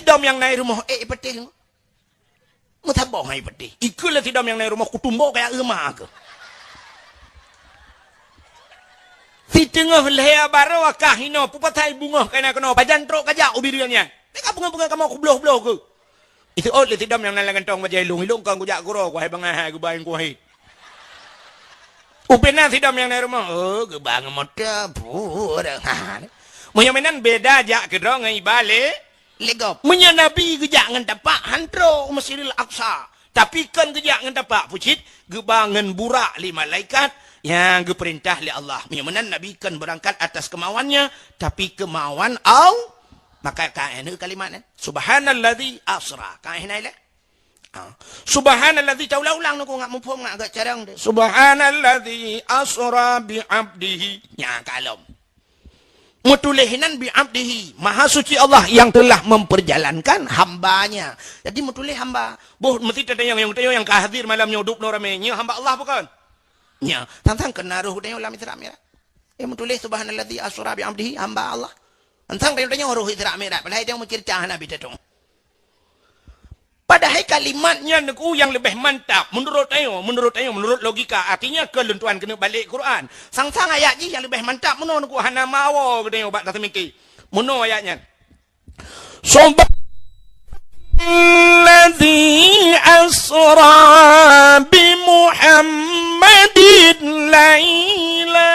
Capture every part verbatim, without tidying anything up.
Dom nyang na i rumoh, eh, i patéh. Meusaboh hai patéh. Ikheun lé si dom nyang na i rumoh, kutumbok kaya euma keuh. Siteungoh lhèe baroe ka hinoe, peue pasai beungoh ka na keunoe, pajan trok kajak ubiri nyan. Teuka beungoh-beungoh kamoe kubloh-bloh keuh. Iseuôt lé si dom nyang na lam gantong bajèe ilong, ilong kon kujak keudroe, kuhai bangai hai geuba nyang kuhai. Ubena si dom nyang na i rumoh, oh, geuba ngon moto, puh, dah. Ha. Meunyoe meunan beda jak keudroe ngon iba lé, lé gob. Meunyoe Nabi geujak ngon tapak, han trok u Masjidil Aqsa. Tapi kon geujak ngon tapak, pucit, geuba ngon burak lé malaikat nyang geupeurintah lé Allah. Meunyoe meunan Nabi kon beurangkat atas kemauannya, tapi kemauan Allah. Maka ka éh kalimat nyan. Subhanalladzi asra. Ka éh na ilée? Ah. Subhanalladzi, taulang-ulang nyoe, ngat muphom, ngat agak carông deh. Subhanalladzi asra bi abdihi. Nya kalom. Meutuléh nan bi abdihi, Maha Suci Allah yang telah memperjalankan hamba-Nya. Jadi meutuléh hamba. Boh meusti tatanyong, nyang tatanyong nyang ka hadir malam nyoe dub noe ramé, nyoe hamba Allah bukan? Nya, tang-tang keunan roh geutanyoe lam Isra Mi'raj. Eh, meutuléh subhanalladzi asra bi abdihi, hamba Allah. Tang-tang tanyoe roh Isra Mi'raj, padahai tanyoe meuceurita hana bit tatong. Padahai kalimat nyan Teungku nyang leubeh mantap meunurot tanyoe, meunurot tanyoe, meunurot logika. Artinya, keu lôn tuan keuneuk balek Quran. Sang-sang ayat jih nyang leubeh mantap meunoe Teungku, hana meuwoe geutanyoe bak taseumiké. Meunoe ayat nyan. Subhanalladzi asra bi Muhammadin laila.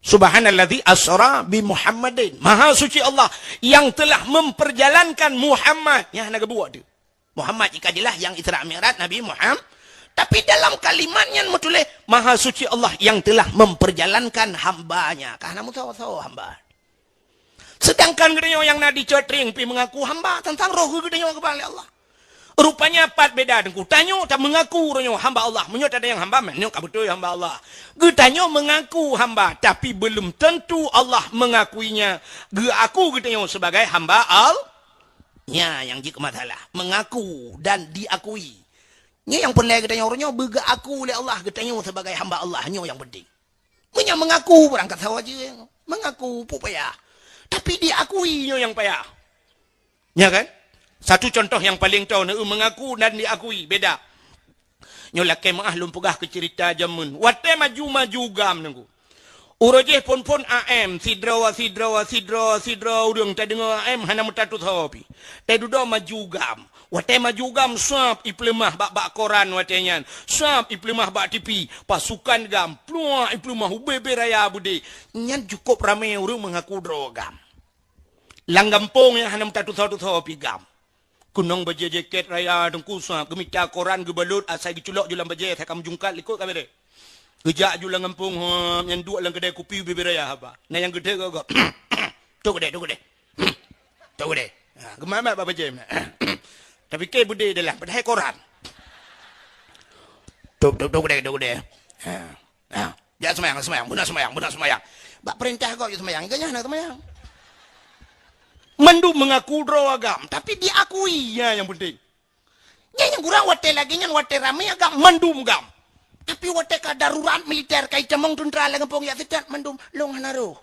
Subhanalladzi asra bi Muhammadin. Maha suci Allah yang telah memperjalankan Muhammad. Nyan hana geubuet tu. Muhammad jih ka jeulaih nyang Isra Mi'raj Nabi Muhammad. Tapi dalam kalimat nyan meutuléh, Maha suci Allah yang telah memperjalankan hamba-Nya. Ka hana meusawa-sawa hamba. Sedangkan geutanyoe nyang na di Cot Trieng pih meungaku hamba, tang-tang roh geutanyoe geuba lé Allah. Rupanya pat beda Teungku. Tanyoe tameungaku roh nyoe hamba Allah. Meunyoe tatanyong hamba, nyoe ka beutôi hamba Allah. Geutanyoe meungaku hamba, tapi belum tentu Allah mengakuinya. Geuaku geutanyoe sebagai hamba Allah. Nya nyang jeuet keu masalah. Meungaku dan diakui. Nyoe nyang peureulée geutanyoe roh nyoe beugeuaku lé Allah geutanyoe sebagai hamba Allah. Nyoe nyang penting. Meunyoe meungaku beurangkat sawa jeueng, meungaku peue payah. Tapi diakui nyoe nyang payah. Nya kan? Satu contoh nyang paleng toe, neu meungaku dan diakui, beda. Nyoe lakée meuáh lôn peugah keu ceurita jameun. Watée maju-maju GAM Teungku. Uroe jéh phon-phon A M, sidroe, sidroe, sidroe, sidroe ureuëng tadeungoe A M hana meutatusoe pih. Teududoe maju GAM. Watée maju GAM sab ipeuleumah bak-bak koran watée nyan. Sab ipeuleumah bak T V. Pasukan GAM pluak ipeuleumah ubé-bé raya beudé. Nyan cukôp ramé ureuëng meungaku droe GAM. Lam gampông nyang hana meutatusoe-tusoe pih GAM. Keunong bajée jakét raya Teungku sab, geumita koran geubalot asai geuculok ju lam bajée asai ka meujungkat likot ka beureh. Geujak ju lam gampông, hom, nyan duek lam keudai kupi ubé-bé raya haba. Na nyang geudeuk gob. Tok keudai, tok keudai. Tok keudai. Ha, geumat-mat bak bajée. Tapi kée beudé dalam, padahai koran. Tok, tok, tok keudai, tok keudai. Ha. Ha. Jak seumayang, seumayang, beuna seumayang, beuna seumayang. Bak peurintah gob jak seumayang, ingat nyan hana seumayang. Mandum meungaku droe GAM, tapi diakui, nya nyang penting. Nyan nyang kurang watée lagée nyan, watée ramé GAM, mandum GAM. Tapi watée ka darurat militer, ka itamong teuntra lam gampông jak seutat, mandum lôn hana roh.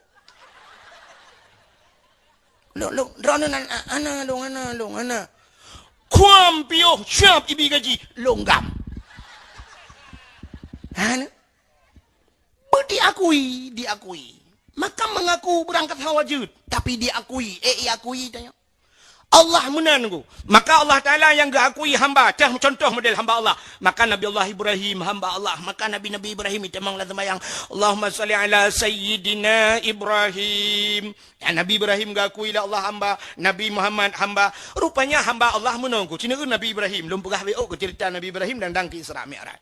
Lôn, lôn, droeneuh nan, a-, hana, lôn hana, lôn hana. Kuam piôh siab ibi gaji, lôn GAM. Hana. Beu diakui, diakui. Maka meungaku beurangkat sawa jeuet, tapi diakui. Eh, iakui tanyoe. Allah meunan Teungku. Maka Allah Taala nyang geuakui hamba, cah contoh model hamba Allah. Maka Nabi Allah Ibrahim hamba Allah. Maka Nabi-Nabi Ibrahim itamong lam seumayang. Allahumma shalli ala sayyidina Ibrahim. Ya, Nabi Ibrahim geuakui lé Allah hamba, Nabi Muhammad hamba. Rupanya hamba Allah meunan Teungku. Cina Nabi Ibrahim, lôn peugah W O keu ceurita Nabi Ibrahim dan dang keu Isra Mi'raj.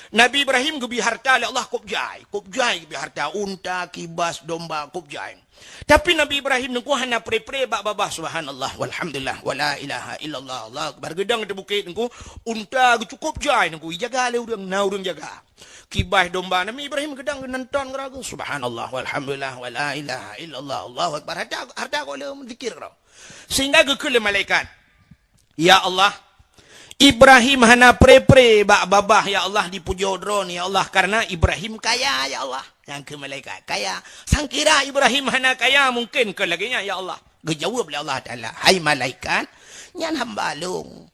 Nabi Ibrahim geubri harta lé Allah kôb jai. Kôb jai geubri harta, unta, kibas, domba, kôb jai. Tapi Nabi Ibrahim Teungku hana pre-pre bak babah, subhanallah, walhamdulillah, wala ilaha illallah, Allahu akbar. Geudong di bukét Teungku, unta geucukôp jai Teungku, ijaga lé ureuëng, na ureuëng jaga. Kibas domba, Nabi Ibrahim geudong geunan ton geuragu, subhanallah, walhamdulillah, wala ilaha illallah, Allahu akbar. Harta, harta kok lé zikir keudroe. Sehingga geukheun lé malaikat, "Ya Allah, Ibrahim hana pre-pre bak babah, ya Allah, dipujoe Droeneuh, ya Allah, karena Ibrahim kaya, ya Allah." Nyang keu malaikat, "Kaya. Sangkira Ibrahim hana kaya, mungkin keu lagée nyan, ya Allah." Geujaweueb lé Allah Taala, "Hai malaikat, nyan hamba lôn."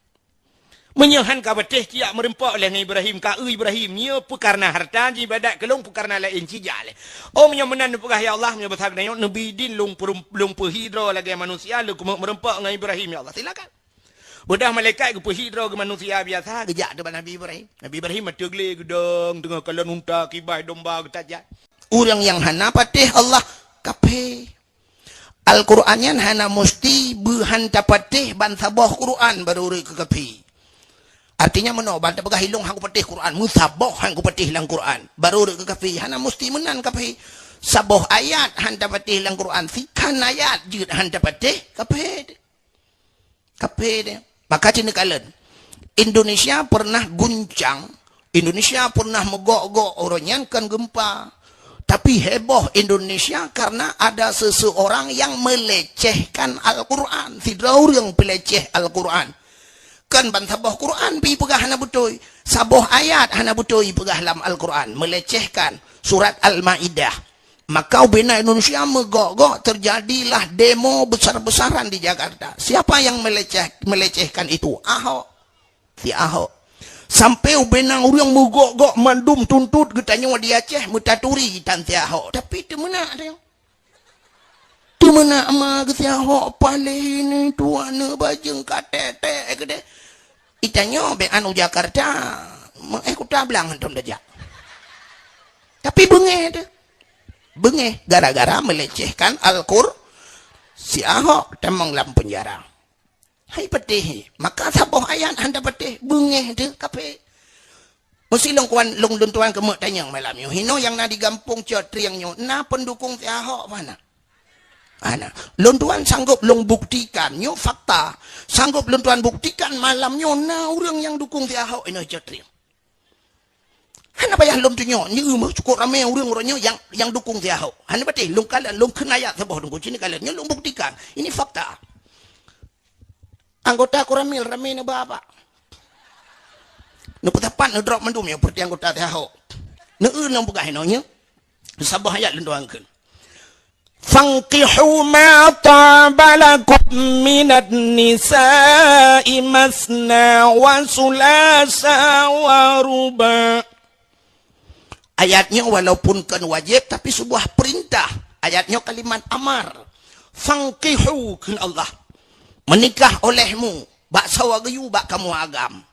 Meunyoe han ka patéh, ciyak meureumpok lé ngon Ibrahim, ka eu Ibrahim, nyoe peukareuna hareuta, jiibadat keu lôn, peukareuna laén, cijak lé. Oh, meunyoe meunan neupeugah, "Ya Allah, meunyoe basa geutanyoe, neubi idin lôn peurum-, lôn peuhi droe lagée manusia, lôn keumeuk meureumpok ngon Ibrahim, ya Allah." Silakan. Beudôh malaikat geupeuhi droe geumanusia biasa, geujak teuma Nabi Ibrahim. Nabi Ibrahim ateueh glé geudong, teungoh kalon unta, kibai, domba, geutajak. Ureuëng nyang hana patéh Allah, kafé. Al-Quran nyan hana musti beuhan tapatéh ban saboh Quran baru reuet keu kafé. Artinya meunoe, ban tapeugah ilong han kupatéh Quran, meusaboh han kupatéh lam Quran, baru reuet keu kafé. Hana musti meunan kafé. Saboh ayat han tapatéh lam Quran, sikhan ayat jeuet han tapatéh, kafé. Kafé dia. Maka cit neukalon. Indonesia pernah guncang, Indonesia pernah meugok-gok, uroe nyan kon gempa. Tapi heboh Indonesia karena ada seseorang yang melecehkan Al-Quran. Sidroe ureuëng peuleceh Al-Quran. Kon ban saboh Quran pih peugah hana beutôi. Saboh ayat hana beutôi peugah lam Al-Quran. Melecehkan surat Al-Maidah. Maka ubena Indonesia meugok-gok, terjadilah demo besar-besaran di Jakarta. Siapa yang meleceh-, melecehkan itu? Ahok. Si Ahok. Sampai ubena ureuëng meugok-gok mandum tuntot geutanyoe di Aceh meutaturi tan si Ahok. Tapi teumeunak dia. Teumeunak ma geusi Ahok paléh ini tuan bajeueng ka tek-tek keudeh. Itanyoe bék anu Jakarta, meuéh kuta blang hantom tajak. Tapi beungéh teuh. Beungéh gara-gara melecehkan Al-Qur-, si Ahok tamong lam penjara. Hai patéh, maka saboh ayat hana patéh, beungéh teuh kafé. Meusi lôn kuan, lôn, lôn tuan keumeuk tanyong malam nyoe. Hinoe nyang na di gampông Cot Trieng nyoe, na pendukung si Ahok mana? Ana, lôn tuan sanggob lôn buktikan, nyoe fakta. Sanggob lôn tuan buktikan malam nyoe na ureuëng nyang dukung si Ahok inoe Cot Trieng. Hana payah lôn tunyok, nyoe meuh cukôp ramé ureuëng uroe nyoe nyang, nyang dukung si Ahok. Hana patéh, lôn kalon, lôn kheun ayat saboh dukung, cit neukalon. Nyoe lôn buktikan. Ini fakta. Anggota Koramil ramé neuba bak. Neupeusapat neudrop mandum nyoe peureuté anggota si Ahok. Neu-eu lôn peugah inoe nyoe. Saboh ayat lôn tuan kheun. "Fankihu ma taba lakum minan nisa'i masna wa sulasa wa ruba." Ayat nyoe walaupun kon wajéb, tapi sebuah perintah. Ayat nyoe kalimat amar. "Fankihu," kheun Allah. Meunikah olehmu, bak sawa geuyue bak kamoe agam.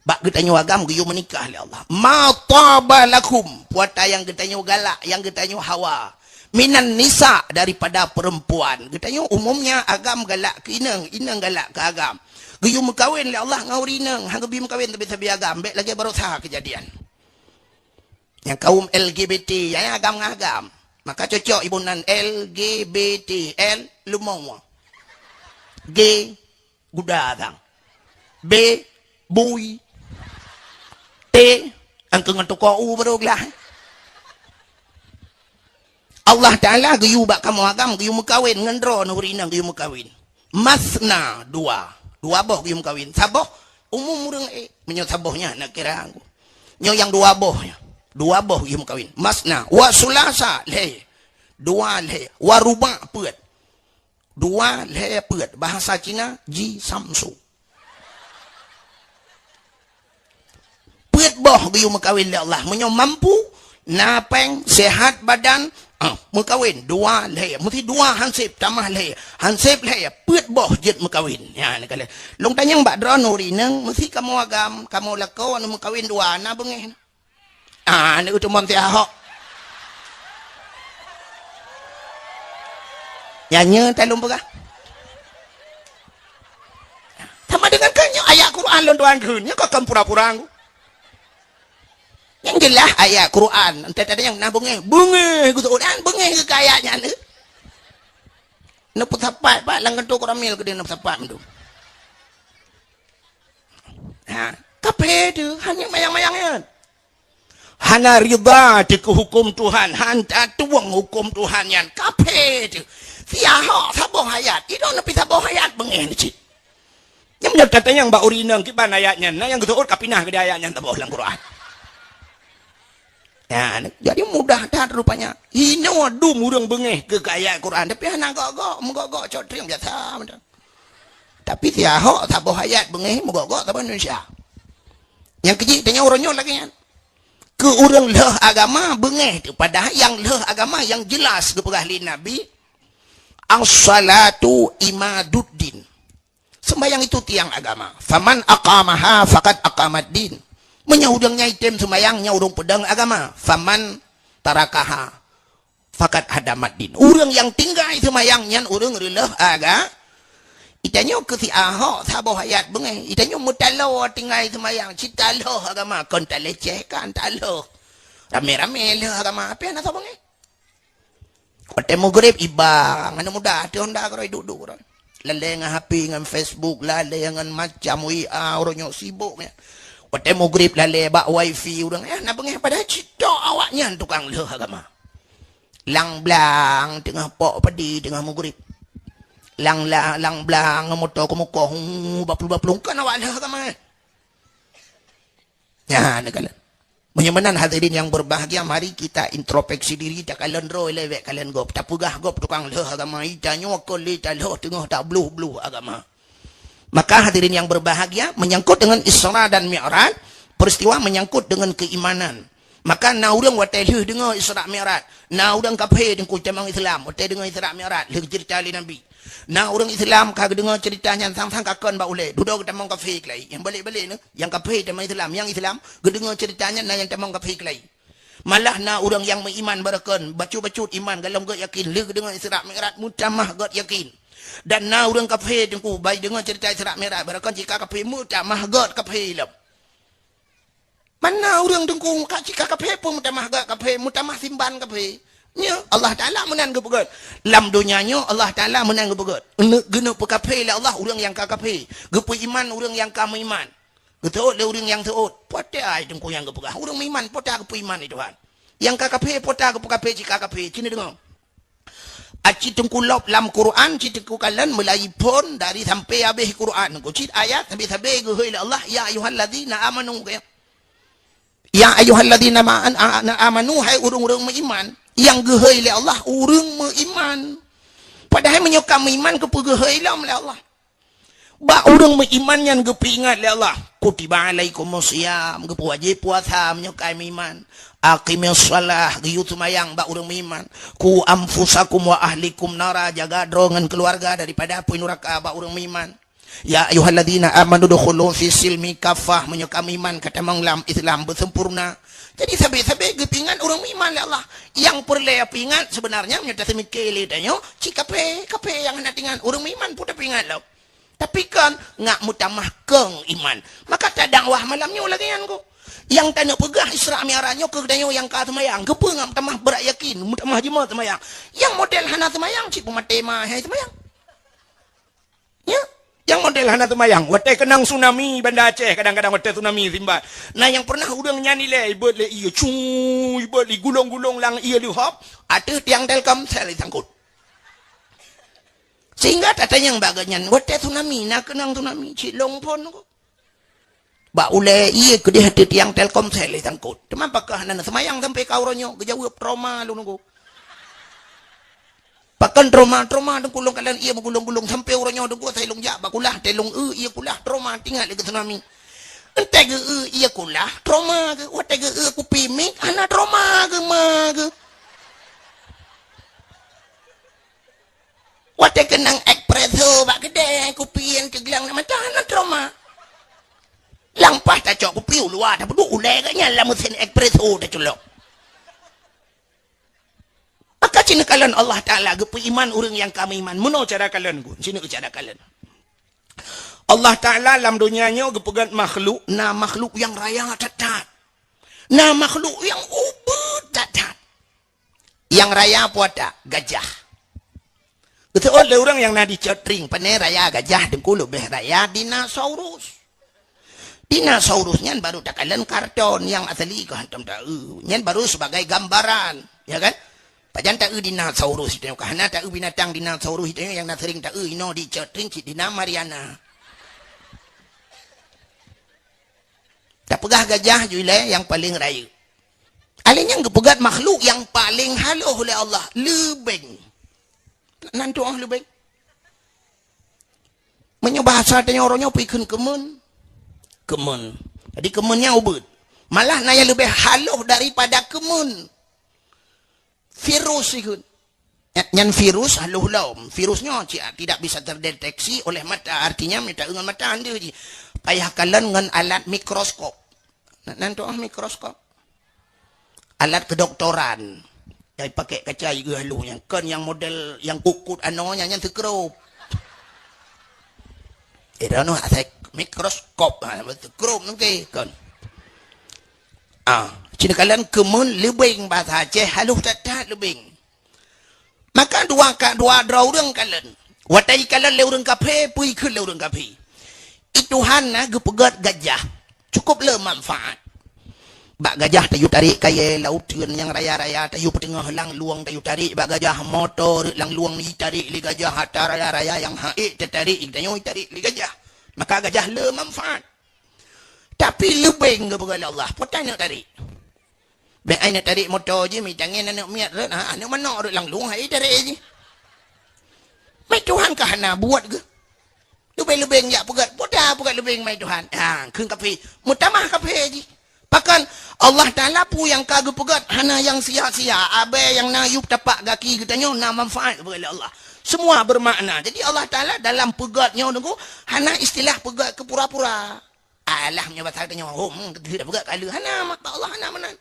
Bak geutanyoe agam geuyue meunikah lé Allah. "Ma taba lakum," puata nyang geutanyoe galak, nyang geutanyoe hawa. "Minan nisa," daripada perempuan. Geutanyoe umumnya agam galak keu inong, inong galak keu agam. Geuyue meukawen lé Allah ngon ureuëng inong, han geubi meukawen tapi sabe agam. Bék lagée baroesa keujadian. Nyang kaum L G B T, nyang agam ngon agam. Maka cocok iboh nan L G B T, L leumo. G guda sang. B bui. T angkeu ngon tukoe u baru glah. Allah Taala geuyue bak kamoe agam, geuyue meukawen ngon droe ureuëng inong geuyue meukawen. Masna, dua. Dua boh geuyue meukawen. Saboh umum ureuëng ék. Meunyoe saboh nyan nak kira aku. Nyoe nyang dua boh nyan. Dua boh geuyue meukawen. Masna, wa sulasa, lhée. Dua lhée. Wa ruba, peuet. Dua lhée peuet. Bahasa Cina, ji samsu. Peuet boh geuyue meukawen lé Allah. Meunyoe mampu, na péng, sehat badan, ah, meukawen dua lhée. Meusti dua hanseb tamah lhée. Hanseb lhée, peuet boh jeuet meukawen. Nyan kali. Lôn tanyong bak droeneuh ureuëng inong, meusti kamoe agam, kamoe lakoe aneuk meukawen dua, na beungéh. Ah, aneuk teumon si Ahok. Nyan nyoe tan lôn peugah. Sama dengan kan nyoe ayat Quran lôn tuan kheun, nyoe kon pura-pura ku. Nyang jeulaih ayat Quran, entah ada nyang na beungéh, beungéh geuseuôt, an beungéh keu ayat nyan. Neupeusapat pat lam kantô Koramil keudeh neupeusapat mandum. Ha, kafé teuh, hana mayang-mayang nyan. Hana ridha teuh keu huköm Tuhan, han tatueng huköm Tuhan nyan. Kafé teuh. Si Ahok saboh ayat, idong neupih saboh ayat beungéh cit. Nyang meunyoe tatanyong bak ureuëng inong kiban ayat nyan, na nyang geuseuôt ka pinah keudeh ayat nyan saboh lam Quran. Ya, jadi mudah that rupanya. Hinoe dum ureuëng beungéh keu ayat Quran, tapi hana gok-gok, meugok-gok cot trieng biasa mantong. Tapi si Ahok saboh ayat beungéh meugok-gok saboh Indonesia. Nyang keujih tanyoe uroe nyoe lagée nyan. Keu ureuëng lheueh agama beungéh tu, padahai nyang lheueh agama nyang jelas geupeugah lé Nabi, "As-salatu imaduddin." Sembahyang itu tiang agama. "Faman aqamaha faqad aqamaddin." Meunyoe ureuëng nyang item sembahyang, nyan ureuëng peudong agama. "Faman tarakaha faqad hadamaddin." Ureuëng nyang tinggai sembahyang, nyan ureuëng reuleueh aga. Itanyoe keu si Ahok saboh ayat beungéh. Itanyoe meutaloe tinggai sembahyang, cit taloh agama, kon talecehkan, taloh. Ramé-ramé lheueh agama, apa hana saboh beungéh? Watée mugrib iba, ngon muda teuh honda keuroi duek-duek keuroi. Lalée ngon H P, ngon Facebook, lalée ngon macam W A, uroe nyoe sibok nyan. Watée mugrib lalée bak wifi ureuëng, eh, na beungéh padahai cit tok awaknyan tukang lheueh agama. Lang blang teungoh pok padi teungoh mugrib. Lang la-, lang blang ngon moto keumukoh, hu, baplueng-baplueng, kon awak lheueh agama, eh. Nyan, neukalon. Meunyoe meunan hadirin yang berbahagia, mari kita introspeksi diri, takalon droe lé bék kalon gob. Tapeugah gob tukang lheueh agama, itanyoe kon lé talheueh teungoh tabloh-bloh agama. Maka hadirin yang berbahagia, menyangkut dengan Isra dan Mi'raj, peristiwa menyangkut dengan keimanan. Maka na ureuëng watée lheueh deungoe Isra Mi'raj, na ureuëng kafé teungku tamong Islam, watée deungoe Isra Mi'raj, lheueh ceurita lé Nabi. Na ureuëng Islam ka geudeungoe ceurita nyan sang-sang ka kon bak ulée, dudoe geutamong kafé keulai. Nyang balek-balek nyoe, nyang kafé tamong Islam, nyang Islam geudeungoe ceurita nyan na nyang tamong kafé keulai. Malah na ureuëng nyang meuiman barokon, bacut-bacut iman, golom gét yakin, lheueh geudeungoe Isra Mi'raj meutamah gét yakin. Dan na ureuëng kafé teungku, bai deungoe ceurita Isra Mi'raj barokon, cit ka kafé meutamah gét kafé lom. Mana ureuëng teungku ka cit ka kafé pun meutamah gét kafé, meutamah simban kafé. Nyoe Allah Taala meunan geupeugét. Lam donya nyoe Allah Taala meunan geupeugét. Geuneuk peukafé lé Allah ureuëng nyang ka kafé. Geupeuiman ureuëng nyang ka meuiman. Geuseuôt lé ureuëng nyang seuôt. Pote ai teungku nyang geupeugah. Ureuëng meuiman pote geupeuiman lé Tuhan. Nyang ka kafé pote geupeukafé cit ka kafé. Cit neudeungoe. Aci teungku lop lam Quran, cit teungku kalon mulai phon dari sampai habéh Quran. Ku cit ayat sabe-sabe geuhôi lé Allah, "Ya ayyuhalladzina amanu," keu. "Ya ayyuhalladzina ma-, an-, a-, na-, amanu," hai ureuëng-ureuëng meuiman. Nyang geuhôi lé Allah, ureuëng meuiman. Padahai meunyoe ka meuiman, keupeue geuhôi lom lé Allah? Bak ureuëng meuiman nyan geupeuingat lé Allah, "Kutiba alaikumus siyam," geupeuwajéb puasa meunyoe ka meuiman. "Aqimis shalah," geuyue seumayang bak ureuëng meuiman. "Qu anfusakum wa ahlikum nara," jaga droe ngon keuluwarga daripada apui nuraka bak ureuëng meuiman. "Ya ayyuhalladzina amanu dukhulu fis silmi kaffah," meunyoe ka meuiman ka tamong lam Islam beusempurna. Jadi sabe-sabe geupeuingat ureuëng meuiman lé Allah. Nyang peureulée peuingat seubeunarnya meunyoe taseumiké lé tanyoe, cit kafé, kafé nyang hana teuingat, ureuëng meuiman pun tapeuingat lom. Tapi kan ngat meutamah kong iman. Maka tadakwah malam nyoe lagée nyan kok. Nyang taneuk peugah Isra Mi'raj nyoe keu tanyoe nyang ka seumayang. Keupeue ngat meutamah brat yakin, meutamah jimat seumayang. Nyang model hana seumayang, cit peumaté ma hai seumayang. Ya, nyang model hana seumayang. Watée keunong tsunami Banda Aceh, kadang-kadang watée tsunami simban. Na nyang pernah ureuëng nyan ilée, ibeuet lé ié, cu, ibeuet lé gulong-gulong lam ié leuhop, ateueh tiang Telkomsel isangkot. Sehingga tatanyong bak geuhnyan, watée tsunami, na keunong tsunami, cit lôn phon kok. Bak ulée ié keudeh ateueh tiang Telkomsel isangkot. Teuma pakon hana seumayang sampai ka uroe nyoe, geujaweueb trauma lôn kok. Pakon trauma, trauma teungku lôn kalon ié meugulong-gulong sampai uroe nyoe teungku asai lôn jak bak kulah, tée lôn eu ié kulah trauma teuingat lé keu tsunami. Entée geu eu ié kulah trauma geu, watée geu eu kupi mic hana trauma geu ma geu. Watée keunong espresso bak keudée, kupi nyang teuglang na mata hana trauma. Lampah tacok kupi u luwa tapeuduek ulée geuh nyan lam meusén espresso taculok. Maka cit neukalon Allah Taala geupeuiman ureuëng nyang ka meuiman. Meunoe cara kalon ku, cit neukalon cara kalon. Allah Taala lam donya nyoe geupeugét makhluk, na makhluk nyang raya that-that. Na makhluk nyang ubeut that-that. Nyang raya peue ata? Gajah. Geuseuôt lé ureuëng nyang na di Cot Trieng, pane raya gajah teungku leubeh raya dinosaurus. Dinosaurus nyan baru takalon karton, nyang asli ka hantom taeu. Nyan baru sebagai gambaran, ya kan? Pajan taeu dinosaurus itu, ka hana taeu binatang dinosaurus itu nyang na sering taeu inoe di Cot Trieng cit dina Mariana. Tapeugah gajah ju ilée nyang paleng rayeuk. Alèh nyan geupeugöt makhluk nyang paleng halôh lé Allah, leubeng. Nan tu'oh leubeng. Meunyoe bahasa tanyoe uroe nyoe peue kheun keumeun? Keumeun. Jadi keumeun nyan ubeut. Malah na nyang leubeh halôh daripada keumeun. Virus ikheun. Nya-, nyan virus halôh lom. Virus nyoe ci-, tidak bisa terdeteksi oleh mata. Artinya, mita ngon mata hana jih. Payah kalon ngon alat mikroskop. Na-, nan tu'oh mikroskop. Alat kedoktoran. Nyang pakai kaca ieu halôh nyan. Kon nyang model nyang kukut anoe nyan, nyan seukrop. Ira noh asai mikroskop. Ha, seukrop nangke kon. Ah, ci neukalon keumeun leubeng, bahasa Aceh halôh that-that leubeng. Maka dua ka-, dua droe ureueng kalon. Watèe jikalon lé ureueng kafé, peue ikheun lé ureueng kafé? I Tuhan na geupeugöt gajah. Cukup le manfaat. Bak gajah tayue tarek kayèe laôt teuen nyang raya-raya, tayue peuteungoh langlueng tayue tarek bak gajah, moto rot langlueng jitarek lé gajah, atra raya-raya nyang han ék tatarek geutanyoe jitarek lé gajah. Maka gajah le manfaat. Tapi leubeng geupeugöt lé Allah, peue ta neuk tarek? Bèk ai neuk tarek moto jih, mitangen aneuk miet rot, ha, aneuk manok rot langlueng, hai tarek jih. Mai Tuhan ka hana buet geuh. Leubeng-leubeng jak peugöt, peue ta peugöt leubeng mai Tuhan. Ha, kheun kafé, meutamah kafé jih. Pakon Allah Taala peue nyang ka geupeugöt hana nyang sia-sia. Abèe nyang na yup tapak gaki geutanyoe na manfaat geupeugöt lé Allah. Semua bermakna. Jadi Allah Taala dalam peugöt nyoe nunggu hana istilah peugöt keu pura-pura. Alah, meunyoe basa geutanyoe, hom, teupeugah keu Allah, hana, mak, bak Allah hana meunan.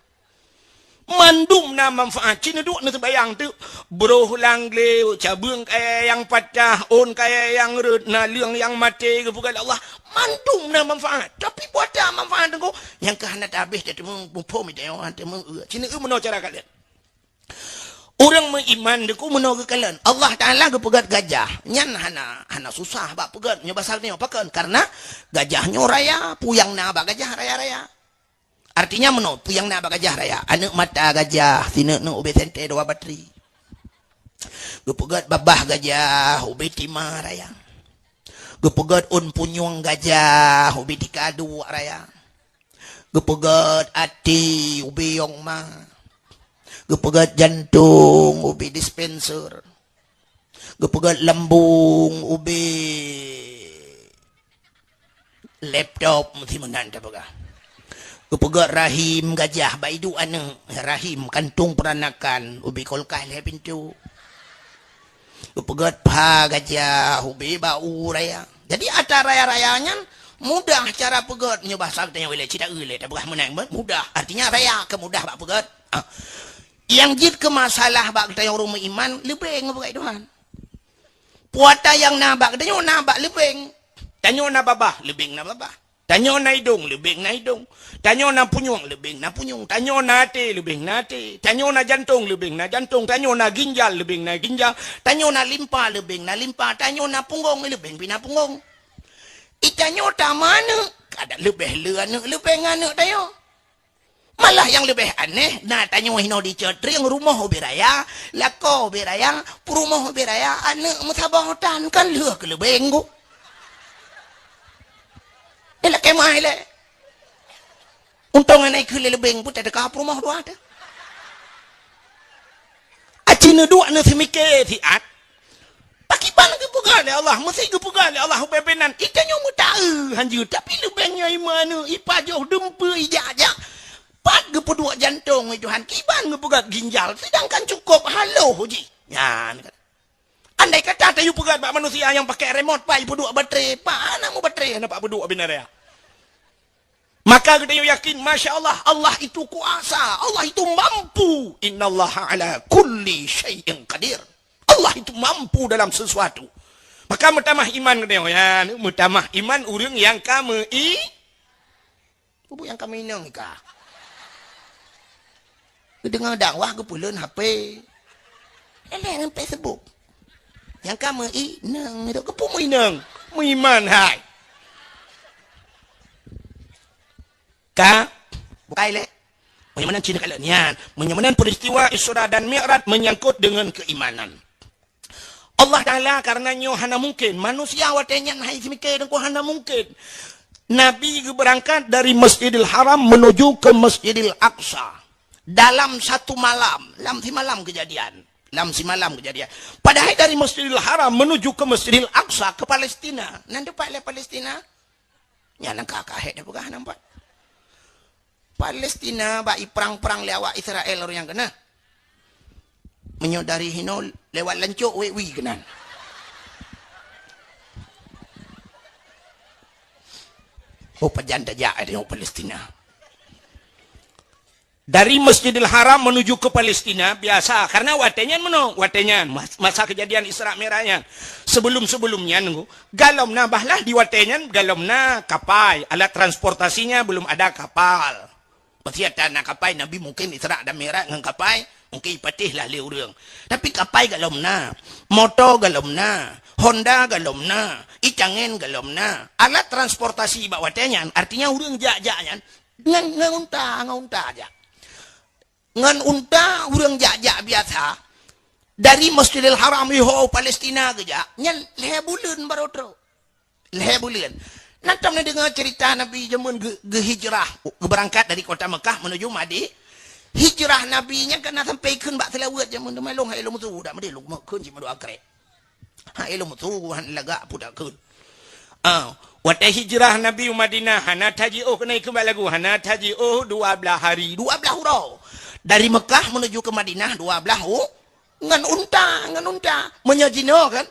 Mandum na manfaat. Ci neuduek neuseubayang teuk, broh lam glé, cabeueng kayèe nyang patah, ôn kayèe nyang rhot, naleueng nyang maté, geupeugah lé Allah. Mandum na manfaat. Tapi peue ta manfaat teungku, nyang ka hana tabéh, tateumé muphom, tateumé, tateumé, eu. Ci neueu meunoe cara kalon. Ureueng meuiman teungku meunoe geukalon. Allah Taala geupeugöt gajah. Nyan hana, hana susah bak peugöt. Nyoe basa nyoe pakon? Karena gajah nyoe raya, peue nyang na bak gajah raya-raya. Artinya meunoe, peue nyang na bak gajah raya. Aneuk mata gajah, sineuk-neuk ubé senter dua batri. Geupeugöt babah gajah, ubé tima raya. Geupeugöt ôn punyueng gajah, ubé tika duek raya. Geupeugöt até ubé yong ma. Geupeugöt jantong ubé dispenser. Geupeugöt lambung ubé laptop, meusti meunan tapeugah. Geupeugöt rahim gajah bak iduek aneuk, rahim kantong peuranakan ubé kulkas lhèe pintoe. Geupeugöt pha gajah ubé bak u raya. Jadi atra raya-raya nyan mudah cara peugöt, nyoe basa geutanyoe ilèe, cit taeu lé, tapeugah meunan, mudah. Artinya raya keu mudah bak peugöt. Ah. Nyang jeuet keu masalah bak geutanyoe ureueng meuiman, leubeng geupeugah Tuhan. Peue ata nyang na bak geutanyoe na bak leubeng. Tanyoe na babah, leubeng na babah. Tanyoe na idong, leubeng na idong. Tanyoe na punyueng, leubeng na punyueng. Tanyoe na até, leubeng na até. Tanyoe na jantong, leubeng na jantong. Tanyoe na ginjal, leubeng na ginjal. Tanyoe na limpa, leubeng na limpa. Tanyoe na punggong, leubeng pih na punggong. I tanyoe tameuaneuk, kada leubeh le aneuk, leubeng aneuk tanyoe. Malah nyang leubeh aneh, na tanyoe hinoe di Cot Trieng, rumoh ubé raya, lakoe ubé raya, peurumoh ubé raya, aneuk meusaboh tan, kan lheueh keu leubeng ku. Ilèe keumae lé. Untông hana ikheun lé leubeng pun teuka peurumoh dua teuh. Aci neuduek neuseumiké siat. Pakriban geupeugah lé Allah, meusi geupeugah lé Allah ubé-ubé nan. I tanyoe meutaeu hanjeuet, tapi leubeng nyan iman, ipajoh, dumpeue, ijak-jak. Pat geupeuduek jantong, wahai Tuhan, kiban geupeugah ginjal, sedangkan cukôp halôh jih. Nyan kan. Andai kata tayue peugah bak manusia nyang pakai remote, pat ipeuduek baterai, pat hana meubaterai, hana pat peuduek binaraya. Maka geutanyoe yakin, masya Allah, Allah itu kuasa, Allah itu mampu. Innallaha ala kulli syai'in qadir. Allah itu mampu dalam sesuatu. Maka meutamah iman geutanyoe, ya, meutamah iman ureueng nyang ka meu-i-, bubu nyang ka meuinong ka. Geudeungoe dakwah geupeuleuen H P. Lé-lé ngon Facebook. Nyang ka meuinong, itu geupeu meuinong. Meuiman hai. Ka bukai lé. Meunyoe meunan cina kalian nyan. Meunyoe meunan peristiwa Isra dan Mi'raj menyangkut dengan keimanan. Allah Ta'ala karena nyoe hana mungkin. Manusia watèe nyan hai seumiké deungon hana mungkin. Nabi geubeurangkat dari Masjidil Haram menuju ke Masjidil Aqsa. Dalam satu malam, lam simalam kejadian. Lam simalam kejadian. Padahai dari Masjidil Haram menuju ke Masjidil Aqsa ke Palestina. Nan tepat lé Palestina? Nyan ka kahé dah peugah nampak. Palestina bak iprang-prang lé awak Israel ureuëng nyang keunah. Meunyoe dari hinoe lewat lancok wék wi keunan. Oh, pajan tajak ada Palestina. Dari Masjidil Haram menuju ke Palestina biasa karena watée nyan meunoe, watée nyan mas- masa kejadian Isra Mi'raj nyan. Sebelum-sebelum nyan nunggu, galom na bahlah di watée nyan galom na kapai, alat transportasinya belum ada kapal. Pasti ada na kapai Nabi mungkin Isra dan Mi'raj ngon kapai, mungkin ipateh lah lé ureuëng. Tapi kapai galom na, moto galom na, Honda galom na, icangen galom na. Alat transportasi bak watée nyan artinya ureuëng jak-jak nyan ngan ngan unta, ngan unta jak. Ngan unta ureuëng jak-jak biasa dari Masjidil Haram iho Palestina geujak nyan lhée buleuen baru trok. Lhée buleuen. Nantom na deungoe cerita Nabi jameun geu- geuhijrah, geubeurangkat dari kota Mekah menuju Madi. Hijrah Nabi nyan kana sampai kheun bak seulaweuet jameun teuma lôn hai lôn musu dak meudeh lôn kheun cit meudua krek. Hai lôn musu han lagak pudak kheun. Ah, watée hijrah Nabi u Madinah hana tajiôh keunoe keubat lagu hana tajiôh dua belas hari, dua belas uroe. Dari Mekah menuju ke Madinah dua belas u- Ngon unta, ngon unta. Meunyoe jinoe kan,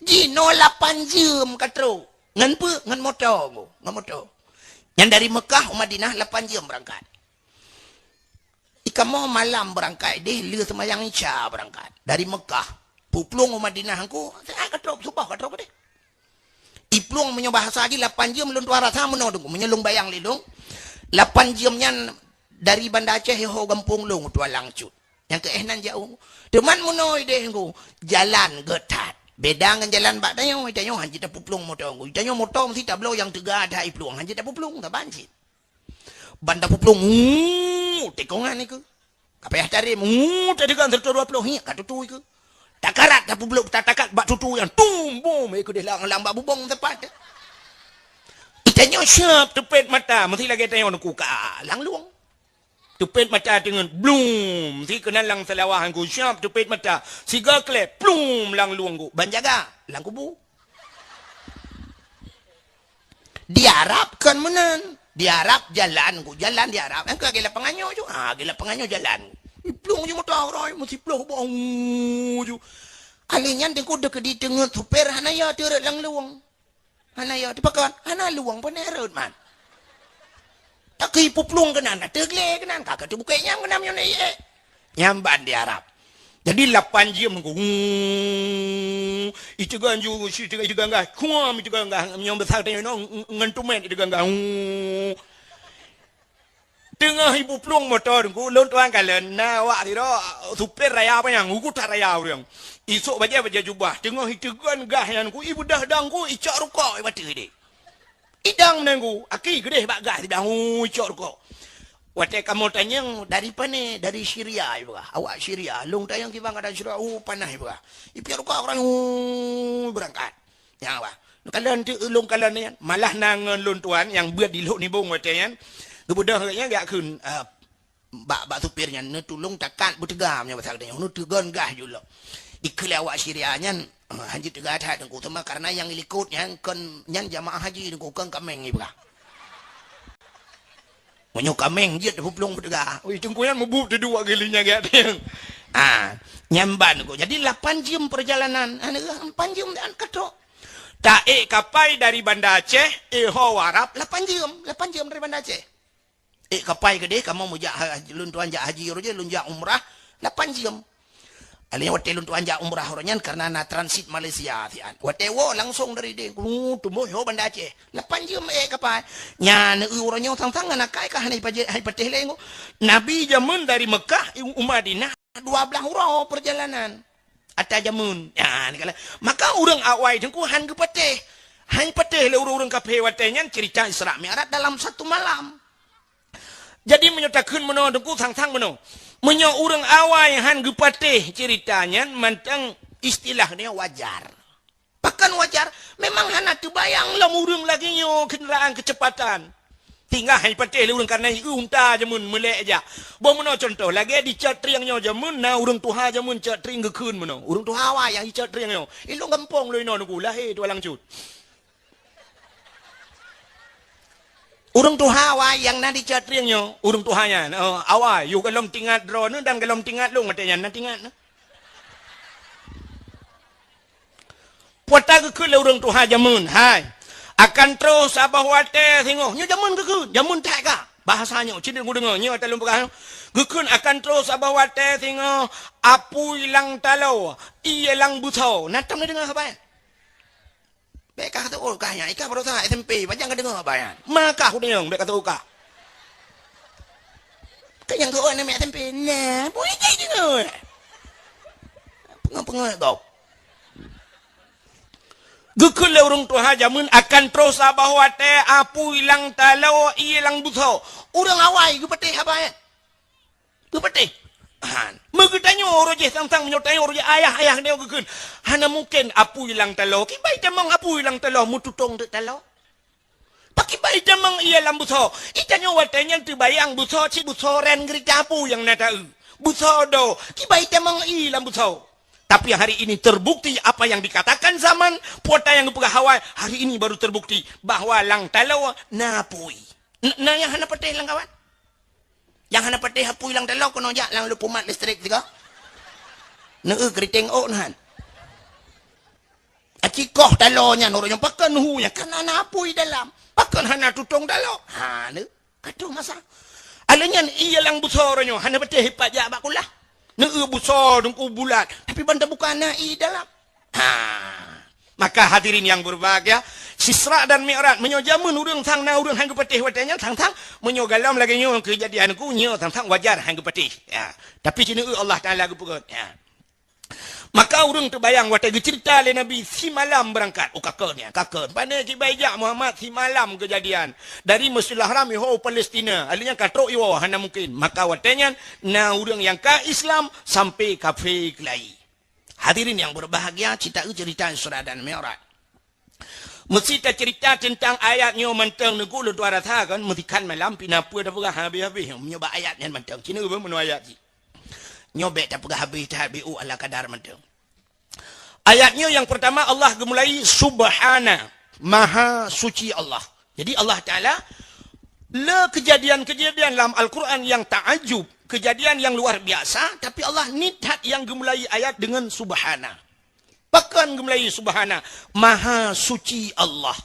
jinoe lapan jeuem ka trok. Ngon peue? Ngon moto ngon, ngon moto. Nyan dari Mekah u Madinah lapan jeuem beurangkat. Ikamoe malam beurangkat deh, le seumayang Isya beurangkat. Dari Mekah, puplueng u Madinah engko, siat ka trok, suboh ka trok deh. Iplueng meunyoe bahasa jih lapan jeuem lôn tuan rasa meunoe deungoe. Meunyoe lôn bayang lé lôn, lapan jeuem nyan dari Banda Aceh iho gampông lôn tuan langsut. Nyang keuh nan jauh. Teuma meunoe deh ngku, jalan geutat. Beda ngon jalan bak tanyoe, tanyoe han jitapuplueng moto ngku. Tanyoe moto meusti tabloe nyang teuga that iplueng, han jitapuplueng, saban cit. Ban tapuplueng, uu, tikongan ikeu. Kapayah tarem, uu, tadeugang seratus dua puluh, hi, ka tutui keu. Takarat tapuplueng, tatakat bak tutui nyang tumbom ikeu deh lang, lang bak bubong tepat. Itanyoe siap teupet mata, meusti lagée tanyoe neukuka langlueng. Teupet mata teungeut, blum, si keunan lam seulawah ngku siap teupet mata. Siga klep, plum, langlueng ngku. Ban jaga, lam kubu. Di Arab kon meunan. Di Arab jalan ngku, jalan di Arab. Engka lagée lapangan nyoe ju. Ha, lagée lapangan nyoe jalan. Plum ju moto roi, meusti ploh boh ju. Alé nyan teungku deuk di teungeut super hana ya teureuet langlueng. Hana ya teupakon, hana luwang peuneurot man. Takeu ipuplueng keunan, na teuglé keunan, ka ka teubukée nyang keunan meunyoe na ié. Nyang ban di Arab. Jadi lapan jeuem ngku, wu, iteugan ju, iteugan, iteugan gah, kuam iteugan gah, nyang besar teuh nyoe, ngon tumet iteugan gah, wu. Teungoh ipuplueng moto teungku, lôn tuan kalon, na awak sidroe, supir raya panyang, ugu that raya ureuëng. Isok bajée-bajée jubah, teungoh iteugon gah nyan ku, ibeudoh dong ku, icok rukok ibateue deh. Idong nyan ku, aki geudeh bak gah sidang, icok rukok. Watée kamoe tanyong, dari pane? Dari Syria, ipeugah. Awak Syria, lôn tanyong kiban ka dari Syria, oh, panas ipeugah. Ipiep rukok ureuëng, beurangkat. Nyan wah. Neukalon teuk lôn kalon nyan, malah na ngon lôn tuan nyang beuet di lhok nibong watée nyan. Geubeudôh geuh nyan geujak kheun, eh, bak, bak supir nyan, neutulông takat beuteuga meunyoe basa geutanyoe, neuteugon gah ju lom. Dikheun lé awak Syria nyan, eh, hanjeuet teuga that teungku, teuma karena nyang ilikot nyan kon nyan jamaah haji teungku, kon kaméng ipeugah. Meunyoe kaméng jeuet peuplong peuteuga. Ui, teungku nyan mubup teuduek geuh lé nyan geuh. Ah, nyan ban teungku. Jadi lapan jeuem perjalanan. Lapan jeuem dan ketok. Taék kapai dari Banda Aceh, iho Arab lapan jeuem. Lapan jeuem dari Banda Aceh. Ék kapai keudeh, kamoe meujak ha-, lôn tuan jak haji roh jih, lôn jak umrah lapan jeuem. Alèh nyan watèe lôn tuan jak umrah uroe nyan kareuna na transit Malaysia siat. Watèe woe langsong dari deh, uh, teumboh ho Banda Aceh. Lapan jeuem ék kapai. Nyan, eu, uroe nyoe sang-sang ngon akai ka hana ipatéh, hana ipatéh lé nyoe. Nabi jameun dari Mekah u Madinah dua blaih uroe perjalanan. Ata jameun. Nyan, kala. Maka ureueng awai teungku han geupatéh. Han patéh lé ureueng-ureueng kafé watèe nyan cerita Isra Mi'raj dalam satu malam. Jadi, meunyoe takheun meunoe teungku, sang-sang meunoe. Meunyoe ureueng awai han geupatéh ceurita nyan, mantong istilah nyoe wajar. Pakon wajar? Memang hana teubayang lom ureueng lagèe nyoe keundaraan keuceupatan. Tinggai patéh lé ureuëng kareuna ié unta jameun meulek jak. Boh meunoe cuntoh, lagée di Cot Trieng nyoe jameun na ureuëng tuha jameun Cot Trieng geukheun meunoe. Ureuëng tuha awai nyang di Cot Trieng nyoe. Ilong gampông lôn inoe nunggu lahé tualang cut. Ureuëng tuha awai nyang na di Cot Trieng nyoe, ureuëng tuha nyan, eh, awai, yôh gohlom tingat droeneuh dan gohlom tingat lôn watée nyan na tingat na. Puata geukheun lé ureuëng tuha jameun, hai, akan troh saboh watée singoh. Nyoe jameun geukheun, jameun that ka. Bahasa nyoe, ci deungoe-deungoe, nyoe ata lôn peugah nyoe. Geukheun akan troh saboh watée singoh, apui lam taloe, ié lam beusoe. Na tom neudeungoe haba nyan? Bék ka teuôt kah nyan, ikah baroesa S M P, pajan ka deungoe haba nyan. Ma kah udeueng, bék ka teuôt kah. Ka nyang teuôt aneuk S M P, nah, bui jih deungoe. Peungoh-peungoh gob. Geukheun lé ureuëng tuha jameun akan troh saboh watée apui lam taloe ié lam beusoe. Ureuëng awai geupatéh haba nyan. Geupatéh. Han. Meugeutanyoe uroe jih sang-sang meunyoe tanyoe uroe jih ayah-ayah nyoe geukheun. Hana mungken apui lam taloe. Kiban itamong apui lam taloe meututong teuk taloe. Pakiban itamong ié lam beusoe. Itanyoe watée nyan teubayang beusoe cit beusoe ren geurita apui nyang na taeu. Beusoe do. Kiban itamong ié lam beusoe. Tapi hari ini terbukti apa yang dikatakan zaman, puata nyang geupeugah awai, hari ini baru terbukti bahwa lam taloe na apui. N-, na nyang hana patéh lam kawan? Nyang hana patéh apui lam taloe keunoe jak lam lupumat listrik sigoe. Neu-eu keuriteng ôk nyan. Aci koh taloe nyan uroe nyoe pakon hu nyan, kan hana apui dalam. Pakon hana tutong taloe? Ha, neu. Ka troh masa. Alèh nyan ié lam beusoe uroe nyoe hana patéh ipat jak bak kulah. Neu-eu beusoe teungku bulat, tapi ban tabuka na ié dalam. Ha. Maka hadirin yang berbahagia, Isra dan Mi'raj, meunyoe jameun ureuëng sang na ureuëng han geupatéh watée nyan sang-sang, meunyoe gohlom lagée nyoe keujadian ku nyoe sang-sang wajar han geupatéh. Ya. Tapi ci neu-eu Allah Taala geupeugét. Ya. Maka ureuëng teubayang watée geuceurita lé Nabi simalam beurangkat. Oh, ka kheun nyan, ka kheun. Pane kiban jak Muhammad simalam keujadian. Dari Masjidil Haram iho Palestina. Alèh nyan ka trok iwoe hana mungken. Maka watée nyan na ureuëng nyang ka Islam sampai kafé keulayi. Hadirin yang berbahagia, ci ta-eu ceurita Isra dan Mi'raj. Meusé taceurita teuntang ayat nyoe mantong nunggu lôn tuan rasa kan, meusé kan malam pih na peue tapeugah habéh-habéh nyoe bak ayat nyan mantong. Ci neu-eu meunoe ayat jih. Nyoe bék tapeugah habéh that, bék u ala kadar mantong. Ayat nyoe nyang peurtama Allah geumulai Subhana, Maha Suci Allah. Jadi Allah Taala le keujadian-keujadian lam Al-Quran nyang taajub, keujadian nyang luar biasa, tapi Allah niet that nyang geumulai ayat deungon Subhana. Pakon geumulai Subhana, Maha Suci Allah.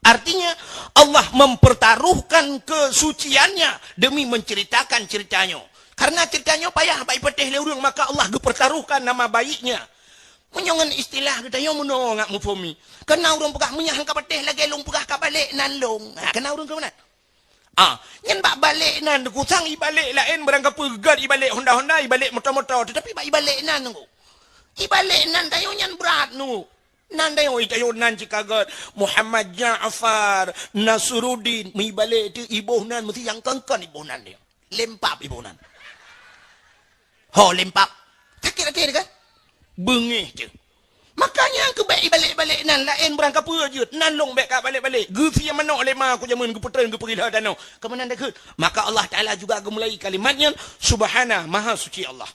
Artinya Allah mempertaruhkan kesuciannya demi menceritakan ceurita nyoe. Karena ceurita nyoe payah bak ipatéh lé ureuëng, maka Allah geupeurtaruhkan nama baiknya. Meunyoe ngon istilah geutanyoe meunoe ngat muphom mi. Kana ureuëng peugah meunyoe han ka patéh lagée lôn peugah ka balek nan lôn. Ha, kana ureuëng keu meunan. Ah, nyan bak balek nan kusang ibalek laén barang kapeue gét ibalek honda-honda, ibalek moto-moto, tetapi bak ibalek nan nunggu. Ibalek nan tanyoe nyan brat nunggu. Nan tanyoe, tanyoe nan cit ka gét Muhammad Ja'far Nasruddin, meuibalek teuh iboh nan meusi nyang kon-kon iboh nan dia. Lempap iboh nan. Ho lempap. Sakét até dia kan? Beungéh teuh. Makanya keu bék ibalek-balek nan laén barang kapeue jeuet, nan lôn bék ka balek-balek. Geusie manok lé ma ku jameun geupeutreun geupeugila tanoh. Keumanan dakeuet. Maka Allah Taala juga geumulai kalimat nyan, Subhana, Maha Suci Allah.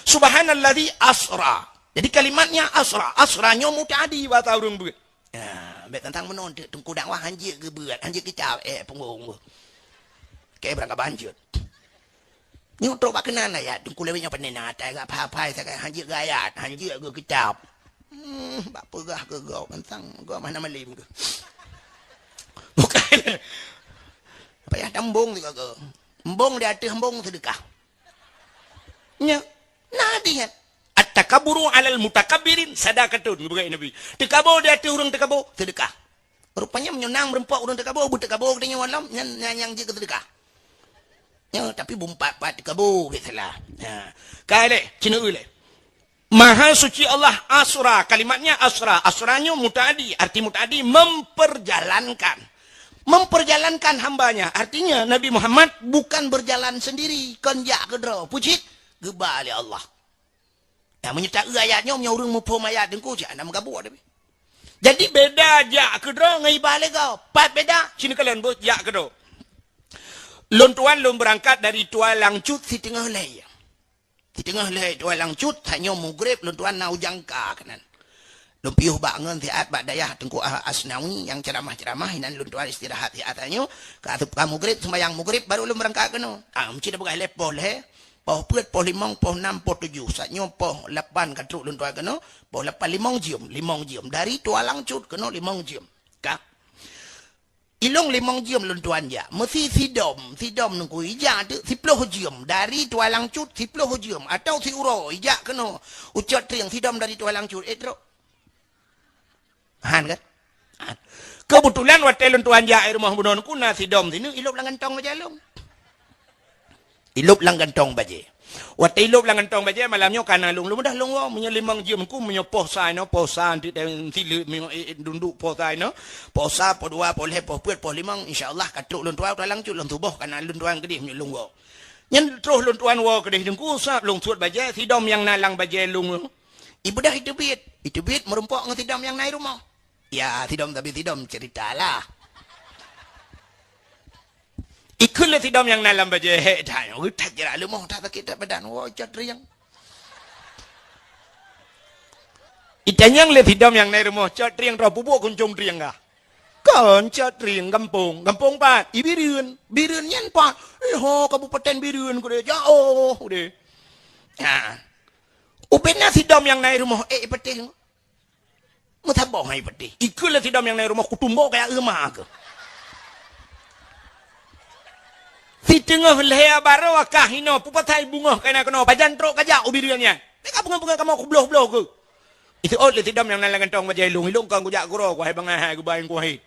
Subhanalladzi asra. Jadi kalimatnya asra. Asra nyoe mutaadi bahasa ureuëng beuet. Ya, bék tantang meunoe teuk teungku dakwah hanjeuet geubeuet, hanjeuet kitab, eh, punggong. Oke, barang ka banjeuet. Nyoe trok bak keunan ayat, teungku lewat nyoe pandai na atai gak phai-phai sagai hanjeuet geuayat, hanjeuet geukitab. Hmm, bak peugah keu gob, tantang gob hana malem keu. Bukan. Payah tambong sigoe. Embong di ateueh embong seudeukah. Nyoe, na hadih nyan. At-takaburu 'alal mutakabbirin sadaqatun, geupeugah Nabi. Teukabo di ateueh ureuëng teukabo, seudeukah. Rupanya meunyoe na meurumpok ureuëng teukabo, beuteuh kabo geutanyoe lom, nyan, nyan nyang jeuet keu seudeukah. Nyoe, tapi bumpat-pat teukabo, biasalah. Ha. Ka lé, ci neu-eu lé. Maha Suci Allah asra, kalimatnya asra. Asra nyoe mutaadi, arti mutaadi memperjalankan. Memperjalankan hambanya, artinya Nabi Muhammad bukan berjalan sendiri, kon jak keudroe, peue cit geuba lé Allah. Nah, meunyoe ta-eu ayat nyoe, meunyoe ureuëng muphom ayat teungku, cit hana meugabuk tapi. Jadi beda jak keudroe ngon iba lé gob. Pat beda, ci neukalon beuh jak keudroe. Lôn tuan lôn beurangkat dari Tualang Cut siteungoh lhèe. Siteungoh lhèe Tualang Cut, tanyoe mugreb lôn tuan na u Jangka keunan. Lôn piôh bak ngon siat bak dayah Teungku Asnawi nyang ceuramah-ceuramah, inan lôn tuan istirahat siat tanyoe, ka asup ka mugreb, seumbahyang mugreb, baru lôn beurangkat keunoe. Ah, meucit peugah lé poh lhèe, poh peuet, poh limong, poh nam, poh tujoh. Saat nyoe poh lapan ka trok lôn tuan keunoe, poh lapan limong jeuem, limong jeuem. Dari Tualang Cut keunoe limong jeuem. Ka. Ilong limong jeuem lôn tuan jak. Meusi sidom, sidom nungku ijak teuk siploh jeuem. Dari Tualang Cut siploh jeuem. Atau siuroe ijak keunoe. U Cot Trieng sidom dari Tualang Cut. Eh, trok. Han kan? Han. Keubeutulan watèe lôn tuan jak rumoh bunoe nungku na sidom sineuk ilop lam gantong bajèe lôn. Ilop lam gantong bajèe. Watèe ilop lam gantong bajèe, malam nyoe ka na lôn, lôn mudah lôn woe. Meunyoe limong jeuem ku, meunyoe poh sa inoe, poh sa, nanti dan sileuk, meunyoe, eh, eh, dunduk poh sa inoe, poh sa, poh dua, poh lhèe, poh peuet, poh limong, insya Allah ka trok lôn tuan, Tualang Cut lôn suboh ka na lôn tuan keudeh meunyoe lôn woe. Nyan troh lôn tuan woe keudeh teungku, sab lôn suet bajèe, sidom nyang na lam bajèe lôn. Ibeudôh iteubiet, iteubiet meurumpok ngon sidom nyang na i rumoh. Ya, sidom tapi sidom cerita lah. Ikheun lé sidom nyang na lam bajèe hèk that nyoe, geutat jih leumoh that sakét that badan, woe Cot Trieng. Itanyong lé sidom nyang na i rumoh, Cot Trieng droe peubuet kuncong trieng kah? Kon Cot Trieng gampông, gampông pat? I Bireuen. Bireuen nyan pat? Eh ho, Kabupaten Bireuen kudeh, jauh kudeh. Ha. Ubena sidom nyang na i rumoh, eh, i patéh. Meusaboh hai patéh. Ikheun lé sidom nyang na i rumoh kutumbok kaya euma keuh. Siteungoh lhèe baroe ka hinoe, peue pasai beungoh ka na keunoe, pajan trok kajak u Bireuen nyan. Teuka beungoh-beungoh kamoe kubloh-bloh keuh. Iseuôt lé sidom nyang na lam gantong bajèe ilong, ilong kon kujak keudroe, kuhai bangai hai geuba ngon kuhai.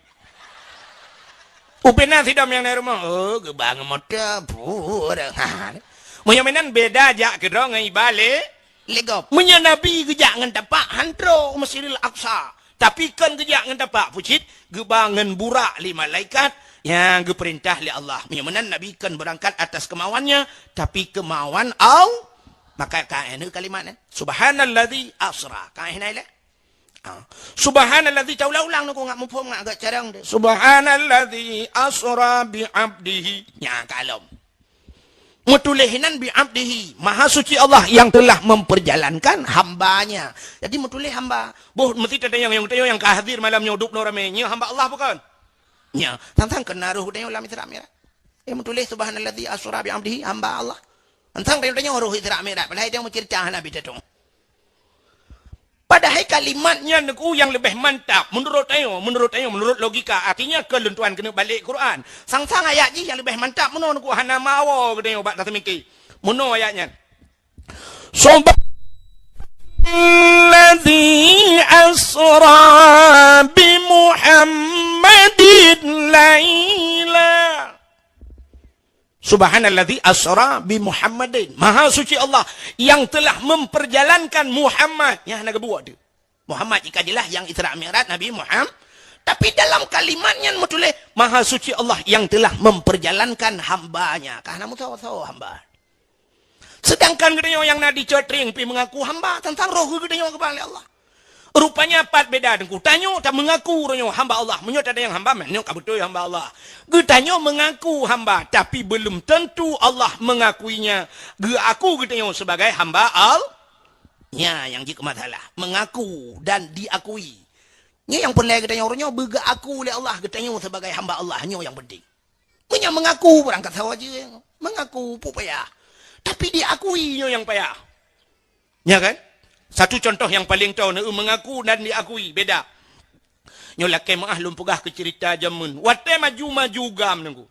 Ubena sidom nyang na i rumoh, oh, geuba ngon moto, puh, ha. Meunyoe meunan beda jak keudroe ngon iba lé Lé gob. Meunyoe Nabi geujak ngon tapak, han trok u Masjidil Aqsa. Tapi kon geujak ngon tapak, pucit, geuba ngon burak lé malaikat nyang geupeurintah lé Allah. Meunyoe meunan Nabi kon beurangkat atas kemauannya, tapi kemauan Allah. Maka ka eneu kalimat nyan. Subhanalladzi asra. Ka enai lé. Ha. Subhanalladzi, taulang-ulang nyoe, ngat muphom ngat agak carang deh. Subhanalladzi asra bi abdihi. Nya kalom. Meutuléh inan bi abdihi, Maha Suci Allah yang telah memperjalankan hambanya. Jadi meutuléh hamba. Boh meusti tatanyong nyang tanyong nyang ka hadir malam nyoe dub noe ramé, nyoe hamba Allah bukon? Nya, sang-sang keunan roh geutanyoe lam Isra Mi'raj. Eh, meutuléh subhanalladzi asra bi abdihi, hamba Allah. Sang-sang tanyong-tanyong roh Isra Mi'raj, padahai tanyoe meuceurita hana bit tatong. Padahai kalimat nyan nyoe nyang leubeh mantap meunurot tanyoe, meunurot tanyoe, meunurot logika. Artinya keu lôn tuan keuneuk balek Quran. Sang-sang ayat jih nyang leubeh mantap meunoe nyoe hana meuawoe geutanyoe bak taseumiké. Meunoe ayat nyan. Subhanalladzi asra bi Muhammadin laila. Subhanalladzi asra bi Muhammadin. Maha suci Allah yang telah memperjalankan Muhammad. Nyang hana geubuet tu. Muhammad jika jelas yang Isra Mi'raj Nabi Muhammad. Tapi dalam kalimat nyan meutuléh, Maha suci Allah yang telah memperjalankan hambanya. Ka hana meusawa-sawa hamba. Sedangkan geutanyoe nyang na di Cot Trieng pih meungaku hamba, teuntang roh geutanyoe geuba lé Allah. Rupanya pat beda teungku. Tanyoe ta meungaku roh nyoe hamba Allah. Meunyoe tatanyong hamba, meunoe ka beutôi hamba Allah. Geutanyoe meungaku hamba, tapi belum tentu Allah mengakuinya. Geuaku geutanyoe sebagai hamba Allah. Nya nyang jeuet keu masalah. Meungaku dan diakui. Nyoe nyang peureulèe geutanyoe roh nyoe beugeuaku lé Allah geutanyoe sebagai hamba Allah. Nyoe nyang penting. Meunyoe meungaku beurangkat sawa jeueng, meungaku peue payah. Tapi diakui nyoe nyang payah. Nya kan? Satu contoh nyang paleng toe neu meungaku dan diakui beda. Nyoe lakèe meu'ah lôn peugah keu ceurita jameun. Watèe maju-maju GAM nunggu.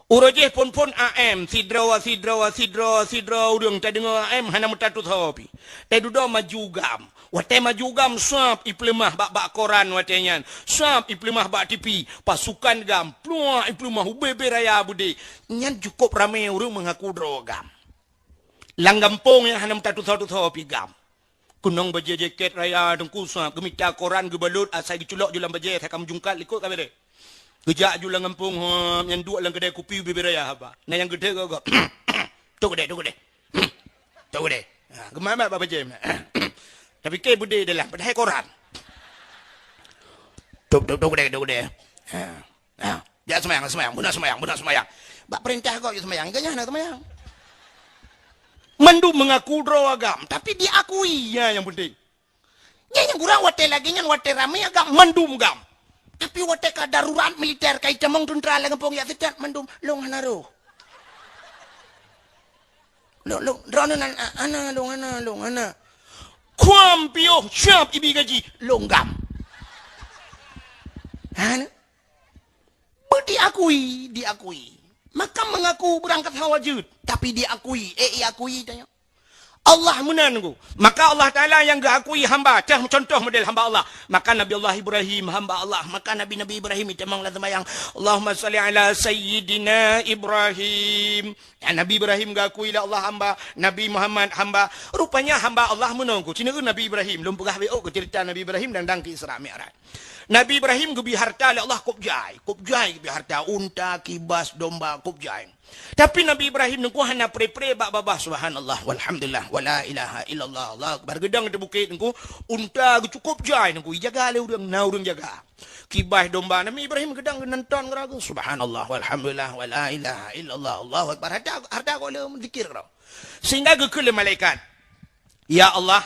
Uroe jéh phôn-phôn A M, sidroe, sidroe, sidroe, sidroe ureueng tadeungoe A M hana meutatusoe pih. Teududoe maju GAM. Watèe maju GAM sab ipeuleumah bak-bak koran watèe nyan. Sab ipeuleumah bak T V. Pasukan GAM pluak ipeuleumah ubé-bé raya beudé. Nyan cukôp ramé ureueng meungaku droe GAM. Lam gampông nyan hana meutatusoe-tusoe pih GAM. Keunong bajèe jakét raya teungku sab, geumita koran geubalot asai geuculok ju lam bajèe asai ka meujungkat likot ka beureh. Geujak ju lam gampông, hom, nyan duek lam keudè kupi ubé-bé raya haba. Na nyang geude gok-gok. Tu keudè, tu keudè. Tu keudè. Ha, geumamat bak bajèe. Tapi kèe beudé dalam, padahai koran. Tu, tu, tu keudè, tu keudè. Ha. Ha. Jak seumayang, seumayang, beuna seumayang, beuna seumayang. Bak peurintah gob jeuet seumayang, geuhnyan hana seumayang. Mandum meungaku droe agam, tapi diakui, nyan nyang peunteng. Nyan nyang kurang watée lagée nyan, watée ramé agam, mandum gam. Tapi watée ka darurat militer, ka itamong teuntra lam gampông jak seutat, mandum lôn hana roh. Lôn, lôn, droeneuh nan, a-, hana lôn, hana lôn, hana. Kuam piôh siap ibi gaji, lôn gam. Hana. Beudiakui, diakui. Makam meungaku beurangkat hawa jeuet, tapi diakui, eh, iakui tanyoe. Allah meunan ku. Maka Allah Taala nyang geuakui hamba, cah contoh model hamba Allah. Maka Nabi Allah Ibrahim hamba Allah. Maka Nabi-Nabi Ibrahim itamong lam seumayang, "Allahumma shalli ala sayyidina Ibrahim." Ya, Nabi Ibrahim geuakui lé Allah hamba, Nabi Muhammad hamba. Rupanya hamba Allah meunan ku. Cina Nabi Ibrahim, lôn peugah beu keu ceurita Nabi Ibrahim dan dang keu Isra Mi'raj. Nabi Ibrahim geubi harta lé Allah kôb jai. Kôb jai geubi harta, unta, kibas, domba, kôb jai. Tapi Nabi Ibrahim teungku hana pre-pre bak babah, subhanallah, walhamdulillah, wala ilaha illallah, Allahu akbar. Geudong di bukét teungku, unta geucukôp jai teungku, ijaga lé ureuëng, na ureuëng jaga. Kibas domba, Nabi Ibrahim geudong geuneunton geuragu, subhanallah, walhamdulillah, wala ilaha illallah, Allahu akbar. Harta, harta gohlom zikir keudroe. Sehingga geukheun lé malaikat, "Ya Allah,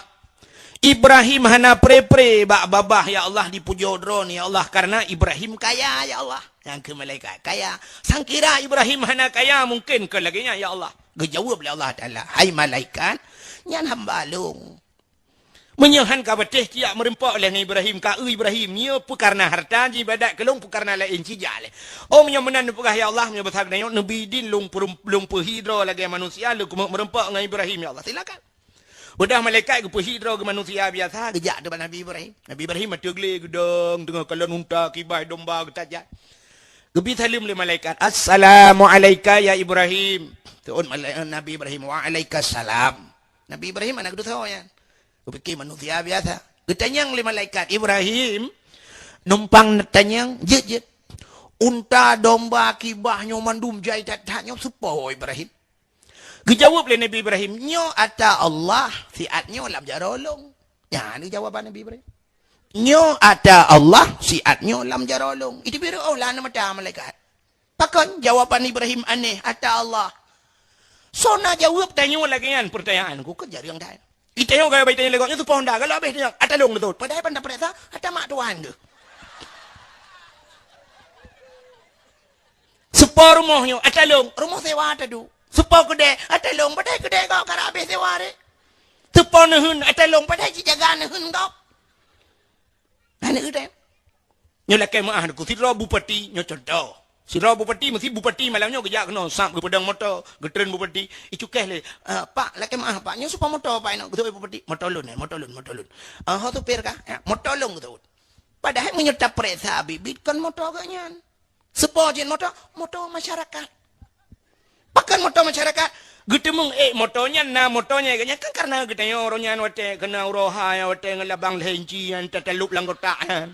Ibrahim hana pre-pre bak babah, ya Allah, dipujoe Droeneuh, ya Allah, karena Ibrahim kaya, ya Allah." Nyang keu malaikat, "Kaya. Sangkira Ibrahim hana kaya, mungkin keu lagée nyan, ya Allah." Geujaweueb lé Allah Taala, "Hai malaikat, nyan hamba lôn. Meunyoe han ka patéh, tiak meureumpok lé ngon Ibrahim, ka eu Ibrahim, nyoe peu karena harta, jiibadat keu lôn, peu karena laén, cijak lé. Oh, meunyoe meunan neupeugah, ya Allah, meunyoe basa geutanyoe, neubi idin lôn peurum-, lôn peuhi droe lagée manusia, lôn keumeung meureumpok ngon Ibrahim, ya Allah. Silakan." Beudah malaikat geupeuhi droe geumanusia biasa, geujak teubak Nabi Ibrahim. Nabi Ibrahim ateueh glé geudong, teungoh kalon unta, kibas domba geutajak. Geubi saleuem lé malaikat, "Assalamu alaika ya Ibrahim." Teuôt malai-, Nabi Ibrahim, "Wa alaika salam." Nabi Ibrahim hana geuteusoe nyan. Geupike manusia biasa. Geutanyong lé malaikat, "Ibrahim, numpang neutanyong, jeuet, jeuet. Unta, domba, kibas nyoe mandum jai that-that nyoe soe po, Ibrahim?" Geujaweueb lé Nabi Ibrahim, "Nyoe ata Allah, siat nyoe lam jaroe lôn." Nyan jawaban Nabi Ibrahim. "Nyoe ata Allah, siat nyoe lam jaroe lôn." Itu biru oh lah mata malaikat. Pakon jawaban Ibrahim aneh, ata Allah. Soe na jaweueb tanyoe lagée nyan, peurtanyaan ku keu jareueng that. Itanyoe gaya bayi tanyoe lé gob nyoe soe po nda, kalau habéh tanyoe, ata lôn geutôt. Padahai pan tapeuriksa, ata mak tuan geuh. Soe po rumoh nyoe, ata lôn, rumoh sewa taduek. Soe po keudè, ata lôn, padahai keudè gob ka habéh sewa ré. Soe po neuheun, ata lôn, padahai jijaga neuheun gob. Hana geutem. Nyoe lakée meuáh ku, sidroe bupati, nyoe contoh. Sidroe bupati, meusi bupati malam nyoe geujak keunoe, sab geupeudong moto, geutreun bupati, icukéh lé, "Ah, Pak, lakée meuáh, Pak, nyoe soe po moto, Pak, inoe?" Geuteuôt bupati, "Moto lôn, eh, moto lôn, moto lôn." "Ah, ho supir kah?" "Ya, moto lôn," geuteuôt. Padahai meunyoe tapeuriksa biet-biet kon moto geuh nyan. Soe po jeuet moto? Moto masyarakat. Pakon moto masyarakat? Geuteumeung ék moto nyan, na moto nyan geuh nyan kan karena geutanyoe uroe nyan watée keunoe uroe hai, watée ngon labang lhée inci nyan tatalop lam kotak nyan.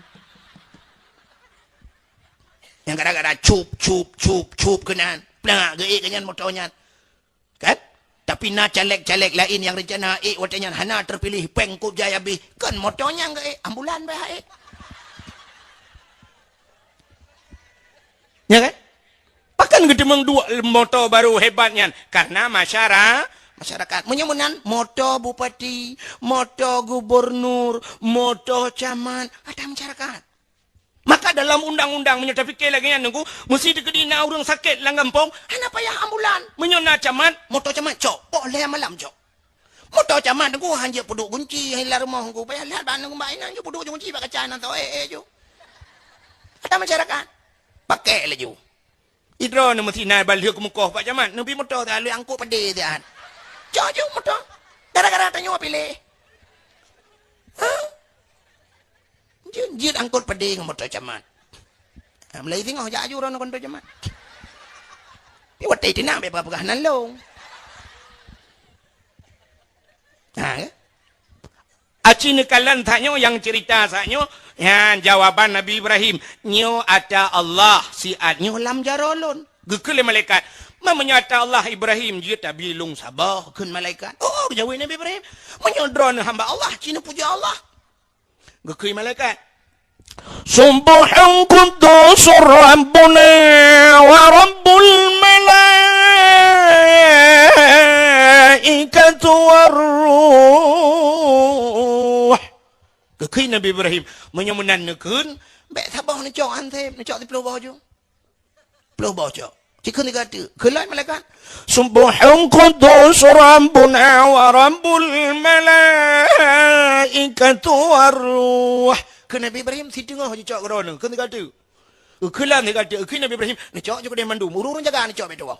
Nyang gara-gara cup, cup, cup, cup keunan. Peue geuék geuh nyan moto nyan. Kan? Tapi na caleg-caleg laén nyang reuncana ék watée nyan hana teupiléh, péng kôb jai habéh. Kon moto nyang geuék, ambulan beh ék. Ya kan? Pakon geuteumeung duek moto barô hebat nyan? Karena masyara-, masyarakat. Meunyoe meunan, moto bupati, moto gubernur, moto camat, ata masyarakat. Maka dalam undang-undang, meunyoe tapike lagée nyan, Teungku, meusi teukeudi na ureuëng sakét lam gampông, hana payah ambulan. Meunyoe na camat, moto camat cok, poh lhée malam cok. Moto camat, Teungku, han jeuet peuduek gunci lam rumoh, Teungku, payah lheueh bak aneuk bak inong jeuet peuduek gunci bak kaca nan tho, eh, eh, ju. Ata masyarakat, pakai laju. Idroe neu meusi na ban lheueh keumeukoh bak camat, neubi moto that, lheueh angkot padé that. Cok ju moto. Gara-gara tanyoe piléh. Hah? Jeuet, jeuet angkot padé ngon moto camat. Ha, mulai singoh jak aju droeneuh ngon moto camat. Tapi watée teunak bèk peugah nan lôn. Ha, ya? Aci neukalon saat nyoe nyang cerita saat nyoe, nyan jawaban Nabi Ibrahim. Nyoe ata Allah, siat nyoe lam jaroe lôn. Geukheun lé malaikat, "Ma meunyoe ata Allah Ibrahim jeuet tabi lôn saboh," kheun malaikat. "Oh," geujaweueb Nabi Ibrahim, "meunyoe droeneuh hamba Allah, ci neupujoe Allah." Geukheun malaikat, "Subbuhun quddusun Rabbuna wa Rabbul Kheun Nabi Ibrahim, "Meunyoe meunan neukheun, bèk saboh neucok han sép, neucok siplôh boh ju." Ploh boh cok. Cikheun tiga teuk. Kheun lom malaikat, "Subbuhun quddus Rabbuna wa Rabbul malaikatu war ruh." Kheun Nabi Ibrahim, "Siteungoh jicok keudroe." Kheun tiga teuk. Kheun lom tiga teuk. Kheun Nabi Ibrahim, "Neucok ju keudeh mandum. Ureueng-ureueng jaga neucok bèk tuwoe."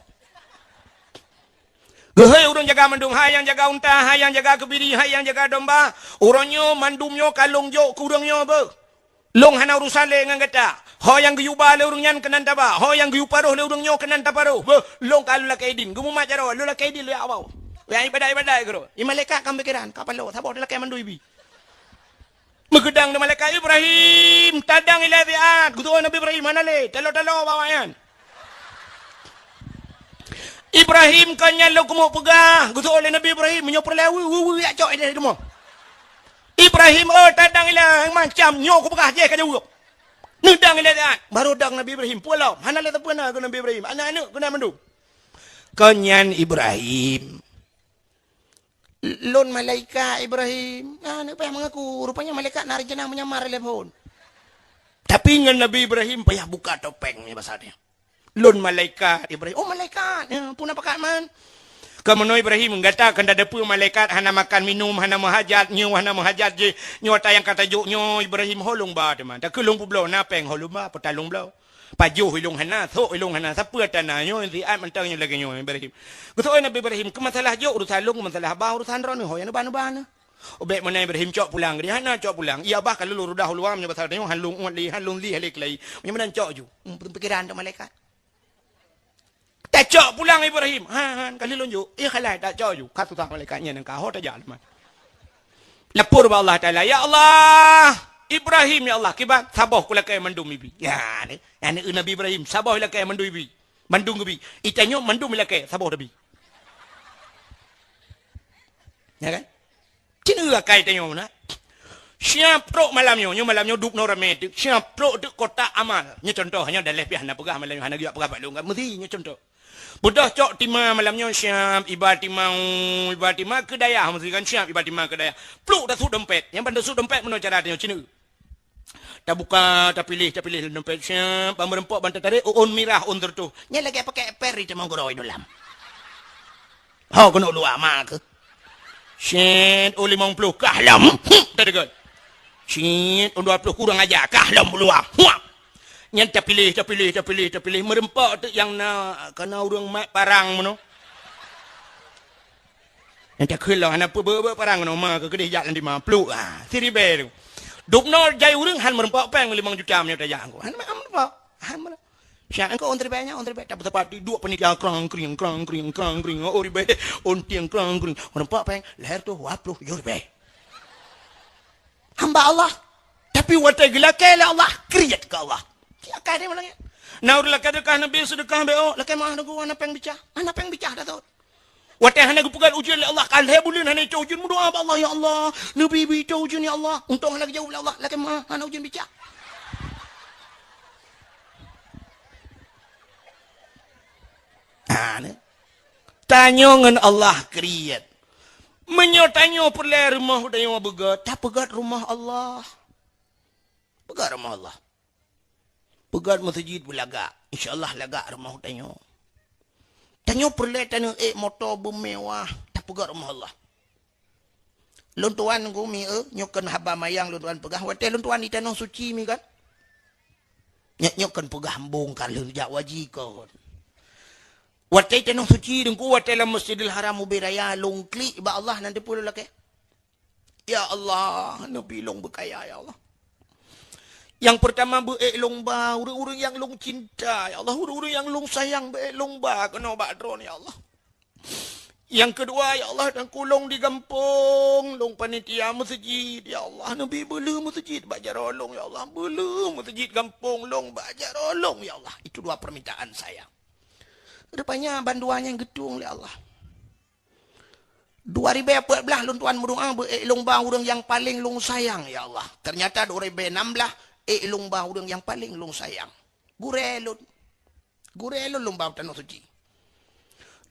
Geuhôi ureueng jaga mandum, hai nyang jaga unta, hai nyang jaga keubiri, hai nyang jaga domba. Uroe nyoe mandum nyoe ka lôn jok keu ureueng nyoe beuh. Lôn hana urusan lé ngon gata. Ho nyang geuyue ba lé ureueng nyan keunan taba, ho nyang geuyue paroh lé ureueng nyoe keunan taparoh. Beuh, lôn ka lôn lakèe idin. Geumumat jaroe, lôn lakèe idin lé Allah. Nyang ibadat-ibadat keudroe. Di malaikat ka meupikiran, ka paloe, saboh talakèe mandum ibi. Meugeudang di malaikat, "Ibrahim, tadang ilèe siat." Geuteu'oh Nabi Ibrahim, "Hana lé, taloe-taloe bak awaknyan." "Ibrahim, kon nyan lôn keumeung peugah," geuteu'oh lé Nabi Ibrahim, "meunyoe peureulèe, weu, weu, weu, jak cok ideh teuma." "Ibrahim, oh, tadang ilèe macam nyoe kupeugah, jeh ka jaweueb. Neudang ilèe siat." Barô dang Nabi Ibrahim, peue lom, hana lé sapeue na keu Nabi Ibrahim, aneuk-aneuk keunan mandum. "Kon nyan Ibrahim, lôn malaikat Ibrahim." Nah, aneuk payah mengaku, rupanya malaikat na rencana menyamar lé phon. Tapi ngon Nabi Ibrahim payah buka topeng, ya, bahasa dia. "Lôn malaikat Ibrahim." "Oh, malaikat. Ya, peue na pakat man?" "Kamoe nyoe Ibrahim, gata kon tadeue peue malaikat hana makan minum, hana meuhajat, nyoe hana meuhajat jih. Nyoe ata nyang ka tajok nyoe Ibrahim, ho lôn ba teuma. Takheun lôn peubloe, na péng ho lôn ba, peutalong bloe. Pajoh ilong hana, sok ilong hana, sapeue ata na nyoe, siat mantong nyoe lagèe nyoe Ibrahim." Geuteu'oh Nabi Ibrahim, "Keu masalah jok urusan lôn, keu masalah ba urusan droeneuh, ho nyang neuba-neuba neuh." "Oh, bèk meunan Ibrahim, cok pulang." Geuteu'oh, "Hana, cok pulang. Iya bah ka lôn reudah u luwa, meunyoe bahasa tanyoe, han lôn uet lé, han lôn lih lé keulayi. Meunyoe meunan cok ju." Hmm, pikiran tu malaikat. "Tacok pulang Ibrahim." "Han, han, ka lheueh lôn jok." "Iya khalai, tacok ju." Ka susah malaikat nyan, ka ho tajak leumah. Lapor bak Allah Taala, "Ya Allah, Ibrahim, ya Allah, kiban saboh kulakèe mandum ibi." Ya, ni, aneuk Nabi Ibrahim, saboh ilakèe mandum ibi. Mandum geubi. Itanyoe mandum ilakèe, saboh tabi. Ya kan? Cit eu akai tanyoe na. Siap trok malam nyoe, nyoe malam nyoe dubnoe ramé teuk. Siap trok teuk kotak amal. Nyoe contoh, nyoe daleh pih hana peugah malam nyoe, hana geujak peugah bak lôn kan. Meusi nyoe contoh. Beudôh cok tima malam nyoe siap, iba tima, iba tima keu dayah, meusi kan siap iba tima keu dayah. Pluk tasut dompet. Nyang ban tasut dompet meunoe cara tanyoe, cit eu. Tabuka, tapiléh, tapiléh lam dompet, siap, ban meureumpok, ban tatarék, ôn mirah, ôn seureutôh. Nyan lagèe pakèk per di teumong gurôi dalam. Ho keuneuk luwa ma keuh. Siet, ôn limong ploh, kah lom. Hmm, tadeungon. Siet, ôn dua ploh, kurang aja, kah lom luwa. Huap. Nyan tapiléh, tapiléh, tapiléh, tapiléh. Meureumpok teuk nyang na, kana ureueng mat parang meunoe. Nyang takheun lom hana peue, beu-, beu parang ngon ma keu keudeh jak lam dima, pluk, ah, siribèe tu. Dubnoe jai ureueng han meureumpok péng limong juta meunyoe tajak angku. Han, han meureumpok. Han meureumpok. Siat angku ôn ribèe nyan, ôn ribèe. Tapi teupati duek panitia krang kring, krang kring, krang kring. Oh ribèe, ôn tieng krang kring. Meureumpok péng, lhèe reutôh, dua ploh, tujoh ribèe. Hamba Allah. Tapi watèe geulakèe lé Allah, kriet keu Allah. Silakan dia malam ni. Na ureueng lakèe seudeukah, Nabi seudeukah beuh, lakèe meu'ah Teungku, hana péng bicah. Hana péng bicah dah thot. Watèe hana geupeugöt ujeuen lé Allah, ka lhèe buleuen hana icok ujeuen, meudoa bak Allah, "Ya Allah, neubi-bi icok ujeuen, ya Allah." Untông hana geujaweueb lé Allah, lakèe meu'ah hana ujeuen bicah. Ha, ni. Tanyoe ngon Allah kriet. Meunyoe tanyoe peureulèe rumoh tanyoe beugöt, tapeugöt rumoh Allah. Peugöt rumoh Allah. Peugöt meuseujid beulagak. Insya Allah lagak rumoh tanyoe. Tanyoe peureulèe taneuk ék moto beumewah, tapeugöt rumoh Allah. Lôn tuan Teungku mieu, nyoe kon haba manyang lôn tuan peugah, watèe lôn tuan di Tanoh Suci mi kan. Nyoe, nyoe kon peugah embong ka lheueh jak waji kon. Watèe Tanoh Suci Teungku, watèe lam Masjidil Haram ubé raya lôn klik bak Allah, nan teupeue lôn lakèe. Ya Allah, neubi lôn beukaya, ya Allah. Nyang peurtama beu ék lôn ba ureueng-ureueng nyang lôn cinta, ya Allah, ureueng-ureueng nyang lôn sayang beu ék lôn ba keunoe bak Droeneuh, ya Allah. Nyang keudua, ya Allah, Teungku lôn di gampông, lôn panitia meuseujid, ya Allah, neubi beuleueh meuseujid bak jaroe lôn, ya Allah, beuleueh meuseujid gampông lôn bak jaroe lôn, ya Allah. Itu dua permintaan saya. Rupanya bandua nyan geutueng lé Allah. Dua ribèe peuet blah lôn tuan meudoa beu ék lôn ba ureueng nyang paleng lôn sayang, ya Allah. Ternyata dua ribèe nam blah ék lôn ba ureueng nyang paleng lôn sayang. Gurèe lôn. Gurèe lôn lôn ba u Tanoh Suci.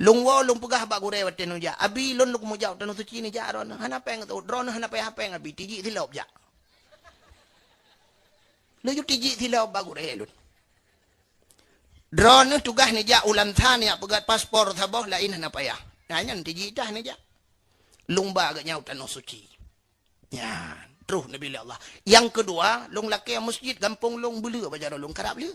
Lôn woe lôn peugah bak gurèe watèe nyoe jak, "Abi, lôn lôn keumeujak u Tanoh Suci nyoe jak droeneuh. Hana péng, droeneuh hana payah péng, Abi. Tijik silop jak." Laju tijik silop bak gurée lôn. Droeneuh tugaih neujak u Lansa neujak peugét paspor saboh, laén hana payah. Nah, nyan tijik dah neujak. Lôn ba geuh nyan u Tanoh Suci. Nyan, troh neubi lé Allah. Nyang keudua, lôn lakée meuseujid gampông lôn beuleu bak jaroe lôn karab lé.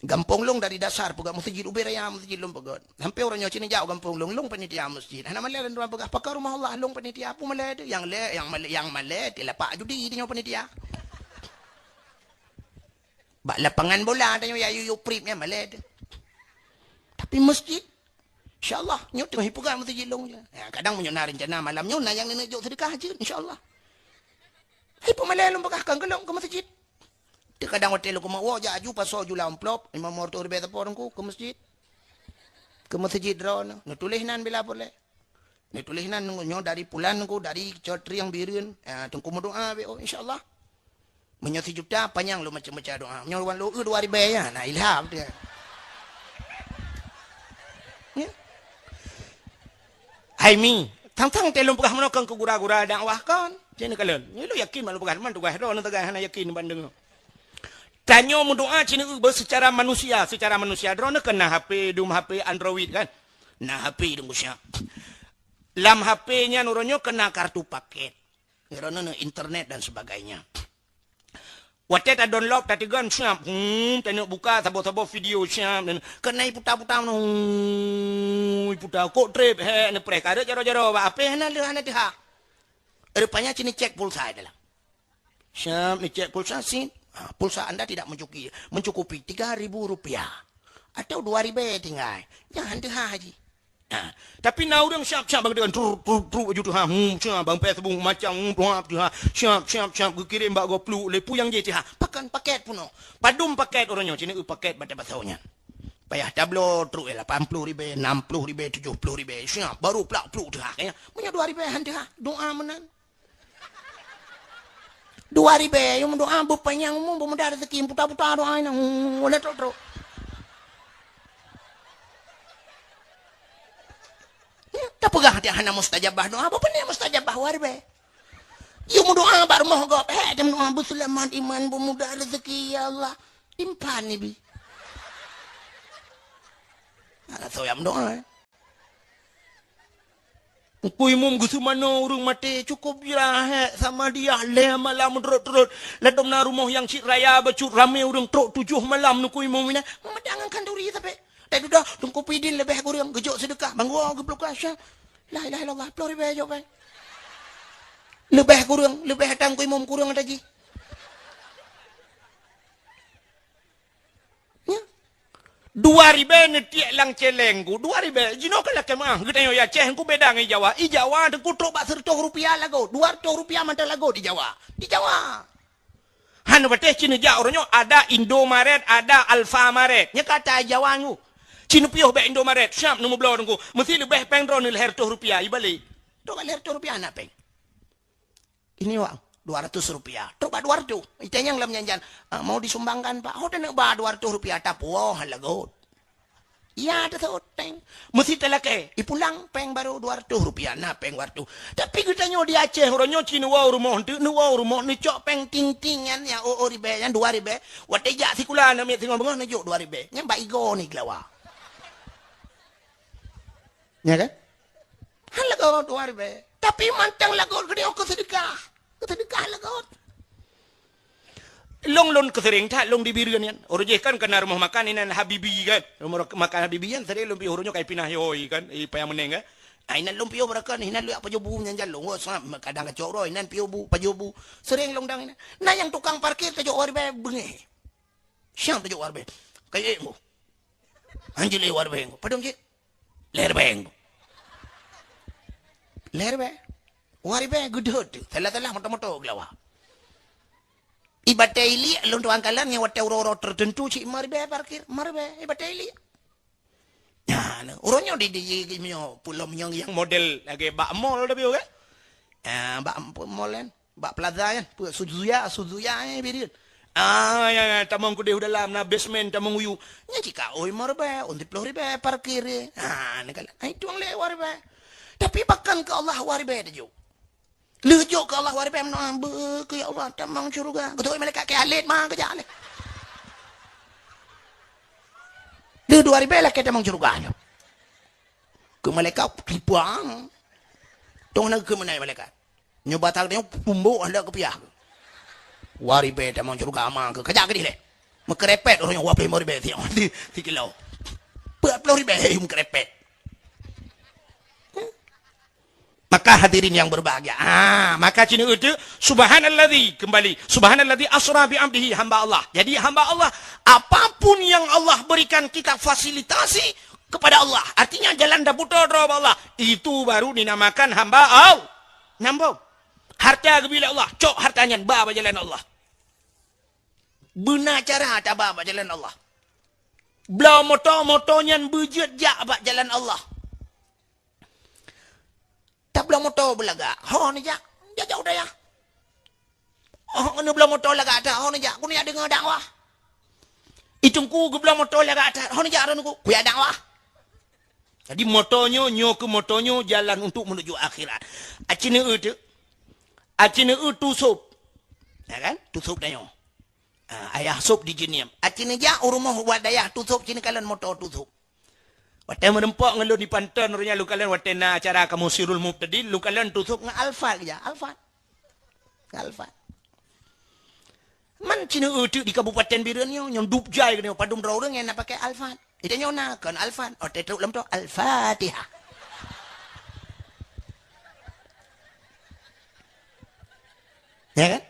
Gampông lôn dari dasar peugah meuseujid ubé raya meuseujid lôn peugét. Sampoe uroe nyoe ci neujak u gampông lôn, lôn panitia meuseujid. Hana malée lôn droe peugah, "Pakon rumoh Allah?" Lôn panitia. Peue malée teuh? Nyang lé, nyang malée, nyang malée tilapak judi tanyoe panitia. Bak lapangan bola tanyoe ya yuyup prip nyan malée teuh. Tapi meuseujid, insya Allah, nyoe teungoh ipeugah meuseujid lôn je. Ya, kadang meunyoe na rencana malam nyoe na nyang neujok seudeukah jeuet, insya Allah. Hai peumalée lôn peugah kan keu lôn keu meuseujid. Teukadang watée lôn keumeung woe jak aju pasoe ju lam amplop, lima reutôh ribée teupeu Teungku keu meuseujid. Keu meuseujid droeneuh, neutuléh nan bila peureulée. Neutuléh nan nyoe dari pulan Teungku, dari Cot Rieng Bireuen, ah, Teungku meudoa beu, oh, insya Allah. Meunyoe sijuta panyang lôn macam-macam doa. Meunyoe wan lôn eu dua ribée ya, na ilham dia. Ya. Hai mi, tang-tang teh lôn peugah meunoe kon keu gura-gura dakwah kon. Cen kalon. Nyoe lôn yakin mak lôn peugah man tugaih droeneuh teuga hana yakin bandeng. Tanyoe meudoa cina eu secara manusia, secara manusia droeneuh kena H P, dum H P Android kan. Nah H P dum siap. Lam H P nyan uroe nyoe kena kartu paket. Droeneuh internet dan sebagainya. Watée ta download tateugon siap, hmm, taneuk buka saboh-saboh video siap dan keuneuk puta-puta meunoe, hmm, puta kok treb he neupreh kareuet jaroe-jaroe bak apeh hana leuh hana teuha. Rupanya cini cek pulsa dalam. Siap ni cek pulsa sin. Ha, pulsa anda tidak mencukupi, mencukupi tiga ribu rupiah atau dua ribu tinggai. Jangan teuha haji. Ha, tapi na ureuëng siap-siap bang dengan truk truk truk baju tu ha, hmm, siap bang Facebook macam hmm, tuha tu ha, siap siap siap geukirém bak gopluk lé pu nyang jih tu ha. Pakan paket punoh. Padum paket ureuëng nyoe cina eu paket bata basau nyan. Payah tablo truk eh lapan puluh ribée, enam puluh ribée, tujuh puluh ribée. Siap baru plak pluk tu ha. Kaya punya dua ribée han tu ha. Doa meunan. Dua ribée, yum doa beupanyang umum beumudah rezeki puta-puta doa ina. Hmm, wala truk truk. Tapeugah dia hana mustajabah doa, apa pernah mustajabah warbe? Yuk meudoa bak rumoh gob, eh, dia meudoa beuseulamat iman, beumudah rezeki, ya Allah. Impan ni bi. Hana soe nyang meudoa, eh. Teungku Imum geuseumanoe ureuëng maté, cukup jirahat sama dia lhée malam meudurot-durot. Ladom na rumoh nyang cit raya bacut ramé ureuëng trok tujoh malam Teungku Imum ina. Meudang ngon khanduri sabe. Teududoh Teungku Pidin leubeh kureueng geujok seudeukah, banggoe geupluka syah. La ilaha illallah, ploh ribée jok bai. Leubeh kureueng, leubeh tang Teungku Imum kureueng ata jih. Nya. Dua ribée neutiek lam celeng ku, dua ribée. Jinoe ka lakée meuah, geutanyoe ya Aceh ku beda ngon i Jawa. I Jawa Teungku trok bak seureutôh rupiah lagot, dua reutôh rupiah mantong lagot di Jawa. Di Jawa. Han patéh ci neujak uroe nyoe ada Indomaret, ada Alfamaret. Nya kata Jawa nyoe. Ci neupiôh bak Indomaret, siap neumeubloe Teungku. Meusti leubeh péng droeneuh lhée reutôh rupiah, ibalek. Trok bak lhée reutôh rupiah na péng. Ini wang, dua ratus rupiah. Trok bak dua ratus. Itanyong lam janjan, "Ah, mau disumbangkan, Pak?" "Oh, taneuk ba dua ratus rupiah, tapuwoe lagot." Iya, tasot péng. Meusti talakée, ipulang péng baru dua ratus rupiah, na péng dua ratus. Tapi geutanyoe di Aceh, uroe nyoe ci neuwoe rumoh, neuteuek neuwoe rumoh, neucok péng ting-ting nyan, nyang oh, oh ribée, nyang dua ribée. Watée jak sikula aneuk miet singoh beungoh neujok dua ribée. Nyan bak igoe ni geulawa. Nya kan? Han lagot dua ribée. Tapi mantong lagot geutanyoe keu seudeukah. Keu seudeukah lagot. Lôn, lôn keuseureng that lôn di Bireuen nyan. Uroe jih kan keu na rumoh makan inan Habibi kan. Rumoh makan Habibi nyan sering lôn piôh uroe nyoe kai pinah yoi kan. I payah meuneng kan. Ah, inan lôn piôh beurakan inan lôn jak pajoh bu nyan jan lôn. Wah, kadang kacok roh inan piôh bu, pajoh bu. Sering lôn dang inan. Na nyang tukang parkir tajok dua ribée beungéh. Siang tajok dua ribée. Kayek bu. Anjli dua ribée. Padum cit? Lhée ribée. Lhée ribée. Dua ribée geudeuet tu. Salah-salah moto-moto geulawa. I Batée Iliek lôn tuan kalan nyang watée uroe-uroe tertentu cit lima ribée parkir. Lima ribée i Batée Iliek. Nah, uroe nyoe di, di, di, di, nyoe, pulo meunyoe nyang model lagée bak mall tapi kan. Ah, bak mall kan. Bak plaza nyan, peue Suzuya, Suzuya nyan bidin. Ah, ya, ya, tamong keudeh u dalam, na basement tamong uyu. Nyan cit ka oi lima ribée, ôn siplôh ribée parkir. Ah, ni kan. Ai tuang lé dua ribée. Tapi bahkan keu Allah dua ribée tajok. Lheueh jok keu Allah dua ribèe meudoa, "Beu keu ya Allah tamong syeuruga." Geutôk malaikat keu alet ma keujak lé. Lheueh dua ribèe lakèe tamong syeuruga nyoe. Keu malaikat tipuang. Tong na keu meunan malaikat. Nyoe batang nyoe pumbok handak keupiah. Dua ribèe tamong syeuruga ma keu keujak keudeh lé. Meukeurepet ureueng nyoe dua ploh limong ribèe si, si, sikilo. Empat puluh ribèe meukeurepet. Maka hadirin yang berbahagia. Ah, maka cina itu subhanalladzi kembali. Subhanalladzi asra bi abdihi, hamba Allah. Jadi hamba Allah, apapun yang Allah berikan kita fasilitasi kepada Allah. Artinya jalan daputo droe bak Allah. Itu baru dinamakan hamba Allah. Nyambung. Harta geubri lé Allah, cok harta nyan ba bak jalan Allah. Beuna cara taba bak jalan Allah. Bloe moto, moto nyan beujeuet jak bak jalan Allah. Tabloe moto beulagak, ho neujak, jak-jak u dayah. Oh, neubloe moto lagak that, ho neujak, keuneuk jak deungoe dakwah. Itungku geubloe moto lagak that, ho neujak droeneuh, keuneuk jak dakwah. Jadi moto nyoe, nyoe keuh moto nyoe jalan untuk menuju akhirat. Aci neueu teuk. Aci neueu tusôb. Ya kan? Tusôb tanyoe. Ah, ayah sôb di Jeunieb. Aci neujak u rumoh bak dayah tusôb, ci neukalon moto tusôb. Watèe meureumpok ngon lôn di Panton, ureueng nyan lôn kalon watèe na acara kamoe Sirul Mubtadin, lôn kalon tusôb ngon Alphard keujak, Alphard. Ngon Alphard. Man ci neueu teuk di Kabupaten Bireuen nyoe, nyang dub jai keunoe padum droe ureueng nyang na pakai Alphard. Di tanyoe na kon Alphard, watèe trok lam moto, Al-Fatihah. Ya kan?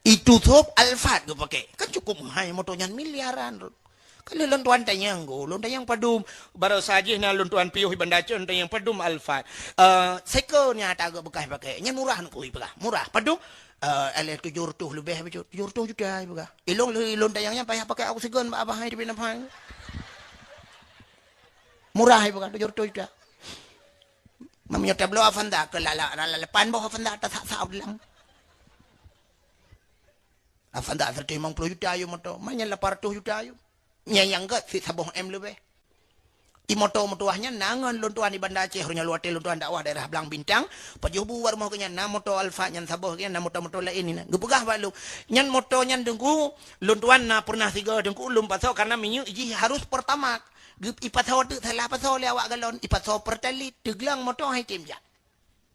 Itu thôb Alphard geupakai. Kan cukup meuhai moto nyan miliaran. Kalau lôn tuan tanyong go, lôn tanyong padum, barosa jih na lôn tuan piôh i Banda Aceh, lôn tanyong padum Alphard. Eh, seko nyan ata geuh beukah pakai. Nyan murah nyan keuh ipeugah. Murah. Padum? Eh, alèh tujoh reutôh leubeh bacut. Tujoh reutôh juta ipeugah. Ilôn, ilôn tanyong nyan payah pakai oksigen bak abah hai di Pinaphang. Murah ipeugah tujoh reutôh juta. Meunyoe tabloe Avanza keu lala, lala lapan boh Avanza tasak-sak u dalam. Avanza seratus lima puluh juta yum moto, ma nyan lapan ratus juta yum. Nyan nyang gèt sit saboh M leubeh. I moto meutuwah nyan na ngon lôn tuan di Banda Aceh, uroe nyan watèe lôn tuan dakwah daerah Blang Bintang, pajoh bu bak rumoh geuhnyan na moto Alphard nyan saboh geuhnyan na moto-moto laén inan. Geupeugah bak lôn, nyan moto nyan Teungku, lôn tuan na pernah sigoe Teungku lôn pasoe karena minyeuk jih harus Pertamax. Geu-, ipasoe teuk salah pasoe lé awak galon, ipasoe Pertalite, teugleng moto hai tem jak.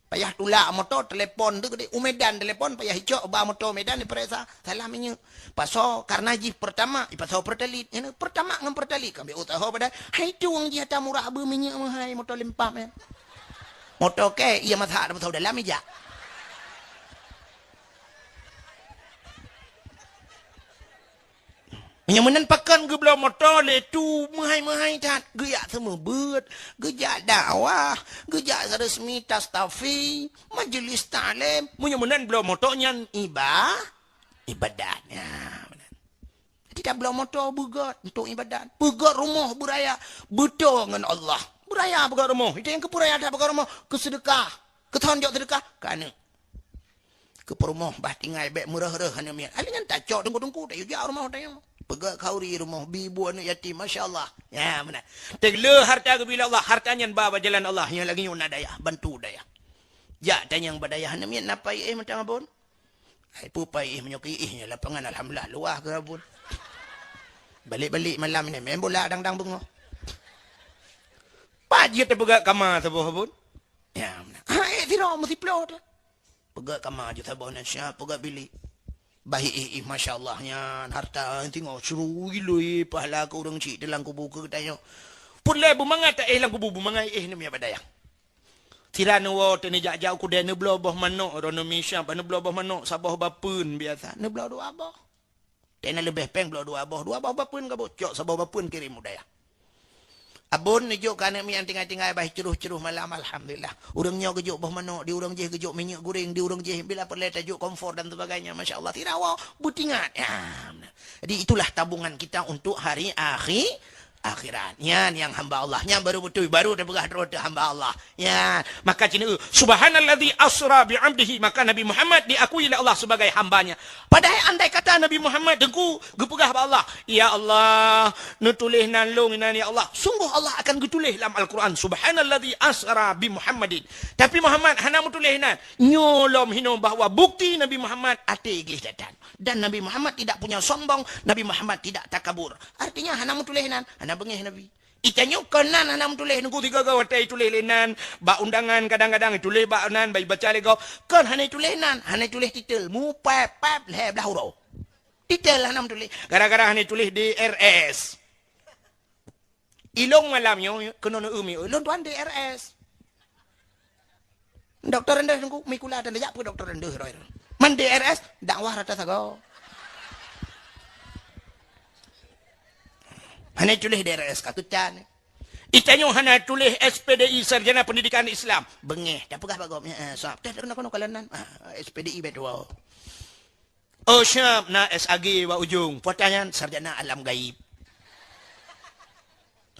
Payah tulak moto, telepon tu geude u Medan telepon, payah icok ba moto Medan dipeuriksa, salah minyeuk. Pasoe karena jih Pertamax, ipasoe Pertalite. Nyan Pertamax ngon Pertalite kan bèk usaha padahai. Hai tueng jih ata murah beu minyeuk meuhai moto lempam nyan. Moto kèe, iya masak ata pasoe dalam ijak. Meunyoe meunan pakon geubloe moto lé tu meuhai-meuhai that, geujak seumeubeuet, geujak dakwah, geujak resmi tastafi, majelis taklim. Meunyoe meunan bloe moto nyan iba-, ibadat. Ya, meunan. Jadi tabloe moto beugöt untuk ibadat. Beugöt rumoh beuraya, beutôi ngon Allah. Beuraya beugöt rumoh. Itu nyang keupeuraya that beugöt rumoh, keu seudeukah. Keu thon jok seudeukah, keu aneuk. Keu peurumoh bah tinggai bèk meureuh-reuh aneuk miet. Aneuk nyan tacok teungku-teungku, tayue jak rumoh tanyoe. Peugöt khauri rumoh, bi bu aneuk yatim, masya Allah. Ya, meunan. Teuk le harta geubri lé Allah, harta nyan ba bak jalan Allah, nyang lagèe nyoe na dayah, bantu dayah. Jak tanyong bak dayah, aneuk miet na pai éh mantong Abon? Ai peue pai éh meunyoe keu éh nyoe lapangan alhamdulillah luwah keu Abon. Balek-balek malam nyoe main bola dang-dang beungoh. Pat jeuet teupeugöt kama saboh Abon? Ya, meunan. Ha, éh sidroe meusiplôh teuh. Peugöt kama ju saboh nyan siap peugöt bilék. Bah éh, éh, masya Allah nyan harta singoh syuru iloi pahala keu ureueng chik teuh lam kubu keu geutanyoe. Peureulèe beumangat taéh lam kubu, beumangat éh neumiyat bak dayah. Sira neuwoe teuh neujak-jak u keudè neubloe boh manok, droeneuh mi siap neubloe boh manok saboh bapeuen biasa, neubloe dua boh. Teuh na leubeh péng bloe dua boh, dua boh bapeuen ka bocok, saboh bapeuen kirém u dayah. Abon neujok keu aneuk miet nyang tinggai-tinggai bah ceuruh-ceuruh malam, alhamdulillah. Ureueng nyoe geujok boh manok, di ureueng jéh geujok minyeuk guréng, di ureueng jéh bila peureulèe tajok kompor dan sebagainya, masya Allah. Sira woe beutingat. Ya, meunan. Jadi itulah tabungan kita untuk hari akhi-, akhirat. Nyan nyang hamba Allah. Nyan baru beutôi, baru teupeugah droe teuh hamba Allah. Nyan. Maka cina, "Subhanalladzi asra bi 'abdihi." Maka Nabi Muhammad diakui lé Allah sebagai hamba-Nya. Padahai andai kata Nabi Muhammad teungku geupeugah bak Allah, "Ya Allah, neutuléh nan lôn inan ya Allah." Sungguh Allah akan geutuléh lam Al-Quran, "Subhanalladzi asra bi Muhammadin." Tapi Muhammad hana meutuléh nan. Nyoe lom hinoe bahwa bukti Nabi Muhammad até gleh that-that. Dan Nabi Muhammad tidak punya sombong, Nabi Muhammad tidak takabur. Artinya hana meutuléh nan, hana beungéh Nabi. Itanyoe kon nan hana meutuléh, nunggu tiga go watèe ituléh lé nan, bak undangan kadang-kadang ituléh bak nan, bak ibaca lé gob. Kon hana ituléh nan, hana ituléh titel. Mu pep, pep, lhèe blah uroe. Titel hana meutuléh. Gara-gara hana ituléh D R S. Ilôn malam nyoe keunoe neu-eu mi, "Lôn tuan D R S." Doktor Rendeuh teungku, mi kula dan jak peue doktor Rendeuh roh. Man D R S, dakwah rata sagoe. Hana tuléh D R S ka tucan. Itanyoe hana tuléh S P D I, Sarjana Pendidikan Islam. Beungéh, tapeugah bak gob, "Eh, eh, sab, teh keunoe-keunoe kalon nan." Ah, S P D I beutôi. Oh, siap, na S A G bak ujong. Peue ata nyan, sarjana alam gaib.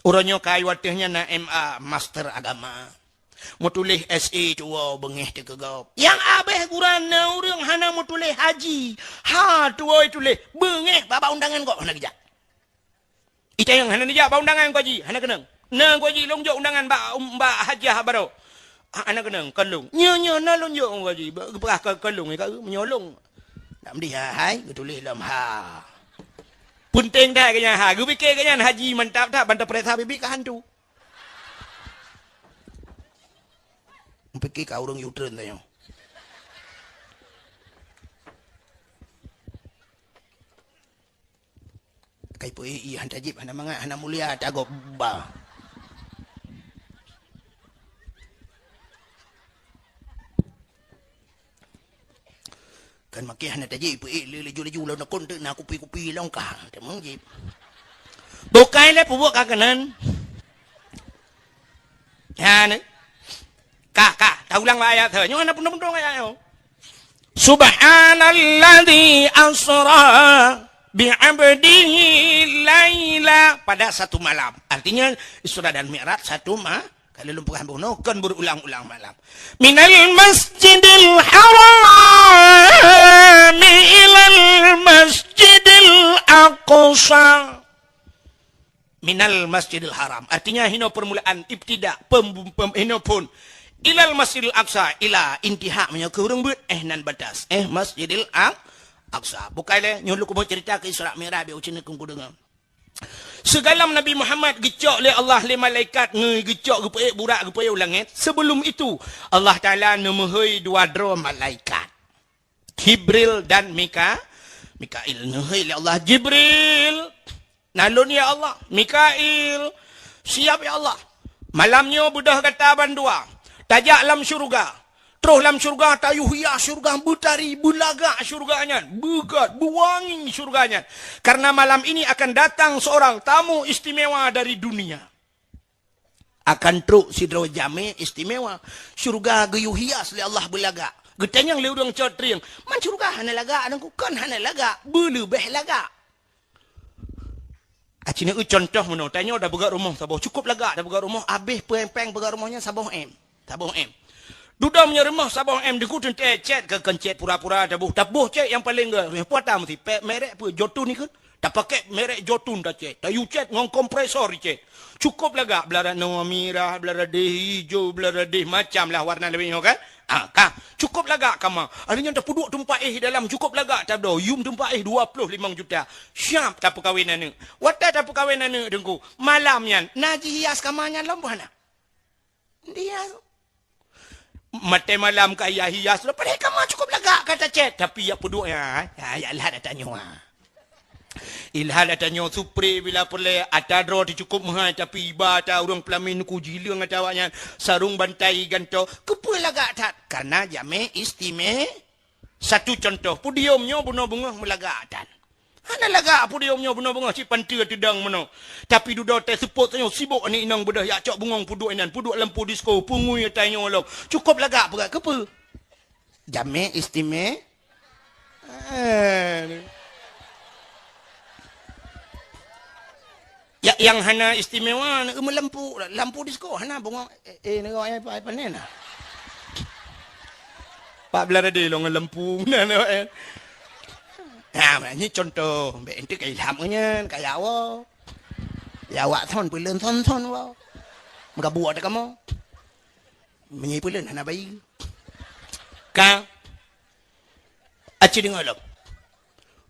Uroe nyoe ka watèe nyan na M A, master agama. Meutuléh S A tuwoe beungéh teuh keu gob. Nyang abéh gura na ureueng hana meutuléh haji. Ha, tuwoe tuléh beungéh bak undangan gob hana geujak. Itanyong hana neujak bak undangan Teungku Haji, hana keunong. Na Teungku Haji, lôn jok undangan bak, um, bak hajah baroe. Ah, hana keunong, kon lôn. Nyoe, nyoe, na lôn jok Teungku Haji, bak, geupeugah kon, kon lôn, ka, meunyoe lôn. Nak meudeh hai, geutuléh lom ha. Peunteng that keu nyan ha, geupike keu nyan haji mantap that, ban tapeuriksa biet-biet ka hantu. Pike ka ureueng U-turn tanyoe. Kai peu-ék, ih, han tajib, hana mangat, hana mulia, tagob ba. Kan makai hana tajib, peu-ék lé laju-laju lom nakon teuk na kupi-kupi lom kah. Teuma jib. Bukai lé peubuet ka keunan. Nyan. Kah, kah, taulang bak ayat tu. Nyoe hana peunong-peunong ayat nyoe. Subhanalladzi asra bi 'abdihi laila, pada satu malam. Artinya, Isra dan Mi'raj satu ma-, kalau lôn peugah bunoe, kon berulang-ulang malam. Minal masjidil haram ilal masjidil aqsa. Minal Masjidil Haram. Artinya, hinoe permulaan, ibtida, pem-, pem-, hinoe phon. Ilal Masjidil Aqsa, ila, intiha, meunyoe keu ureueng beuet, eh, nan batas. Eh, Masjidil Aq-, Aqsa. Bukai lé, nyoe lôn keumeung cerita keu Isra Mi'raj, biar ucen keu kudeungoe. Sigohlom Nabi Muhammad geucok lé Allah lé malaikat, ngeugeucok geupeuék burak geupeuék u langét. Sebelum itu, Allah Taala neumeuhôi dua droe malaikat. Jibril dan Mika-, Mikail. Neuhôi lé Allah, "Jibril, na lôn ya Allah." "Mikail, siap ya Allah." "Malam nyoe beudôh gata bandua, tajak lam syeuruga. Troh lam syeuruga, tayue hias syeuruga, beutari, beulagak syeuruga nyan, beugét, beuwangi syeuruga nyan. Karena malam ini akan datang seorang tamu istimewa dari dunia." Akan trok sidroe jamé istimewa. Syeuruga geuyue hias lé Allah beulagak. Geutanyong lé ureueng cot trieng, "Man syeuruga hana lagak, Teungku?" "Kon hana lagak, beuleubeh lagak." Aci neueu contoh meunoe, tanyoe tapeugét rumoh saboh, cukôp lagak tapeugét rumoh, abéh péng-péng peugét rumoh nyan saboh M. Saboh M. Dudoe meunyoe rumoh saboh M, Teungku, teuntèe cét keu kon cét pura-pura taboh. Taboh cét nyang paleng gét, peue ata meusti pèk merek peue, Jotun ikheun. Tapakèk merek Jotun tacét, tayue cét ngon kompresor icét. Cukôp lagak, blah radeh mirah, blah radeh ijo, blah radeh macam lah warna leubeh nyoe kan. Ah, ka. Cukôp lagak kama. Ada nyang tapeuduek teumpat éh dalam, cukôp lagak tabloe, yum teumpat éh dua ploh limong juta. Siap tapeukawen aneuk. Watèe tapeukawen aneuk Teungku, malam nyan na jihias kama nyan lom boh hana? Dia maté malam ka hias-hias, padahai kama cukôp lagak ka tacét, tapi yak peuduek nyan, ha, yak lhah ata nyoe, ha. Ilhah ata nyoe supre bila peureulèe, ata droe teucukôp meuhai, tapi iba ata ureueng peulamin Teungku jileueng ata awak nyan, sarong bantai gantoe, keupeue lagak that? Karena jamé istime-, Satu contoh, podium nyoe bunoe beungoh meulagak tan. Hana lagak podium nyoe bunoe beungoh cit panteue teudong meunoe. Tapi dudoe teuh seupôt tanyoe sibok aneuk inong beudôh yak cok bungong peuduek inan, peuduek lampu disko, pungui ata nyoe lom. Cukôp lagak peugah keupeue? Jamé istime-, eh. Nyang hana istimewa, na meulampu, lampu disko hana bungong, eh, eh, nengok, eh, pa-, panen na. Pak Belarade lôn ngon lampu na, na, eh. Nah, nyoe contoh, bèk ente ka ilham nyan, ka ya Allah. Ya awak thon peuleuen thon-thon wa. Meugabu ada kamoe. Meunyoe peuleuen hana bayi. Ka. Aci deungoe lom.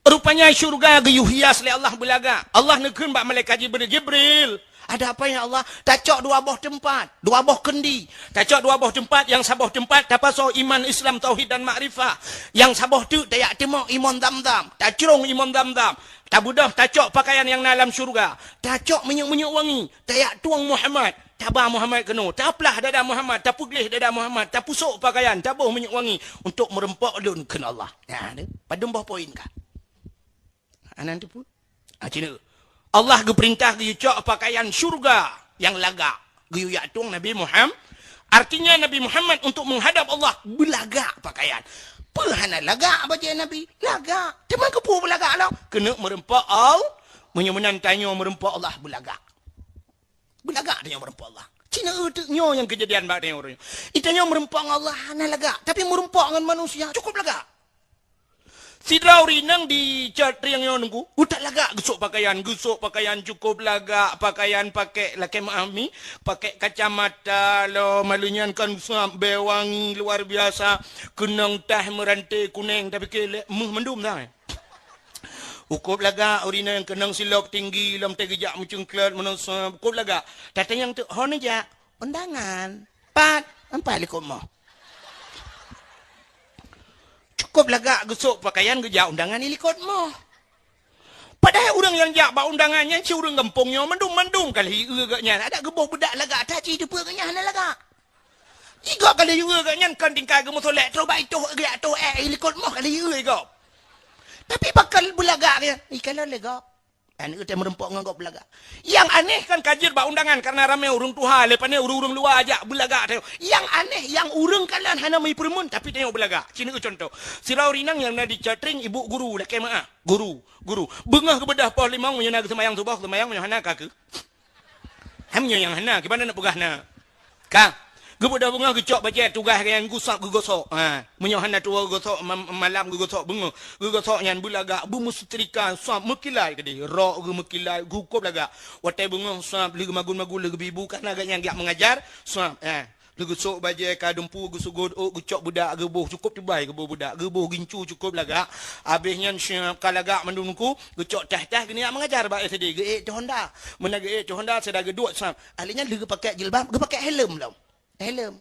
Rupanya syurga geuyue hias lé Allah beulagak. Allah neukheun bak malaikat Jibril, "Jibril, ada apa ya Allah?" "Tacok dua boh teumpat, dua boh keundi. Tacok dua boh teumpat, nyang saboh teumpat tapasoe iman, Islam, tauhid dan makrifah. Nyang saboh teuk tajak teumok imon Zamzam, tacrông imon Zamzam. Tabeudôh tacok pakaian nyang na lam syurga. Tacok minyeuk-minyeuk wangi, tajak tueng Muhammad. Taba Muhammad keunoe, taplah dada Muhammad, tapeugleh dada Muhammad, tapusok pakaian, taboh minyeuk wangi untuk meurumpok lôn," kheun Allah. Nah, tu, padum boh poin ka. Anan tu pun. Ah, cina. Allah geupeurintah geuyue cok pakaian syurga nyang lagak. Geuyue jak tueng Nabi Muhammad. Artinya Nabi Muhammad untuk menghadap Allah beulagak pakaian. Peue hana lagak bajèe Nabi? Lagak. Teuma keupeue beulagak lom? Keuneuk meurumpok Allah. Meunyoe meunan tanyoe meurumpok Allah beulagak. Beulagak tanyoe meurumpok Allah. Cina eu teuk nyoe nyang keujadian bak tanyoe uroe nyoe. Tanyoe meurumpok ngon Allah hana lagak, tapi meurumpok ngon manusia cukup lagak. Sidroe ureueng inong di Catriang nyoe nunggu, utak lagak geusok pakaian, geusok pakaian cukup lagak, pakaian pakai lakèe meu'ah mi, pakai kacamata lom, malu nyan kan sab bèe wangi luar biasa, keunong tah meurante kunèng, tapi keu lé meuh mandum dah. Cukup lagak ureueng inong keunong silop tinggi lom teuh geujak meucungklot meunosa, cukup lagak. Tatanyong teuk, "Ho neujak?" "Undangan." "Pat?" "Empat likot moh." Cukup lagak geusok pakaian geujak undangan di likot moh. Padahai ureueng nyang jak bak undangan nyan cit ureueng gampông nyoe mandum-mandum ka lheueh geuh gobnyan. Adak geuboh beudak lagak that cit teupeue gobnyan hana lagak. Igob ka lheueh geuh gobnyan kon tingkai geumeusolek, troh bak itoh geujak toh ék, i likot moh ka lheueh geuh igob. Tapi pakon beulagak geuh, ikalon lé gob. Aneuk teuh meurumpok ngon gob beulagak. Nyang aneh kan ka jeuet bak undangan karena ramé ureueng tuha, lé pané ureueng-ureueng luwa jak beulagak teuh. Nyang aneh, nyang ureueng kalon hana meupeureumeun tapi tanyoe beulagak. Cina eu contoh. Sidroe ureueng inong nyang na di Catriang ibu guru lakèe meu'ah. Guru, guru. Beungoh geubeudôh poh limong meunyoe na geuseumayang suboh, seumayang meunyoe hana ka keuh. Hai meunyoe nyang hana, kiban na peugah na. Ka. Geubeudôh beungoh geucok bajèe tugaih geuh nyan geusab geugosok. Ha. Meunyoe hana tuwoe geugosok ma-, malam geugosok beungoh. Geugosok nyan beulagak, beumeusetrika, sab meukilat keudéh. Rok geuh meukilat, geukup lagak. Watèe beungoh sab lheueh geumagun-magun lheueh geubi bu kana gobnyan geujak meungajar, sab. Ha. Lheueh geusok bajèe ka dumpeue, geusugot ôk, geucok beudak geuboh, cukup teubai geuboh beudak, geuboh gincu cukup lagak. Abéh nyan siap ka lagak mandum nungku, geucok tah-tah geunyan meungajar bak S D, geuék teuh honda. Meunan geuék teuh honda, sira geuduek sab. Ahli nyan lheueh geupakai jilbab, geupakai helm lom. Helm.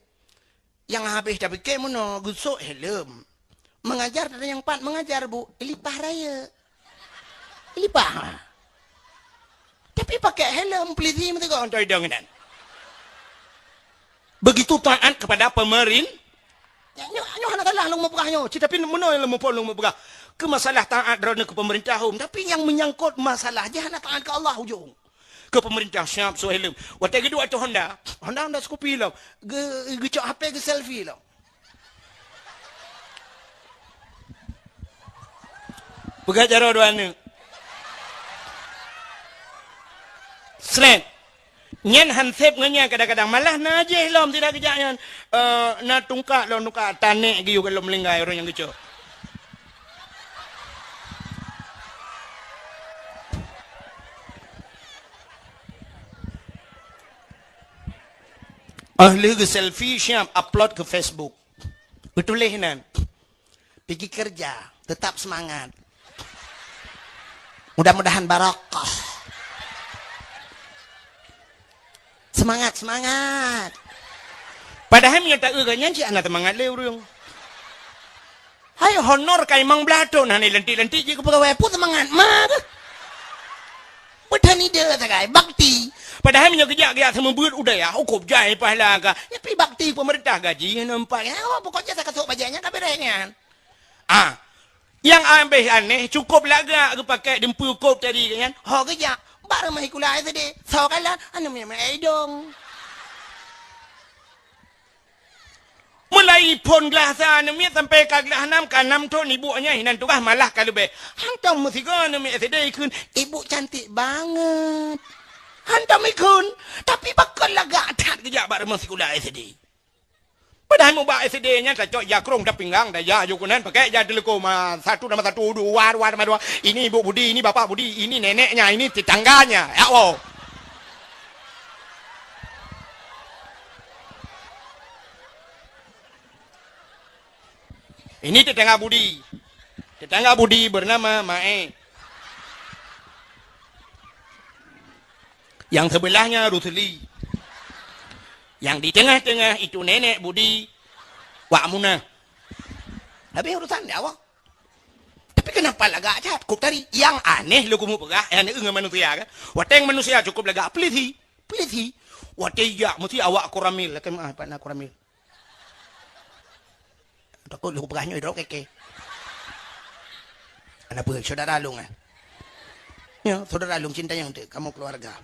Nyang habéh tapike meunoe geusok helm. Meungajar teuh nyang pat meungajar, Bu, ilipah rayeuk. Ilipah. Tapi pakai helm, polisi meuteugok ngon idong nyan. Begitu taat kepada pemerin-, nyoe, nyoe hana salah lôn meupeugah nyoe. Cit tapi meunoe lôn muphom lôn meupeugah. Keu masalah taat droeneuh keu pemerintah hom, tapi nyang menyangkut masalah jih hana taat keu Allah ujong. Keu pemerintah siap soe helm. Watèe geuduek ateueh honda, honda, honda Scoopy lom. Geu-, geucok H P geu-selfie lom. Peugah jaroe dua aneuk. Sret. Nyan han sép ngon nyan kadang-kadang. Malah na jih lom sira geujak nyan. Eh, na tungkak lom, tungkak tanek geuyue lom meulinggai ureueng nyang geucok. Oh lheueh geu-selfie siap upload keu Facebook. Geutuléh nan, "Pigi keureuja, teutap seumangat. Mudah-mudahan barokah." Seumangat, seumangat. Padahai meunyoe taeu gobnyan cit hana seumangat lé ureueng. Hai honor ka limong blaih thon hana lantik-lantik jih keu peugawai, peue seumangat ma keuh? Meuteunide sagai, bakti. Padahai meunyoe geujak-geujak seumeubeuet u dayah, ukôb jai pahala ka. Nyan pi bakti peumeurintah gaji hana meupat. Oh, pokok jih saka sôk bajèe nyan ka beureh nyan. Ah, nyang abéh aneh, cukôp lagak geupakék dumpeue kôb tadi nyan. Ho geujak, bak rumoh sikula S D, soe kalon, aneuk miet-miet idong. Mulai phôn glah sa aneuk miet sampai ka glah nam, ka nam thon ibu nyan hinan tugaih malah ka leubeh. Hantom meusigoe aneuk miet S D ikheun, "Ibu cantik banget." Mikheun, tapi pakon lagak that geujak bak rumoh sikula S D. Padahai mubak S D nyan tacok ija krông, tapinggang, taja aju keunan, pakai ija teuleukom, ah, satu nama satu, dua, dua nama dua. Ini Ibu Budi, ini Bapak Budi, ini neneknya, ini tetangganya. Ya Allah. Ini tetangga Budi. Tetangga Budi bernama Mae. Yang sebelahnya Rusli. Yang di tengah-tengah itu nenek Budi, Wak Munah. Habis urusan dia, awak. Tapi kenapa lagak that? Kok tadi yang aneh leukumu peugah, yang aneh ngon manusia kan? Watèe manusia cukup lagak pelisi, pelisi. Watèe jak mesti awak koramil, lakèe meu'ah pat na koramil. Takot lôn peugah nyoe droe keke. Ana peue saudara lôn, eh? Ya, saudara lôn cinta nyang teuk, kamoe keluarga.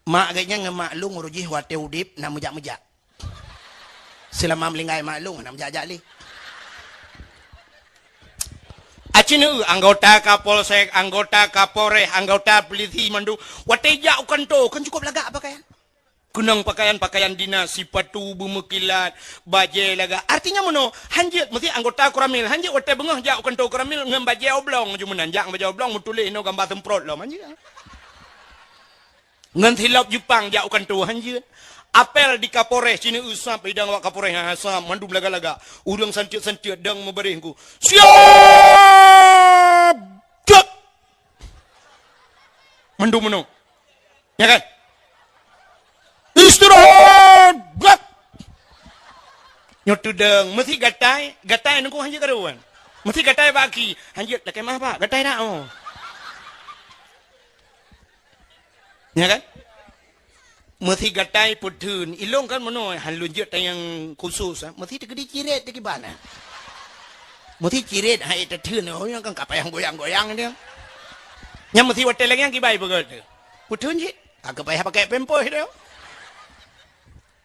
Mak geuh nyan ngon mak lôn uroe jih watèe udép na meujak-meujak. Seulama meuninggai mak lôn na meujak-jak lé. Aci neu anggota Kapolsek, anggota Kapolres, anggota polisi mandum watèe jak u kantô kan cukup lagak pakaian. Keunong pakaian-pakaian dinas, sipatu beumeukilat, bajèe lagak. Artinya meunoe, hanjeuet meusti anggota koramil, hanjeuet watèe beungoh jak u kantô koramil ngon bajèe oblong ju meunan, jak ngon bajèe oblong meutuléh inoe gamba seumprot lom, hanjeuet. Ngon silop Jepang jak u kantô, hanjeuet. Apel di Kapolres, ci neu sab idang awak Kapolres, ha, sab, mandum lagak-lagak. Ureueng santiet-santiet dang meubaréh ku. Siap! Cek! Mandum meunoe. Ya kan? Istirahat! Gerak! Nyoe teudong, meusti gatai, gatai nungku hanjeuet karuan. Meusti gatai bak aki, hanjeuet lakèe meu'ah, Pak, gatai dak, oh. Ya kan? Meusti gatai peutheun, ilong kan meunoe, han lôn jeuet tanyong khusus, ah. Meusti teukeudi cirét teukiban, ah. Meusti cirét hai teutheun, oh, nyang kan ka payah goyang-goyang dia. Nyang meusti watèe lagèe nyang kibai beugöt tu. Peutheun cit, ka payah pakai pampers dia.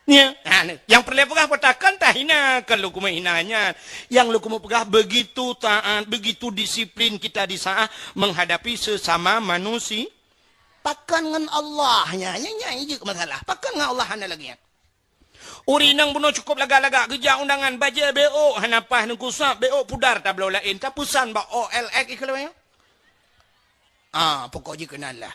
Ya, ha, ni. Nyang peureulèe peugah peue takon tahina, kon lôn keumeung hina nyan. Nyang lôn keumeung peugah begitu taat, begitu disiplin kita di saat menghadapi sesama manusia. Pakon ngon Allah nyan, nyan, nyan jeuet masalah. Pakon ngon Allah hana lagèe nyan. Ureueng inong bunoe cukup lagak-lagak geujak undangan, bajèe beuôk hana paih, neugusap beuôk pudar tabloe laén, tapeusan bak O L X ikeu lawèe. Ah, pokok jih keunan lah.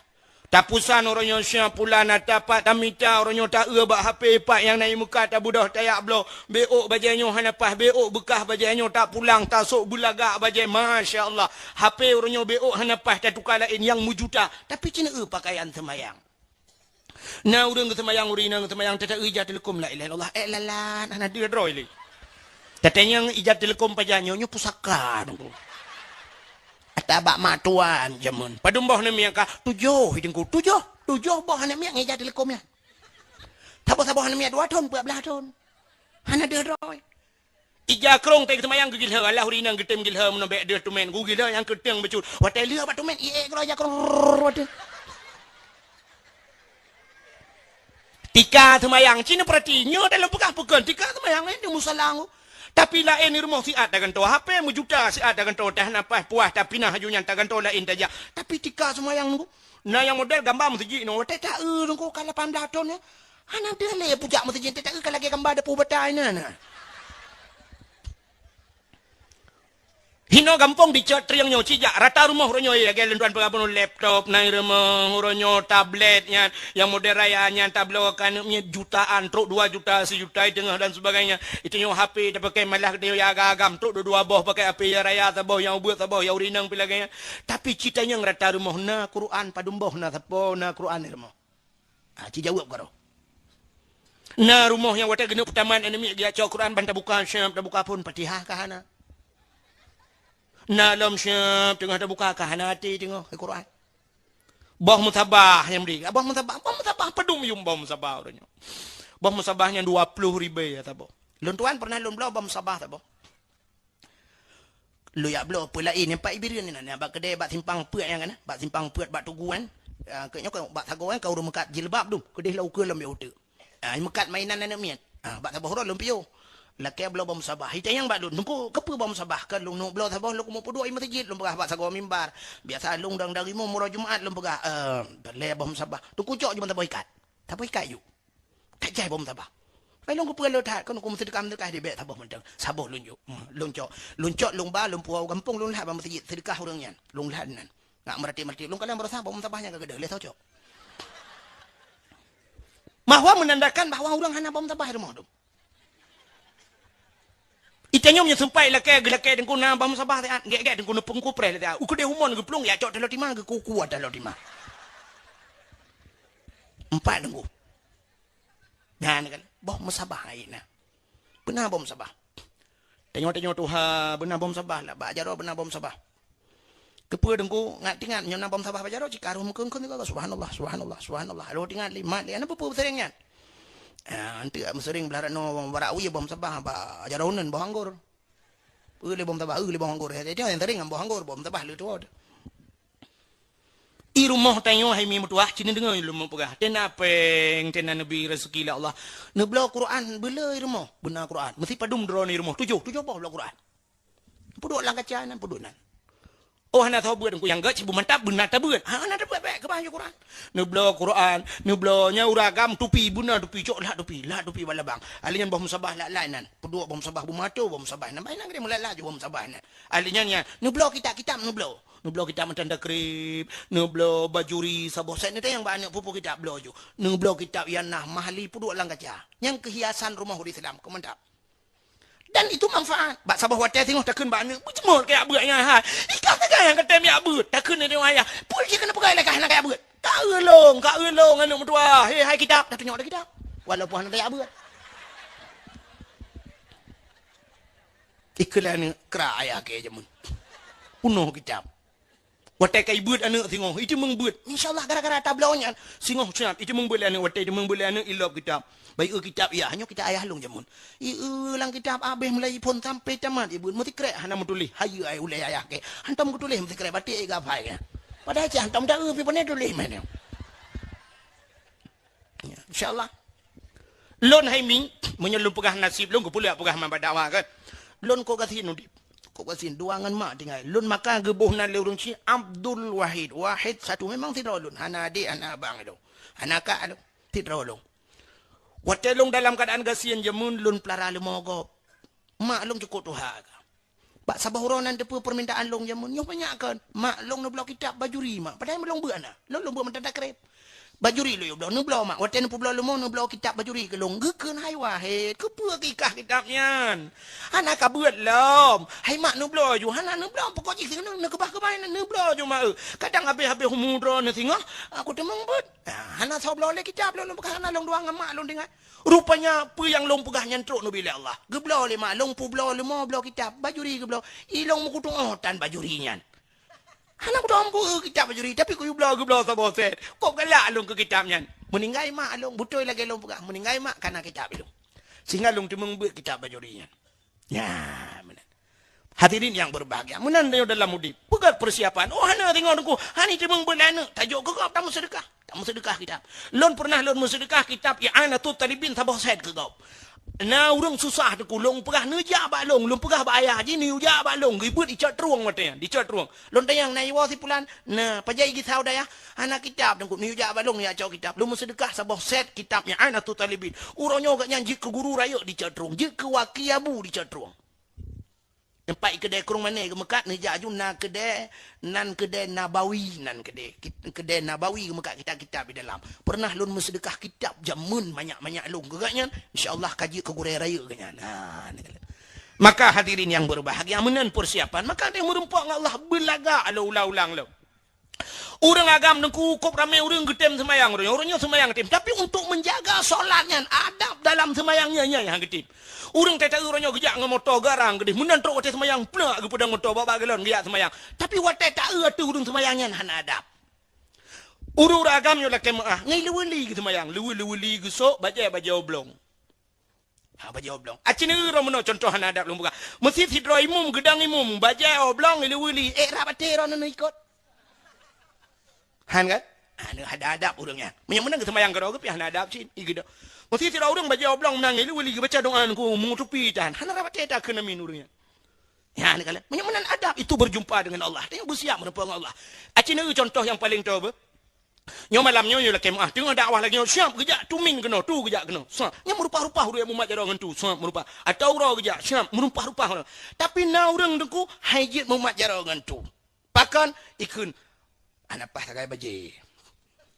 Tapeusan uroe nyoe sia pulan na tapat tamita, uroe nyoe taeu bak H P pat nyang na i muka tabeudôh tayak bloe. Beuôk bajèe nyoe hana paih, beuôk beukah bajèe nyoe tapulang, tasôk beulagak bajèe, masya Allah. H P uroe nyoe beuôk hana paih tatuka laén nyang meujuta, tapi ci neu pakaian seumayang. Na ureueng geuseumayang, ureueng inong geuseumayang, teuta ija teuleukom la ilaha illallah, eh, lalan, hana deuh droe lé. Tatanyong ija teuleukom pajan nyoe, nyoe pusaka nungku. Ata bak mak tuan jameun. Padum boh aneuk miet ka? Tujoh, i teungku, tujoh. Tujoh boh aneuk miet ngon ija teuleukom nyan. Saboh-saboh aneuk miet dua thon, peuet blah thon. Hana deuh droe. Ija krông teuh seumayang geugilhö, alah ureueng inong geutem gilhö meunan bèk deuh teumèn, geugilhö nyang keuteung bacut. Watèe lheueh bak teumèn, iék keudroe ija krông, rrrr, watèe. Tika seumayang, ci neupeurati, nyoe dalam peugah peukön, tika seumayang, eh, di musala. Tapi laén di rumoh siat tagantoe H P, meujuta siat tagantoe, tah na paih puah, tapinah aju nyan tagantoe laén tajak. Tapi tika seumayang nungku. Na nyang model gamba meuseujid nyoe, watèe taeu nungku ka lapan blah thon nyoe. Hana deuh lé pujak meuseujid, teuta ka lagèe gamba dapu bata inan na. Hinoe gampông dicot trieng nyoe, cijak rata rumoh uroe nyoe, lagèe lôn tuan peugah bunoe laptop, na i rumoh uroe nyoe tablet nyan, nyang model raya nyan tabloe keu aneuk miet jutaan, trok dua juta, sijuta, i teungoh dan sebagainya. Itu nyoe H P tapakai malah geutanyoe agam-agam, trok dua-dua boh pakai H P, ya raya saboh, nyang ubeut saboh, ya ureueng inong pih lagèe nyan. Tapi ci tanyong rata rumoh na Quran, padum boh na sapo na Quran i rumoh. Ha, ci jaweueb karoe. Na rumoh nyang watèe geuneuk peutamat aneuk miet geujak cok Quran ban tabuka siap, tabuka phon Fatihah ka hana. Na lom siap teungoh tabuka ka hana até teungoh Quran. Boh musabah nyang bri. Boh musabah, boh musabah padum yum boh musabah uroe nyoe. Boh musabah nyan dua ploh ribèe ya saboh. Lôn tuan pernah lôn bloe boh musabah saboh. Lôn jak bloe peue laén, nyang pat i Bireuen inan, bak keudè bak simpang peuet nyan kan, bak simpang peuet bak Tugu kan. Ah, keu nyoe kan bak sagoe kan, ka ureueng meukat jilbab dum, keudeh lam ukeue lom bèk uteuk. Ah, meukat mainan aneuk miet. Ah, bak saboh uroe lôn piôh. Lakée bloe boh musabah. Itanyong bak lôn, "Teungku, keupeue boh musabah?" "Keu lôn neuk bloe saboh lôn keuneuk peuduek i meuseujid," lôn peugah bak sagoe mimbar. Biasa lôn dang-dang imum uroe Jumat lôn peugah, "Eh, lé boh musabah." "Teungku, cok ju ban saboh ikat." Saboh ikat ju. Ka jai boh musabah. Pai lôn keupeue lôn that, keuneuk meuseudeukah-meuseudeukah dibek saboh mantong. Saboh lôn ju. Hmm, lôn cok. Lôn cok, lôn ba, lôn puwoe u gampông, lôn lhah bak meuseujid seudeukah ureuëng nyan. Lôn lhah nan. Nak meuratéb-meuratéb, lôn kalon baroesa boh musabah nyang ka keudeh, lé soe cok. Bahwa menandakan bahwa ureuëng hana boh musabah di rumoh dum. Itanyong nyoe seumpat lakée, geulakée teungku na boh musabah siat, gét-gét teungku neupeungku preh siat. Ukeudeh umon geuplueng, ya cok taloe tima, geukuku taloe tima. Empat teungku. Nyan kan, boh musabah hai na. Beuna boh musabah. Tanyoe-tanyoe tuha, beuna boh musabah lah, bak jaroe beuna boh musabah. Keupeue teungku, ngat tingat nyoe na boh musabah bak jaroe, cit ka roh meukeuen-keuen sigoe, "Subhanallah, subhanallah, subhanallah." Roh tingat lé, mat lé, hana peue-peue meuseuring nyan. Ah, anteuk meuseuring blah ranoe barak wie boh musabah bak jaroe uneun boh anggor. Eu lé boh musabah, eu lé boh anggor. Jadi nyang seuring ngon boh anggor, boh musabah lé tuwoe. I rumoh tanyoe hai mi meutuah, ci neudeungoe lôn meupeugah. Tena péng, tena neubi raseuki lé Allah. Neubloe Quran, beuleu i rumoh. Beuna Quran. Meusi padum droeneuh i rumoh. Tujoh, tujoh boh bloe Quran. Peuduek lam kaca nan, peuduek nan. Oh, hana soe beuet, nyang gét cit beumantap, beuna tabeuet. Ha, hana tabeuet, bék, keubah ju Quran. Neubloe Quran, neubloe nyan ureuëng agam tupi, beuna tupi, cok lhah tupi, lhah tupi bak labang. Ahli nyan boh musabah lak-lak nan. Peuduek boh musabah beumato, boh musabah nan. Baih nan geude meulat-lat ju boh musabah nan. Ahli nyan, nyan, neubloe kitab-kitab, neubloe. Neubloe kitab mantong takrib, neubloe bajuri, saboh set neutanyong bak aneuk peue-peue kitab bloe ju. Neubloe kitab Ianah Mahali peuduek lam kaca. Nyang keuhiasan rumoh ureuëng Islam, keu mantap. Dan itu manfaat. Bak saboh watée singoh takheun bak aneuk, "Beuceumot kajak beuet nyan hai. Ikah teuga nyang katem jak beuet." Takheun lé ayah, "Peue cit keuneuk peugah lé kah hana kajak beuet?" "Ka eu lôn, ka eu lôn aneuk meutuah. He, hai kitab." Tatunyok lé kitab. Walaupun hana tajak beuet. Ikheun lé aneuk, kra ayah kée jameun. Peunoh kitab. Watée ka ibeuet aneuk singoh, iteumeung beuet. Insya Allah gara-gara tabloe nyan, singoh sunat iteumeung beuet lé aneuk, watée iteumeung beuet lé aneuk ilop kitab. Bayeue kitab, ya, nyoe kitab ayah lôn jameun. Ieu lam kitab abéh mulai phon sampai tamat ibeuet, meusikrek hana meutuléh. Hayeue ai ulée ayah kée. Hantom geutuléh meusikrek batik ai gapai kée. Padahai cit hantom taeu pih pane tuléh meunan. Ya, insya Allah. Lôn hai mi, meunyoe lôn peugah naseb lôn, keupeue lôn peugah man bak dakwah kan. Lôn kok gasien udeb. Kok gasien dua ngon mak tinggai. Lôn maka geuboh nan lé ureuëng Cina Abdul Wahid. Wahid satu memang sidroe lôn. Hana adek, hana abang lôn. Hana kak lôn. Sidroe lôn. Watée lôn dalam keuadaan gasien jameun lôn peulara leumo gob. Mak lôn cukop tuha ka. Bak saboh uroe nan teupeue peumintaan lôn jameun, nyoe banyak kon. Mak lôn neubloe kitab bajuri mak, padahai lôn beuet na. Lôn, lôn beuet mantong takrib. Bajuri lôn yue bloe, neubloe mak. Watée neupeubloe leumo, neubloe kitab bajuri keu lôn. Geukheun hai Wahid, keupeue keu ikah kitab nyan? Hana ka beuet lom. Hai mak neubloe ju, hana neubloe pokok jih keuneuk neukeubah-keubah nyan neubloe ju mak eu. Kadang habéh-habéh umu droeneuh singoh, aku teumeung beuet. Ah, hana soe bloe lé kitab lôn, lôn peugah hana lôn dua ngon mak lôn tinggai. Rupanya peue nyang lôn peugah nyan trok neubi lé Allah. Geubloe lé mak lôn peubloe leumo bloe kitab, bajuri geubloe. I lôn meukutuoh tan bajuri nyan. Hana kutuoh peue kitab bajuri, tapi kuyue bloe geubloe saboh set. Kok galak lôn keu kitab nyan. Meuninggai mak lôn, beutôi lagée lôn peugah, meuninggai mak kana kitab lôn. Sehingga lôn teumeung beuet kitab bajuri nyan. Ya, meunan. Hadirin yang berbahagia, meunan tanyoe dalam udeb. Peugét persiapan. Oh, hana teungoh teungku, hana teumeung beuet lé aneuk, tajok keu gob tameuseudeukah. Tameuseudeukah kitab. Lôn pernah lôn meuseudeukah kitab I'anatut Talibin saboh set keu gob. Na ureuëng susah teungku, lôn peugah neujak bak lôn, lôn peugah bak ayah jih neujak bak lôn, geubeuet icok trueng watée nyan, dicok trueng. Lôn tanyong na iwoe si pulan, na pajan geusaboh dayah, hana kitab teungku, neujak bak lôn neujak cok kitab. Lôn meuseudeukah saboh set kitab I'anatut Talibin. Uroe nyoe gobnyan jeuet keu guru rayeuk dicok trueng, jeuet keu waki abu dicok trueng. Teumpat i keudè krueng mané geumeukat neujak aju na keudè, nan keudè Nabawi nan keudè. Kit-, keudè Nabawi geumeukat kitab-kitab di dalam. Pernah lôn meuseudeukah kitab jameun manyak-manyak lôn keu gobnyan, insya Allah ka jeuet keu gurée rayeuk gobnyan. Ha, ni keuh. Maka hadirin yang berbahagia, meunan persiapan, maka deh meureumpok ngon Allah beulagak lôn ulang-ulang lôn. Ureuëng agam teungku kop ramé ureuëng geutem seumayang, ureuëng, ureuëng nyoe seumayang tem. Tapi untuk menjaga solat nyan, adab dalam seumayang nyan, nyan nyang geutem. Ureuëng tata ureuëng nyoe geujak ngon moto garang geudeh, meunan trok watée seumayang, plak geupeudong moto bak-bak galon geujak seumayang. Tapi watée taeu ateueh ureuëng seumayang nyan hana adab. Ureuëng-ureuëng agam nyoe lakée meuáh, ngon leuweuli geuseumayang, leuweuli-leuweuli geusok, bajée-bajée oblong. Ha, bajée oblong. Aci neueu droe meunoe contoh hana adab lôn peugah. Meusit sidroe imum, geudong imum, bajée oblong, leuweuli, ék rab até droe neuikot. Han kan? Ha, nyoe hana adab ureuëng nyan. Meunyoe meunan geuseumayang keudroe geuh pih hana adab cit. Ié geudoe. Meusti sidroe ureuëng bajée oblong meunangis, lé wali geubaca doa ngon ku, meungutupi tan. Hana rapat that keu namin ureuëng nyan. Nyan kalon. Meunyoe meunan adab, itu berjumpa dengan Allah. Tanyoe beusiap meureumpok ngon Allah. Aci neueu contoh nyang paleng toe beuh. Nyoe malam nyoe, nyoe lakée meuah. Teungoh dakwah lagée nyoe, siap geujak tumin keunoe, tu geujak keunoe. Sa, nyan meurumpah-rumpah ureuëng mumat jaroe ngon tu, siap meurumpah. Atawa uroe geujak, siap meurumpah-rumpah ureuëng. Tapi na ureuëng teungku, hai jeuet mumat jaroe ngon tu. Pakon? Ikheun, hana paih sagai bajée.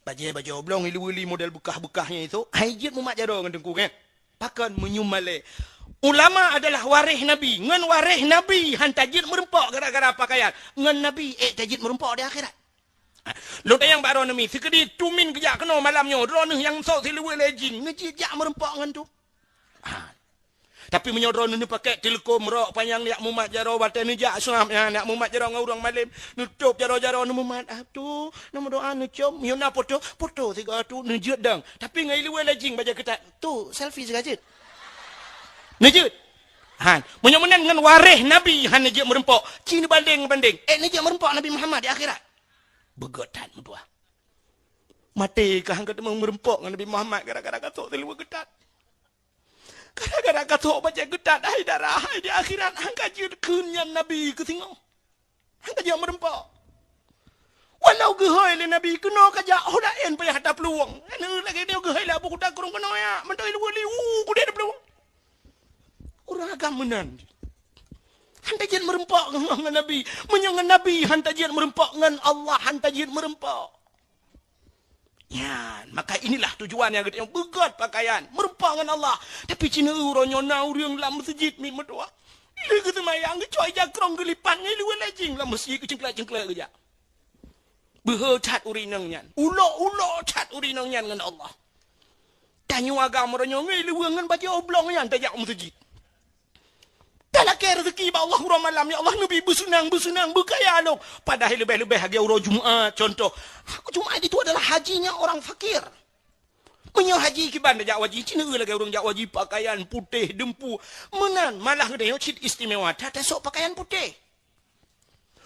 Bajée, bajée oblong, ilu-ili model beukah-beukah nyan itu, hai jeuet mumat jaroe ngon teungku, kan? Pakon meunyoe malée? Ulama adalah waréh Nabi. Ngon waréh Nabi han tajeuet meureumpok gara-gara pakaian. Ngon Nabi ék tajeuet meureumpok di akhirat. Lôn tanyong bak droeneuh mi, sikeudi tumin geujak keunoe malam nyoe, droeneuh nyang sôk siluweue lé jin, neujeuet jak meureumpok ngon tu? Ha. Tapi meunyoe droeneuh neupakèk teuleukom rok panyang jak mumat jaroe, watèe neujak seunab nyan jak mumat jaroe ngon ureueng malém, neutôp jaroe-jaroe neumumat, ah, tu, neumeudoa neucôm, meunyoe na poto, poto sigoe tu neujeuet dong. Tapi ngon iluweue lé jin bajèe keutat, tu, selfie sigoe jeuet. Neujeuet. Han, meunyoe meunan ngon waréh Nabi han neujeuet meureumpok, ci neubandéng-bandéng, ék neujeuet meureumpok Nabi Muhammad di akhirat. Beugöt that meutuah. Maté ka han ka teumé meureumpok ngon Nabi Muhammad gara-gara ka sôk siluweue keutat. Gara-gara ka sôk bajèe keutat, hai dara, hai di akhirat han ka jeuet kheun nyan Nabi keu singoh. Han ka jeuet meureumpok. Walau geuhôi lé Nabi keunoe ka jak, oh laén payah taplueng. Anu lagèe nyoe geuhôi lé Abu Kuta Krueng keunoe ya, mantong iluweue liwu kudeh taplueng. Ureueng agam meunan. Han tajeuet meureumpok ngon Nabi. Meunyoe ngon Nabi han tajeuet meureumpok, ngon Allah han tajeuet meureumpok. Nyan, maka inilah tujuan nyang geutanyoe beugöt pakaian, meureumpok ngon Allah. Tapi ci neueu uroe nyoe na ureueng lam meuseujid miet meutuah. Lheueh geuseumayang geucok ija krong geulipat ngon iluweue lé jin lam meuseujid geucengklak-cengklak geujak. Beuhe that ureueng inong nyan. Ulok-ulok that ureueng inong nyan ngon Allah. Tanyoe agam uroe nyoe ngon iluweue ngon bajèe oblong nyan tajak u meuseujid. Talakèe reuzeuki bak Allah uroe malam, ya Allah, neubi beuseunang-beuseunang, beukaya lom. Padahai leubeh-leubeh lagèe uroe Jumat, contoh. Jumat itu adalah hajinya orang fakir. Meunyoe haji kiban tajak u haji, ci neueu lagèe ureueng jak u haji pakaian putéh, deumpu. Meunan, malah geutanyoe cit istimewa that tasôk pakaian putéh.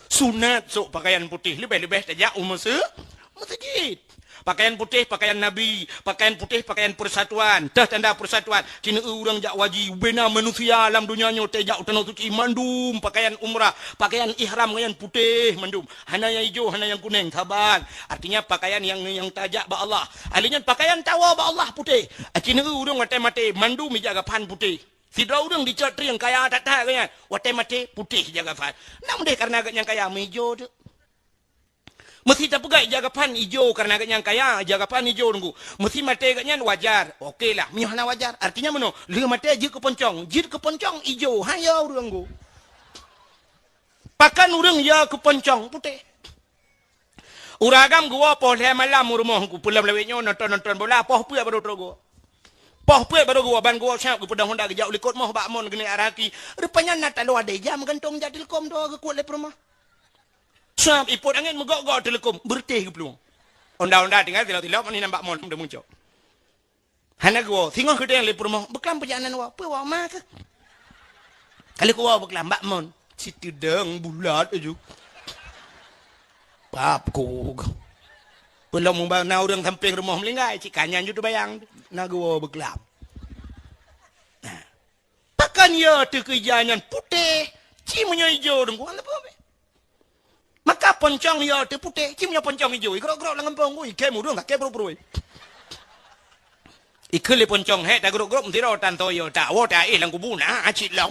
Sunat sôk pakaian putéh, leubeh-leubeh tajak u meuse-, meuseujid. Pakaian putéh, pakaian Nabi. Pakaian putéh, pakaian persatuan. Teuh tanda persatuan. Ci neueu ureueng jak u haji, bubena manusia lam donya nyoe tajak u Tanoh Suci mandum pakaian umrah, pakaian ihram nyan putéh mandum. Hana nyang ijo, hana nyang kunéng, saban. Artinya pakaian nyang, nyang tajak bak Allah. Ahli nyan pakaian tawoe bak Allah putéh. Ci neueu ureueng watèe maté mandum ija kafan putéh. Sidroe ureueng dicok trieng kaya that-that geuh nyan, watèe maté putéh ija kafan. Nam deh kareuna geuh nyang kaya meuijo teuk. Meusti tapeugah ija kafan ijo kareuna geuh nyang kaya, ija kafan ijo teungku. Meusti maté geuh nyan wajar. Oke lah, meunyoe hana wajar. Artinya meunoe, lheueh maté jeuet keu poncong. Jeuet keu poncong ijo, han yo ureueng teungku. Pakon ureueng yo keu poncong putéh. Ureueng agam geuwoe poh lhèe malam u rumoh teungku, peulom lawét nyoe nonton-nonton bola, poh peuet baru trok geuwoe. Poh peuet baru geuwoe, ban geuwoe siap geupeudong honda geujak u likot moh bak mon geuneuk araki. Rupanya na taloe adèe ija meugantong jak teuleukom dua geukuet lé peurumoh. Siap ipot angén meugok-gok teuleukom, beureutéh geuplueng. Honda-honda tinggai tilok-tilok, meunan bak mon deungon cok. Hana geuwoe, singoh geudeng lé peurumoh, beuklam peujalanan woe, peue woe ma keuh? Ka lheueh geuwoe beuklam bak mon, siteudong bulat laju. Pap kuk. Peulom meuba na ureueng sampéng rumoh meulinggai, cit ka nyan ju teubayang, na geuwoe beuklam. Nah. Pakon yo teuh keu ija nyan putéh, ci meunyoe ijo teungku, hana peue. Maka poncong yo teuh putéh, ci meunyoe poncong ijo, igrok-grok lam gampông, ui, kém ureueng, kém pruet-pruet. Ikheun lé poncong, hék tagrok-grok, meusidroe tan toyo, tawoe taéh lam kubu, na cit lom.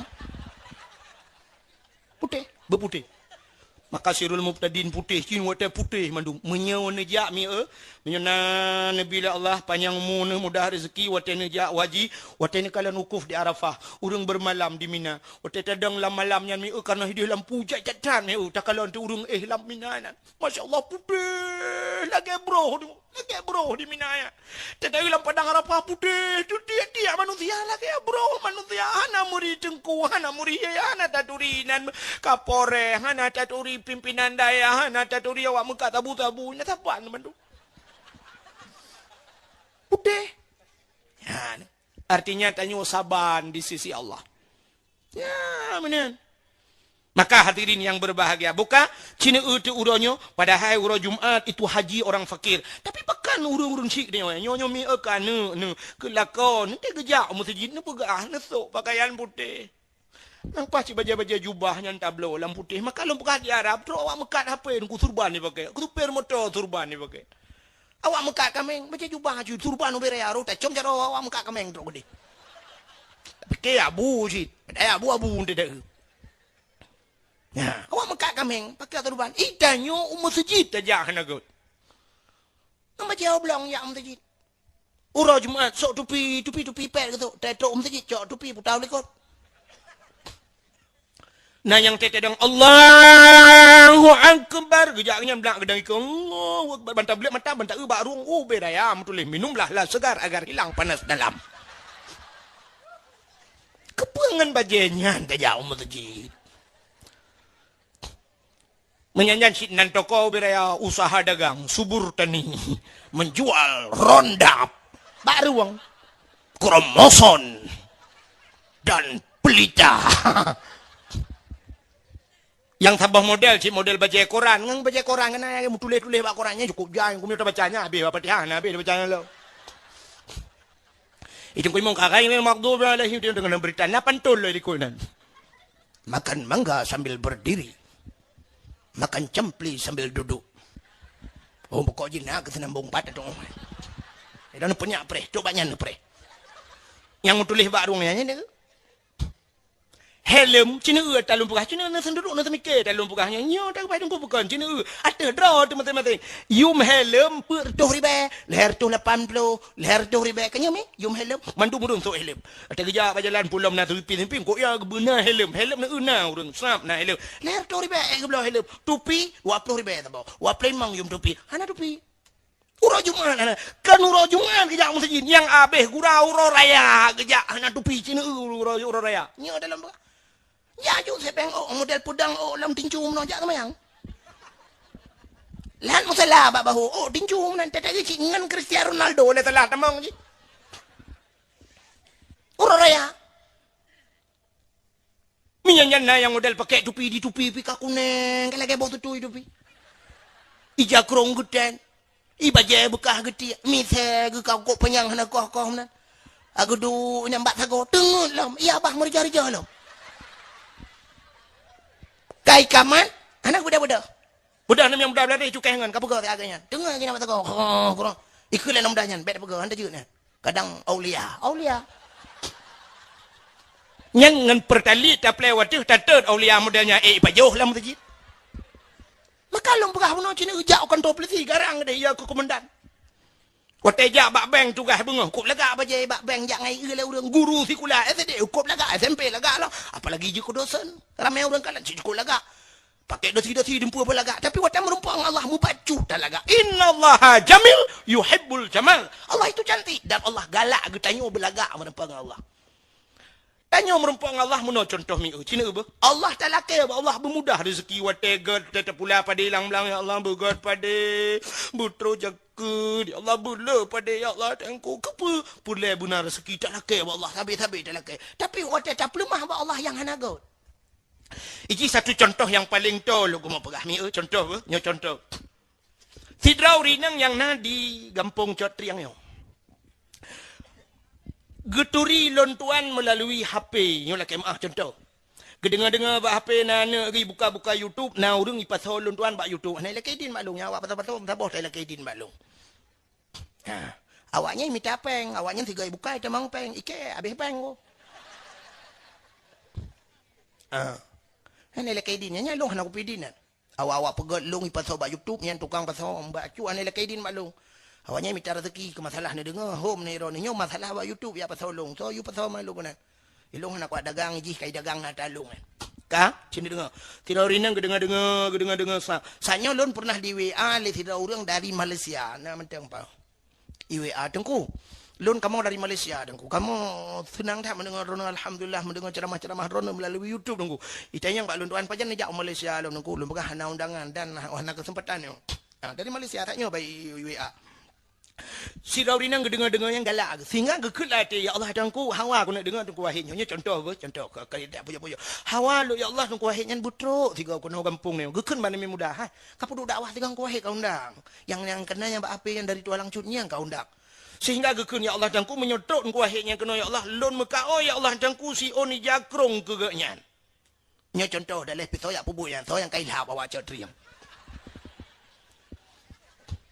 Putéh, beuputéh. Maka sirul mubtadin putéh, cit watèe putéh mandum. Meunyoe neujak mi eu, meunyoe na neubi lé Allah panyang umu neuh, mudah rezeki, watèe neujak u haji, watèe neukalon wukuf di Arafah, ureueng bermalam di Mina. Watèe tadong lam malam nyan mi eu, kareuna hideh lampu jat-jat that mi eu, takalon teuh ureueng éh lam Mina nyan. Masya Allah, putéh lagèe broh tu, lagèe broh di Mina nyan. Teuka lam padang Arafah putéh, teutiek-tiek manusia lagèe broh manusia, hana meuri teungku, hana meuri, hana taturi nan kapolres, hana taturi pimpinan dayah, hana taturi awak meukat sabu-sabu, nyan saban mandum. Putéh. Ha, artinya tanyoe saban di sisi Allah. Ya, meunan. Maka hadirin yang berbahagia, buka cina eu teu uroe nyoe, padahai uroe Jumat itu haji orang fakir. Tapi pakon ureuëng-ureuëng syik nyoe, nyoe nyoe mi eu ka neu neu keulakon, nanti geujak u meuseujid, neupeugah, neusok pakaian putéh. Nang paih cit bajée-bajée jubah nyan tabloe lam putéh, maka lôn peugah di Arab, trok awak meukat hapé nungku surban jipakée, supir moto surban jipakée. Awak meukat kaméng, bajée jubah aju, surban ubé raya, roh tacom jaroe awak meukat kaméng trok keudeh. Pike abu cit, padahai abu-abu teudeue. Nah, awak meukat kaméng, pakai surban. Ih, tanyoe u meuseujid tajak hana göt. Nang bajée oblong jak u meuseujid. Uroe Jumat, sok tupi, tupi, tupi pet geusok. Teutrok u meuseujid, cok tupi, putau likot. Na nyang teudeung, "Allahu Akbar." Geujak nyan blak geudang ikeu, "Allahu Akbar." Banta blek mata, banta eu bak rueng, ubé raya meutuléh, "Minumlah la segar agar hilang panas dalam." Keupeue ngon bajée nyan tajak u meuseujid? Meunyan nyan cit nan toko ubé raya usaha dagang, subur tani, menjual rondap, bak rueng, kromoson, dan pelita. Nyang saboh model cit model bajée koran, ngon bajée koran keunan meutuléh-tuléh bak koran nyan cukup jai, keumeunyoe tabaca nyan habéh Fatihah, na habéh tabaca nyan lom. Itu kuimong kagai ni maghdubi alaihim, dia dengan berita na pantun lom di kunan. Makan mangga sambil berdiri. Makan campli sambil duduk. Oh, pokok jih na keu seunambong pat tu. Ida na punyak preh, coba nyan preh. Nyang tuléh bak rueng nyan ni. Helm, cina eu talon peugah, cina na seunduruk na seumike talon peugah nyan. Nyoe tak bai dengku bukan, cina eu. Ateuh droe teumaséng-maséng. Yum helm, peuet reutôh ribée, lhée reutôh lapan ploh, lhée reutôh ribée. Ka nyoe mi? Yum helm, mandum ureuëng sok helm. Ata geujak bak jalan pulom na seupi-seupi, kok ya geubeuna helm. Helm na eu na ureuëng, sab na helm. Lhée reutôh ribée, eh, geubloe helm. Tupi, dua ploh ribée saboh. Dua ploh limong yum tupi. Hana tupi. Uroe Jumat hana. Kan uroe Jumat geujak meuseujid. Nyang abéh gura uroe raya geujak hana tupi cina eu uroe, uroe raya. Nyoe dalam Ya ju sepeng ôk model peudong ôk lom tincu meunoe jak seumayang. Lat musala bak bahu ôk tincu meunan teuh cit ngon Cristiano Ronaldo lé salah tamong jih. Uroe raya. Meunyan nyan na nyang model pakèk tupi di tupi pih ka kuneng ka lagèe boh tutui tupi. Ija krong geutén. I bajèe beukah geutiek, misé geukah kok panyang hana koh-koh meunan. Ageudu nyang bak sagoe teungeut lom, iya bah meureja-reja lom. Kai kamat, hana beudôh-beudôh. Beudôh nem nyang beudôh beulari cukéh ngon ka peugah siat nyan. Teungeut nyang bak sagoe, kroh, kroh. Ikheun lé lam mudah nyan, bèk tapeugah, han tajeuet nyan. Kadang aulia, aulia. Nyan ngon peurtali taplé watèe tatot aulia model nyan, eh, pajoh lam meuseujid. Maka lôn peugah bunoe cit jak u kantô polisi garang deh ya keu komandan. Watèe jak bak bank tugaih beungoh, kok lagak bajèe bak bank jak ngai lé ureueng guru sikula S D, kok lagak S M P lagak lom. Apalagi jeuet keu dosen. Ramé ureueng kalon cit kok lagak. Pakèk dosi-dosi dumpeue peulagak, tapi watèe meurumpok ngon Allah mubacut talagak. Innallaha jamil yuhibbul jamal. Allah itu cantik dan Allah galak geutanyoe beulagak meurumpok ngon Allah. Tanyoe meurumpok ngon Allah meunoe contoh mieu. Cina beuh. Allah talakèe bak Allah beumudah rezeki watèe gèt teuh tapula padé lam blang ya Allah beugèt padé. Beutroh jakeuet ya Allah beulé padé ya Allah teungku keupeue pulé beuna rezeki talakèe bak Allah sabe-sabe talakèe. Tapi watèe tapeuleumah bak Allah nyang hana gèt. Iji satu contoh nyang paleng toe lôn keumeung peugah mieu contoh beuh. Nyoe contoh. Sidroe ureueng inong nyang na di gampông Cot Triang nyoe. Geuturi lôn tuan meulalui H P, nyoe lakèe meu'ah contoh. Geudeungoe-deungoe bak H P na aneuk geuh buka-buka YouTube, na ureueng ipasoe lôn tuan bak YouTube. Hana ilakèe idin bak lôn, nyan awak pasoe-pasoe meusaboh ta ilakèe idin bak lôn. Ha. Awak nyan mita pèng, awak nyan sigoe bukai tamong pèng, ikèe abéh pèng ko. Ha. Hana ilakèe idin, nyan lôn hana kupi idin nyan. Awak-awak peugèt lôn ipasoe bak YouTube nyan tukang pasoe bak cu hana ilakèe idin bak lôn. Awak nyan mita rezeki keu masalah neudeungoe, hom neurô nyoe masalah bak YouTube ya pasoe lôn. Soe yue pasoe ma lôn keunan. Ilôn hana kuat dagang jih kai dagang na talong nyan. Ka? Cit neudeungoe. Sidroe ureueng inong geudeungoe-deungoe, geudeungoe-deungoe sa. Sa nyoe lôn peureunah di W A lé sidroe ureueng dari Malaysia. Na mantong pa. I W A, "Teungku, lôn kamoe dari Malaysia, Teungku. Kamoe seunang that meudeungoe droeneuh, alhamdulillah, meudeungoe ceramah-ceramah droeneuh meulalui YouTube, Teungku. Itanyong bak lôn tuan pajan neujak u Malaysia lôn, Teungku. Lôn peugah hana undangan dan hana keuseumpatan nyoe." Ha, dari Malaysia that nyoe bak i W A. Sidroe ureueng inong geudeungoe-deungoe nyang galak, sehingga geukheun lam até, "Ya Allah, Teungku, hawa keuneuk deungoe Teungku Wahid nyoe." Nyoe contoh beuh, contoh ka, ka, ka pujoe-pujoe. Hawa lôn, "Ya Allah, Teungku Wahid nyan beutrok sigoe keunoe gampông nyoe." Geukheun bak aneuk muda, "Hai, ka peuduek dakwah sigoe Teungku Wahid ka undang. Nyang, nyang keunan nyang bak ape nyan dari Tualang Cut nyan ka undang." Sehingga geukheun, "Ya Allah, Teungku, meunyoe trok Teungku Wahid nyan keunoe, ya Allah, lôn meukaôi, ya Allah, Teungku, siôn ija krông keu geuh nyan." Nyoe contoh daleh pih soe jak peubuet nyan, soe nyang ka ilham awak cok trieng.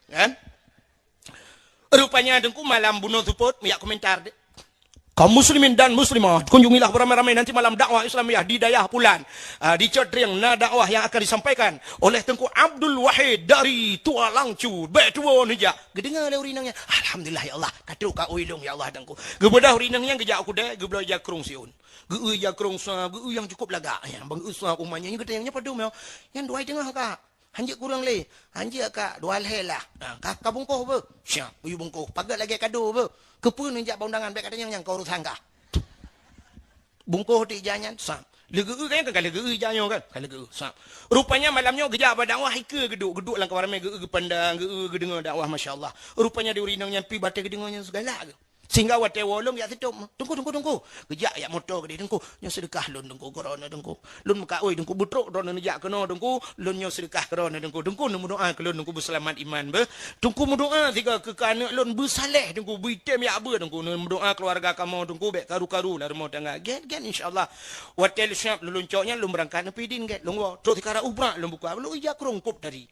Kan? Rupanya Teungku malam bunoe seupôt, jak komentar deh. Kaum muslimin dan muslimah, kunjungilah beramai-ramai nanti malam dakwah Islamiyah di dayah Pulan. Ah, di Cot Trieng na dakwah yang akan disampaikan oleh Teungku Abdul Wahid dari Tualang Cut. Bèk tuwo neujak. Geudeungoe lé ureueng inong nyan, "Alhamdulillah ya Allah, ka trok kaôi lôn ya Allah Teungku." Geubeudôh ureueng inong nyan geujak u keudè, geubloe ija krông siôn. Geu-eu ija krông sa, geu-eu nyang cukup lagak. Ya, bang geu-eu sa umat nyan, nyan geutanyong, "Nyan padum nyoe?" "Nyan dua i teungoh, Kak." "Hanjeuet kureueng lé?" "Hanjeuet, Kak, dua lhèe lah." "Ah, ka, ka bungkôh beuh?" "Siap, geuyue bungkôh." "Paget lagèe kado beuh." "Keupeue neujak bak undangan, bèk katanyong nyan, ka urosan kah." Bungkôh teuk ija nyan, sab. Lé geu-eu kan, ka lé geu-eu ija nyoe kan? Ka lé geu-eu, sab. Rupanya malam nyoe geujak bak dakwah, ikeue geuduek, geuduek lam kawan ramè, geu-eu geupandang, geu-eu geudeungoe dakwah, masya Allah. Rupanya di ureueng inong nyan pih batèe geudeungoe nyan seugalak geuh. Sehingga watèe woe lôn jak sitôp, "Teungku, Teungku, Teungku." Geujak jak moto keudéh, "Teungku, nyoe seudeukah lôn, Teungku, keu droeneuh, Teungku. Lôn meukaôi, Teungku, beutrok droeneuh neujak keunoe, Teungku. Lôn nyoe seudeukah keu droeneuh, Teungku. Teungku neumeudoa keu lôn, Teungku, beusalamat iman beuh. Teungku meudoa sigoe keu aneuk lôn beusaleh, Teungku, beuitem jak beuet, Teungku. Neumeudoa keuluwarga kamoe, Teungku, bèk karu-karu lam rumoh tangga." Gèt, gèt, insya Allah. Watèe lheuh siap lôn lôn cok nyan, lôn beurangkat neupidin gèt, lôn woe. Trok sikara ubrak lôn buka, lôn ija krông kôb tadi.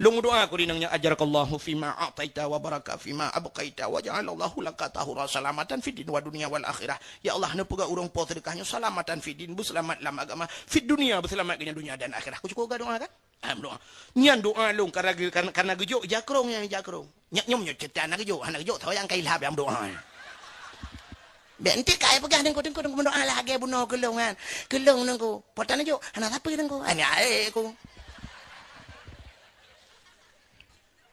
Lôn meudoa keu ureueng inong nyan, "Ajarakallahu fima a'taita wa baraka fima abqaita wa ja'alallahu laka tahura salamatan fid din wa dunya wal akhirah." Ya Allah, neupeugah ureueng po seudeukah nyoe salamatan fid din, beuseulamat lam agama, fid dunya, beuseulamat keu nyan dunya dan akhirah. Ku cukup geudoa kan? Alhamdulillah. Nyan doa lôn karena ge-, karena, karena geujok ija krông nyan, ija krông. Nyak nyoe meunyoe ceurita hana geujok, hana geujok, soe nyang ka ilham nyang doa. Bèk enteuk ka ai peugah Teungku, Teungku, Teungku meudoa lagèe bunoe keu lôn nyan. Keu lôn Teungku, po tan jok, hana sapeue Teungku. Hana ae ku.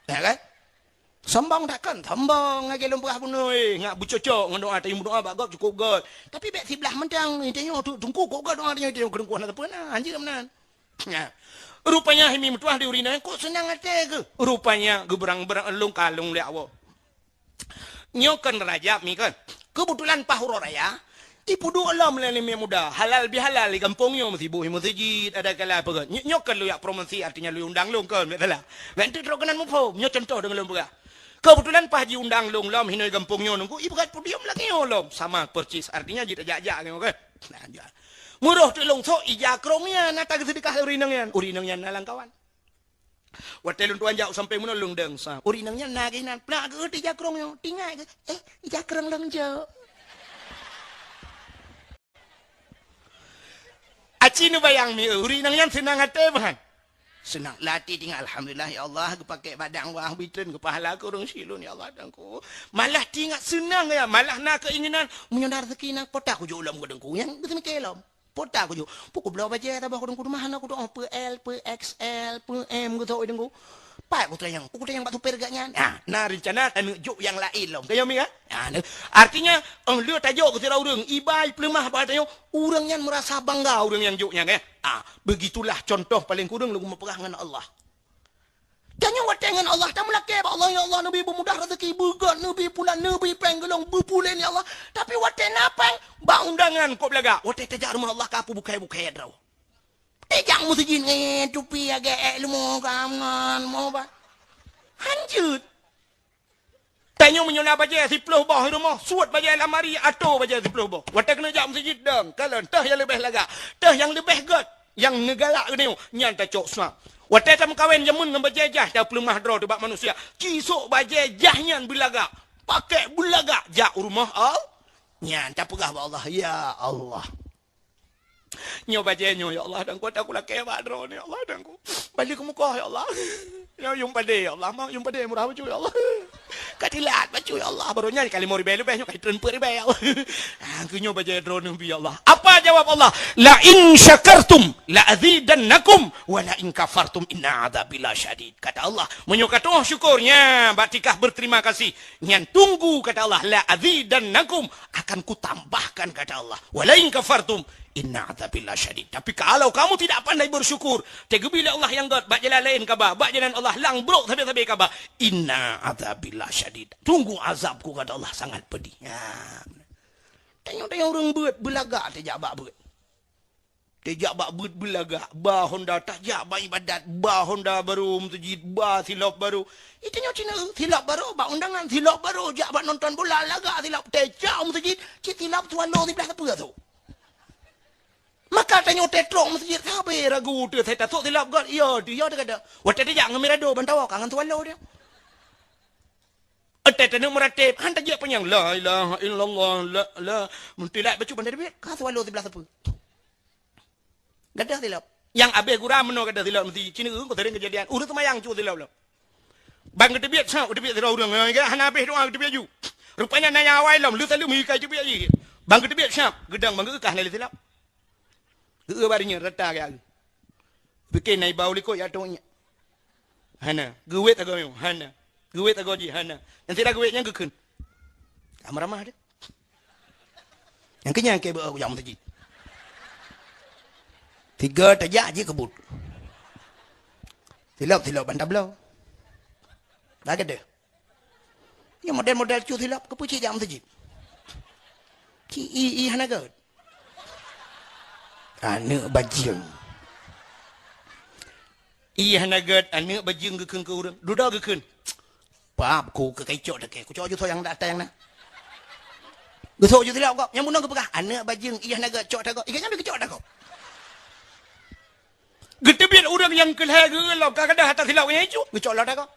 Ya kan? Sombong takkan? Sombong lagèe lôn peugah bunoe, eh, ngat beucocok ngon doa, tapi meudoa bak gob cukup göt. Tapi bèk siblah mantong, tanyoe tu Teungku kok göt doa tanyoe, tanyoe keu Teungku hana sapeue na, hanjeuet meunan. Nya. Rupanya himi meutuah di ureueng inong, kok seunang até geuh. Rupanya geubeurang-beurang lôn kalông lé awoe. Nyoe kon Rajab mi kon. Keubeutulan paih uroe raya, ipeuduek lom lé aneuk muda, halal bihalal di gampông nyoe, meusiboh i meuseujid, ada kala peugah. Nyoe, nyoe kon lôn jak promosi, artinya lôn undang lôn kon, bèk salah. Bèk enteuk trok keunan muphom, nyoe contoh deungon lôn peugah. Keubeutulan paih jiundang lôn lom hinoe gampông nyoe Teungku, ipeugah podium lagèe nyoe lom. Sama persis, artinya jih tajak-jak nyoe kan. Nah, jak. Meurôh teuk lôn sok ija krông nyan, na tageuseudeukah ureueng inong nyan. Ureueng inong nyan na lam kawan. Watèe lôn tuan jak u sampéng bunoe lôn deueng sa. Ureueng inong nyan na geuh nan, plak geuh ija krông nyoe. Tingat geuh, "Eh, ija krông lôn jok." Aci neubayang mi, ureueng inong nyan seunang até meuhan. Seunang lam até tingat, "Alhamdulillah, ya Allah, geupakè bak dakwah, bri treun keu pahala keu ureueng syiek lôn, ya Allah, Teungku." Malah tingat seunang ya, malah na keuinginan, "Meunyoe na raseuki nyan, po ta kujok lom keu Teungku." Nyan geuseumiké lom. Po ta kujok. Peue kubloe bajèe saboh keu Teungku, teuma hana kutu'oh peue L, peue X L, peue M geuh, Teungku. Pat kutanyong, peue kutanyong bak supir geuh nyan. Ah, na reuncana taneuk jok nyang laén lom. Ka nyoe mi kan? Ah, artinya, 'oh lheueh tajok keu sidroe ureueng, iba ipeuleumah bak tanyoe, ureueng nyan meurasa bangga ureueng nyang jok nyan, eh. Ah, begitulah contoh paleng kureueng lôn meupeugah ngon Allah. Tanyoe watèe ngon Allah, tameulakèe bak Allah, "Ya Allah, neubri beumudah raseuki, beugöt, neubri pulan, neubri péng geuh lôn, beupuléh, ya Allah." Tapi watèe na péng, bak undangan kôb lagak, watèe tajak rumoh Allah ka peubukai-bukai droe. Tajak meuseujid ngon tupi agak èk leumo ka meunan, mo ba. Hanjeuet. Tanyoe meunyoe na bajèe siploh boh i rumoh, suet bajèe lamari, atoe bajèe siploh boh. Watèe keuneuk jak meuseujid dong, kalon, toh nyang leubeh lagak, toh nyang leubeh göt, nyang neugalak geutanyoe, nyan tacok swab. Watèe tameukawen jameun ngon bajèe jai, tapeuleumah droe teuh bak manusia. Ci sok bajèe jai nyan beulagak, pakèk beulagak, jak u rumoh Allah. Nyan tapeugah bak Allah, "Ya Allah." Nyoe bajèe nyoe, ya Allah, Teungku, ata kulakèe bak droeneuh, ya Allah, Teungku. Bali keumukoh, ya Allah. Nyoe yum padé, ya Allah, mak yum padé murah bacut, ya Allah. Ka tilat bacut, ya Allah. Baroe nyan ka limong ribèe leubeh, nyoe ka jitreun peuet ribèe, ya Allah. Ah, keu nyoe bajèe droeneuh bi, ya Allah. Apa jawab Allah? "La in syakartum la azidannakum, wa la in kafartum inna adzabi lasyadid." Kata Allah, "Meunyoe katoh syukur, nya, bak tingkah berterima kasih, nyan tunggu," kata Allah, "la azidannakum, akan kutambahkan, kata Allah. "Walain kafartum, inna adzabi lasyadid." Tapi kalau kamu tidak pandai bersyukur, teugeubri lé Allah nyang gét, bak jalan laén kaba, bak jalan Allah nyang brok sabe-sabe kaba, "Inna adzabi lasyadid." Tunggu azabku, kata Allah, sangat pedih. Ya. Tanyoe-tanyoe ureuëng beuet, beulagak tajak bak beuet. Tajak bak beuet beulagak, ba honda tajak bak ibadat, ba honda barô meuseujid, ba silop barô. Itanyoe cina, silop barô bak undangan, silop barô jak bak nonton bola, lagak silop, tajak meuseujid, cit silop Swallow siblah sapeue tu. Maka tanyoe tetrok meuseujid, sabe ragu teu saya tasok silop gét, iya teu, iya teu kada. Watée tajak ngon Mirado ban tawoe ka ngon Swallow dia. Watée taneuk meurateb, han tajak panyang, la ilaha illallah, la, la. Meutilak bacut ban teubiet, ka Swallow siblah sapeue. Gadoh silop. Nyang abéh gura meunoe gadoh silop meuseujid. Cina ureuëng sering keujadian. Ureuëng seumayang cue silop lom. Ban geuteubiet, sa geuteubiet sidroe ureuëng. Hana abéh doa geuteubiet ju. Rupanya na nyang awai lom. Lheueh salu meuhikai teubiet jih. Ban geuteubiet, sa geudong ban geukeukah na lé silop. Geu-eu baroe nyan rata gaya. Pike na iba u likot ya tong nyan. Hana. Geuwet agoe nyoe. Hana. Geuwet agoe jih. Hana. Nyang sira geuwet nyan geukheun. Ka meuramah deh. Nyang keunyan keu beu jak meuseujid. Tiga tajak jih keubut. Silop-silop ban tabloe. Lagée deh. Nyoe model-model cue silop, keupeue cit jak meuseujid? Ci i, i hana gét. Aneuëk bajeueng. I hana gét, aneuëk bajeueng geukheun keu ureuëng. Dudoe geukheun. Pap ku keu kacok takée, kucok ju soe nyang datang na. Geusok ju silop gob, nyang bunoe geupeugah, "Aneuëk bajeueng, i hana gét, cok ata gob." Ikan nyan geucok ata gob. Geuteubiet ureuëng nyang keu lhée geuh lom, ka gadoh ata silop nyan icu, geucok lom ata gob.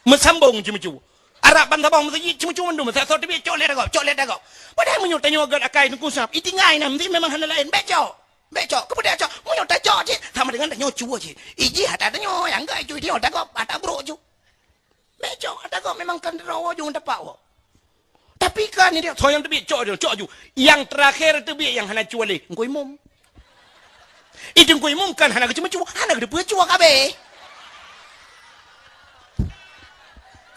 Meusambong ceumeucue. Arab ban saboh meuseujid ceumeucue mandum, sa soe teubiet cok lé ata gob, cok lé ata gob. Padahai meunyoe tanyoe gét akai teungku sab, itinggai na meusti memang hana laén, bék cok. Bék cok, keupeue bék cok? Meunyoe tacok cit, sama dengan tanyoe cue cit. Ijih ata tanyoe, nyang gét icu, itanyoe ata gob, ata brok icu. Bék cok, ata gob memang kan droe ujong tapak woe. Tapi kan ni dia, soe nyang teubiet cok ju, cok ju. Nyang terakhir teubiet nyang hana cue lé, Teungku Imum. I Teungku Imum kan hana geuceumeucue, hana geuteupeue cue kabeh.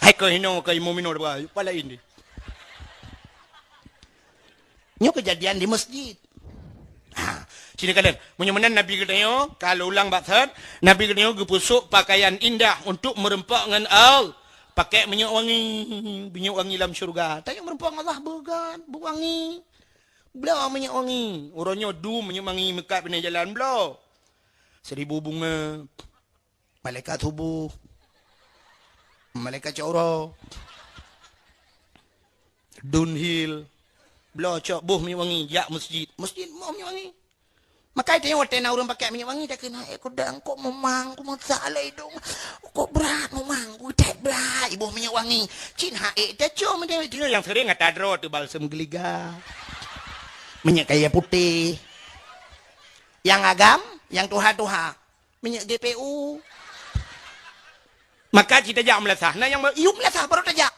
Hai keu hino keu imum inoe dua, pala ini. Nyoe keujadian di masjid. Ha, sini kalian. Meunyoe meunan Nabi geutanyoe, ka lôn ulang bak that, Nabi geutanyoe geupeusok pakaian indah untuk meureumpok ngon Allah. Pakai minyeuk wangi, minyeuk wangi lam syurga. Tanyoe meureumpok ngon Allah beugat, beuwangi. Bloe minyeuk wangi. Uroe nyoe dum minyeuk wangi meukat binéh jalan bloe. Seribu bunga. Malaikat suboh, malaikat syu'ura, Dunhill, bloe cok boh minyeuk wangi jak masjid. Masjid boh minyeuk wangi. Makai tanyoe watée na ureuëng pakai minyeuk wangi, takheun, "Hai, kudang, kok mumang, ku meusak lé idong. Kok brat mumang, ku that brat, iboh minyeuk wangi." Cit hai tacok meunan, tanyoe nyang sering ata droe teuh balsem geuliga. Minyeuk kayée putéh. Nyang agam, nyang tuha-tuha. Minyeuk G P U. Maka cit tajak meulasah. Na nyang ba-, yum meulasah baru tajak.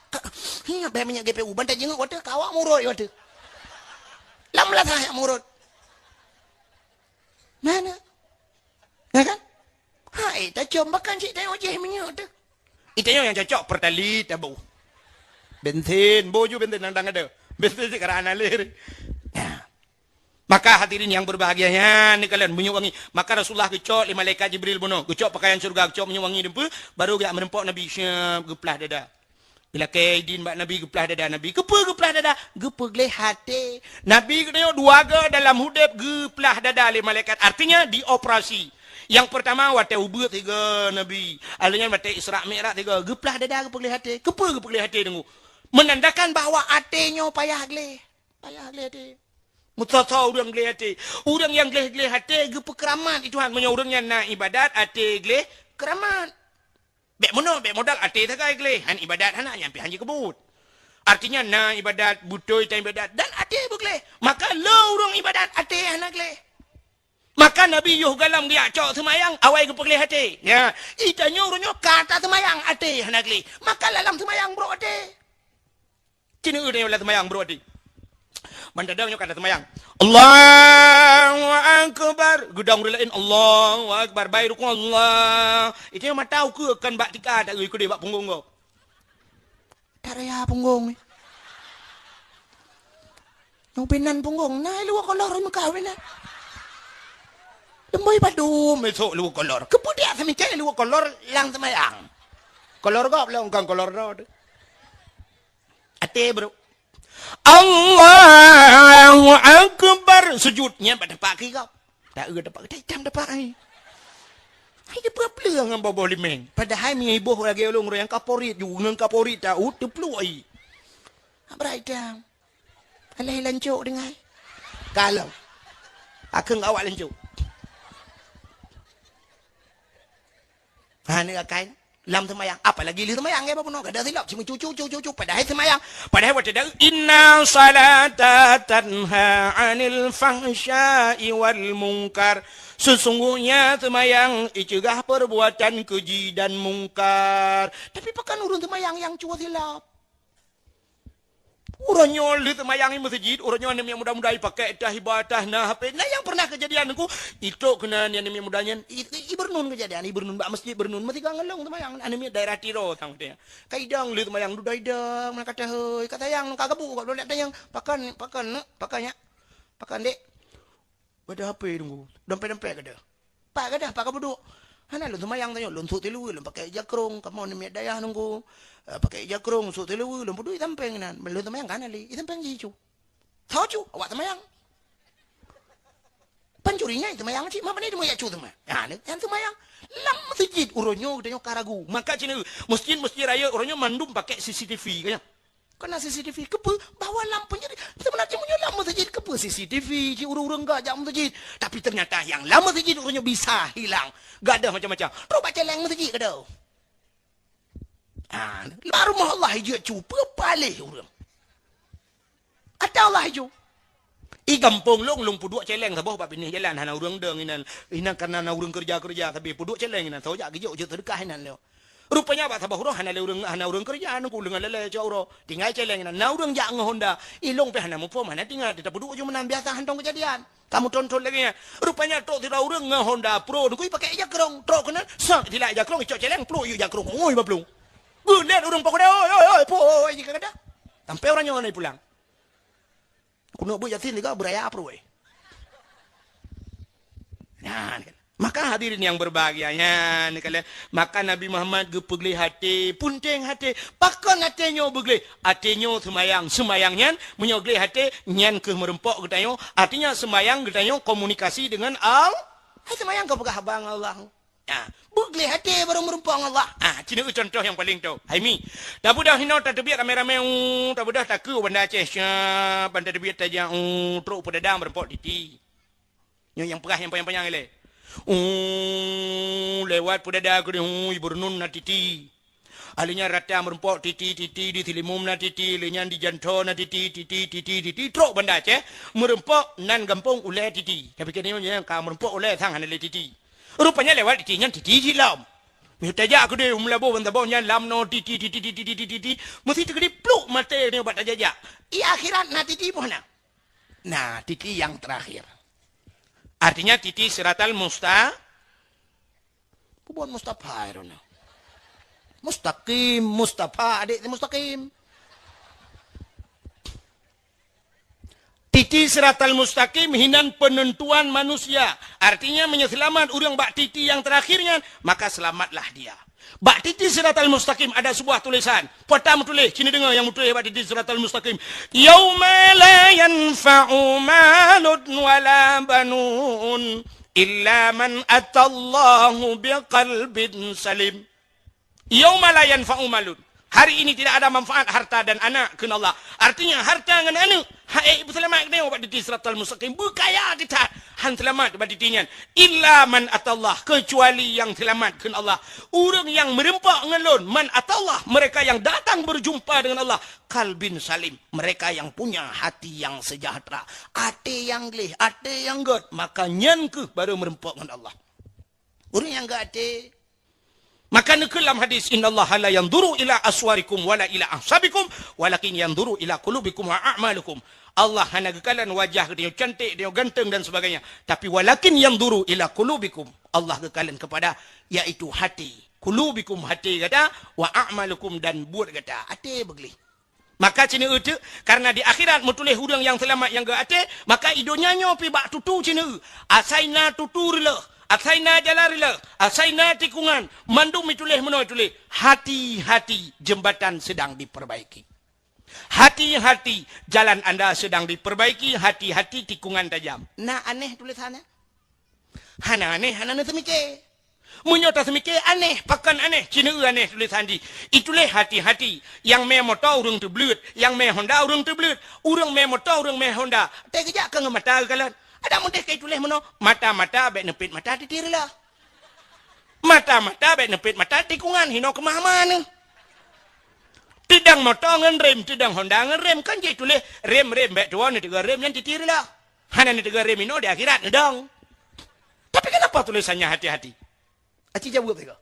Hi, bèk minyeuk G P U. Ban tajingeuk watèe ka awak murot watèe. Lam meulasah jak murot. Mana? Ya kan? Hai, tacom bahkan cit tayue jéh minyeuk teuh. Itanyong nyang cocok Pertalite taboh. Bensin, boh ju bensin nang dang ada. Bensin sekarang analir. Nah. Maka hadirin yang berbahagia, nyan ni kalian minyeuk wangi. Maka Rasulullah geucok lé malaikat Jibril bunoe, geucok pakaian syurga, geucok minyeuk wangi dum peue, baru geujak meureumpok Nabi, syeup, geuplah dada. Geulakèe idin bak Nabi, geuplah dada Nabi. Keupeue geuplah dada? Geupeugleh até. Nabi geutanyoe dua go dalam udép geuplah dada lé malaikat. Artinya dioperasi. Nyang peurtama watèe ubeut sigoe Nabi. Alèh nyan watèe Isra Mi'raj sigoe, geuplah dada geupeugleh até. Keupeue geupeugleh até teungku? Menandakan bahwa até nyoe payah gleh. Payah gleh até. Meusoe-soe ureueng gleh até. Ureueng nyang gleh-gleh até geupeukeuramat i Tuhan. Meunyoe ureueng nyan na ibadat, até gleh, keuramat. Bèk meunoe, bèk modal até sagai gleh. Han ibadat hana, nyan pih han jikeubut. Artinya na ibadat, beutôi tan ibadat, dan até beugleh. Maka le ureueng ibadat até hana gleh. Maka Nabi yoh goh lom geujak cok seumayang, awai geupeugleh até. Nya, itanyoe ureueng nyoe ka taseumayang até hana gleh. Maka lam seumayang brok até. Ci neueu tanyoe lam seumayang brok até. Ban tadong nyoe ka taseumayang. Allahu Akbar. Geudong ureueng laén, Allahu Akbar. Bai rukon Allah. Itanyoe mata ukeue kon bak tika, tak eu keudeh bak punggong gob. Tak raya punggong ni. Nyang pih nan punggong, na luweue kolor i Meukah pih na. Leumboi padum esok luweue kolor. Keupeue dak seumicén luweue kolor lam seumayang? Kolor gob lom kon kolor droe. Até, bro. Allahu Akbar. Sujud. Nyan bak tapak keu gob. Tak eu tapak, tak itam tapak ai. Hai, dia peue-peue ngon boh-boh limeng. Padahai mi iboh lagèe ulôn nyang kaporit ju, ngon kaporit tahu, teupluek ai. Abrai itam. Alah lancok dengai. Kalau. Akhé awak lancok. Ha, ni akai. Lam seumayang. Apalagi lheueh seumayang, ya, bapak, no. Kada silap. Cuma cucu, cucu, cucu. Padahai seumayang. Padahai watèe dah, "Inna salata tanha 'anil fahsya'i wal munkar." Sesungguhnya seumayang icegah perbuatan keji dan mungkar. Tapi pakon ureueng seumayang nyang cuba silap? Uroe nyoe lheueh seumayang i meuseujid, uroe nyoe aneuk miet muda-muda ipakèk tah, iba tah, na H P. Na nyang pernah keujadian Teungku, itrok keunan aneuk miet muda nyan, i, i, i Beureunon keujadian, i Beureunon bak meuseujid Beureunon, meusigoe ngon lôn seumayang, aneuk miet daerah Tiro sang watèe nyan. Ka idong lheueh seumayang, dudoe idong, meunan ka tahôi, ka sayang, ka gabuk, ka bloe tanyong, "Pakon, pakon, neuk? Pakon, nyak? Pakon, dek?" Gata H P Teungku, dompet-dompet gata. Pat gata, pat ka peuduek? Hana, lôn seumayang tanyoe, lôn sôk siluweue, lôn pakèk ija krông, kamoe aneuk miet dayah Teungku. Eh, pakèk ija krông, sôk siluweue, lôn peuduek i sampéng nan. Lôn seumayang ka hana lé, i sampéng jih cu. Tho cu, awak seumayang. Pancuri nyan seumayang cit, ma pane teuma jak cu teuma. Ha, nyan seumayang. Lam meuseujid uroe nyoe geutanyoe ka ragu. Maka cit meuseujid-meuseujid rayeuk uroe nyoe mandum pakèk C C T V, ka nyan. Keunan C C T V, keupeue? Bahwa lam peunjadi-, seubeunajih meunyoe lam meuseujid, keupeue C C T V, cit ureueng-ureueng gak jak meuseujid. Tapi ternyata nyang lam meuseujid uroe nyoe bisa hilang. Gadôh macam-macam. Trok bak céléng meuseujid gadôh. Ha, bak rumoh Allah ijak cu, peue paléh ureueng. Ata Allah ijak. I gampông lôn, lôn peuduek céléng saboh bak binéh jalan, hana ureueng dong inan. Inan kareuna na ureueng keureuja-keureuja sabe peuduek céléng inan, soe jak geujok jeuet seudeukah inan lé. Rupanya bak saboh uroe hana lé ureueng, hana ureueng keureuja, Teungku, leungan lé-lé cok uroe. Tinggai céléng inan. Na ureueng jak ngon Honda, i lôn pih hana muphom, hana teuingat, teupeuduek ju meunan biasa hantom keujadian. Kamoe thon-thon lagèe nyan. Rupanya trok sidroe ureueng ngon Honda Pro, Teungku, ipakèk ija krông. Trok keunan, sak, tilak ija krông, icok céléng, pluek yue ija krông. Oi, baplong. Geulet ureueng pakon, "Oi, oi, oi, poi, jih ka kada." Sampai uroe nyoe hana ipulang. Keuneuk beuet Yasin tiga beuraya pruet. Nyan kan. Maka hadirin yang berbahagia, nyan kan. Maka Nabi Muhammad geupeugleh até, peunteng até. Pakon até nyoe beugleh? Até nyoe seumayang. Seumayang nyan, meunyoe gleh até, nyan keuh meurumpok geutanyoe. Artinya seumayang geutanyoe komunikasi dengan Al-, hai seumayang keu peugah haba ngon Allah. Ha, beugleh até barô meurumpok ngon Allah. Ha, ci neu contoh nyang paleng tho. Hai mi, tabeudôh hinoe tateubiet ramé-ramé, u, tabeudôh takeu u Banda Aceh, syap, ban tateubiet tajak, u, trok Peudada meurumpok Titi. Nyoe nyang peugah nyang panyang-panyang ilée. U, lewat Peudada keudeh, u, i Beureunon na Titi. Alheuh nyan rata meurumpok Titi, Titi, di Silimum na Titi, lheuh nyan di Jantho na Titi, Titi, Titi, Titi, trok Banda Aceh, meurumpok nan gampông Ulée Titi. Tapi keunoe nyang ka meurumpok Ulée sang hana lé Titi. Rupanya lewat Titi nyan Titi jih lom. Meunyoe tajak keudeh u Meulaboh ban saboh nyan lam noe Titi, Titi, Titi, Titi, Titi. Meusti teukeudi pluk maté nyoe bak tajak-jak. I akhirat na Titi peue hana? Na Titi nyang terakhir. Artinya Titi siratal musta-, peue buet Mustafa ya, Rona? Mustaqim, Mustafa, adik si Mustaqim. Titi siratal mustaqim hinan penentuan manusia. Artinya, meunyoe seulamat ureueng bak titi nyang terakhir nyan, maka selamatlah dia. Bak titi siratal mustaqim ada sebuah tulisan. Peue ta meutuléh, ci neudeungoe nyang meutuléh bak titi siratal mustaqim. "Yauma la yanfa'u malun wala banun illa man atallaha biqalbin salim." "Yauma la yanfa'u malun." Hari ini tidak ada manfaat harta dan anak, kheun Allah. Artinya, harta ngon aneuk, han ék peuseulamat geutanyoe bak titi siratal mustaqim. Beukaya geutanyoe, han seulamat bak titi nyan. "Illa man atallah," kecuali nyang seulamat, kheun Allah. Ureueng nyang meurumpok ngon Lôn, man atallah, mereka yang datang berjumpa dengan Allah, qalbin salim, mereka yang punya hati yang sejahtera, até nyang gleh, até nyang gét, maka nyan kheueh baru meurumpok ngon Allah. Ureueng nyang gét até, maka neukheun lam hadis, "Innallaha la yanzuru ila aswarikum wala ila ansabikum, walakin yanzuru ila qulubikum wa a'malikum." Allah hana geukalon wajah geutanyoe cantik, geutanyoe ganteng dan sebagainya. Tapi, "Walakin yanzuru ila qulubikum." Allah geukalon kepada, yaitu hati. "Qulubikum", hati gata, "wa a'malikum", dan buet gata. Até beugleh. Maka ceuneuk teuk, karena di akhirat meutuléh ureuëng nyang seulamat nyang geuaté, maka i donya nyoe pih bak tutu ceuneuk. Asai na tutu reuloh, asai na jalan reuloh, asai na tikungan, mandum ituléh meunoe tuléh, "Hati-hati, jembatan sedang diperbaiki. Hati-hati, jalan anda sedang diperbaiki, hati-hati, tikungan tajam." Na aneh tulésan nyan? Hana aneh, hana neuseumiké. Meunyoe taseumiké aneh, pakon aneh, ceuneuk aneh tulésan jih. Ituléh hati-hati, nyang mé moto ureuëng teubleuet, nyang mé Honda ureuëng teubleuet, ureuëng mé moto, ureuëng mé Honda. Teugeujak keu ngon mata geukalon. Adak mudeh ka ituléh meunoe, mata-mata bék neupet mata titi reuloh. Mata-mata bék neupet mata tikungan, hinoe keumah-mah neuh. Teudong moto ngon rem, teudong Honda ngon rem, kan jituléh rem-rem bék tuwoe neuteugah rem nyan titi reuloh. Hana neuteugah rem inoe di akhirat neudong. Tapi kenapa tulésannya hati-hati? Aci jaweueb sigoe.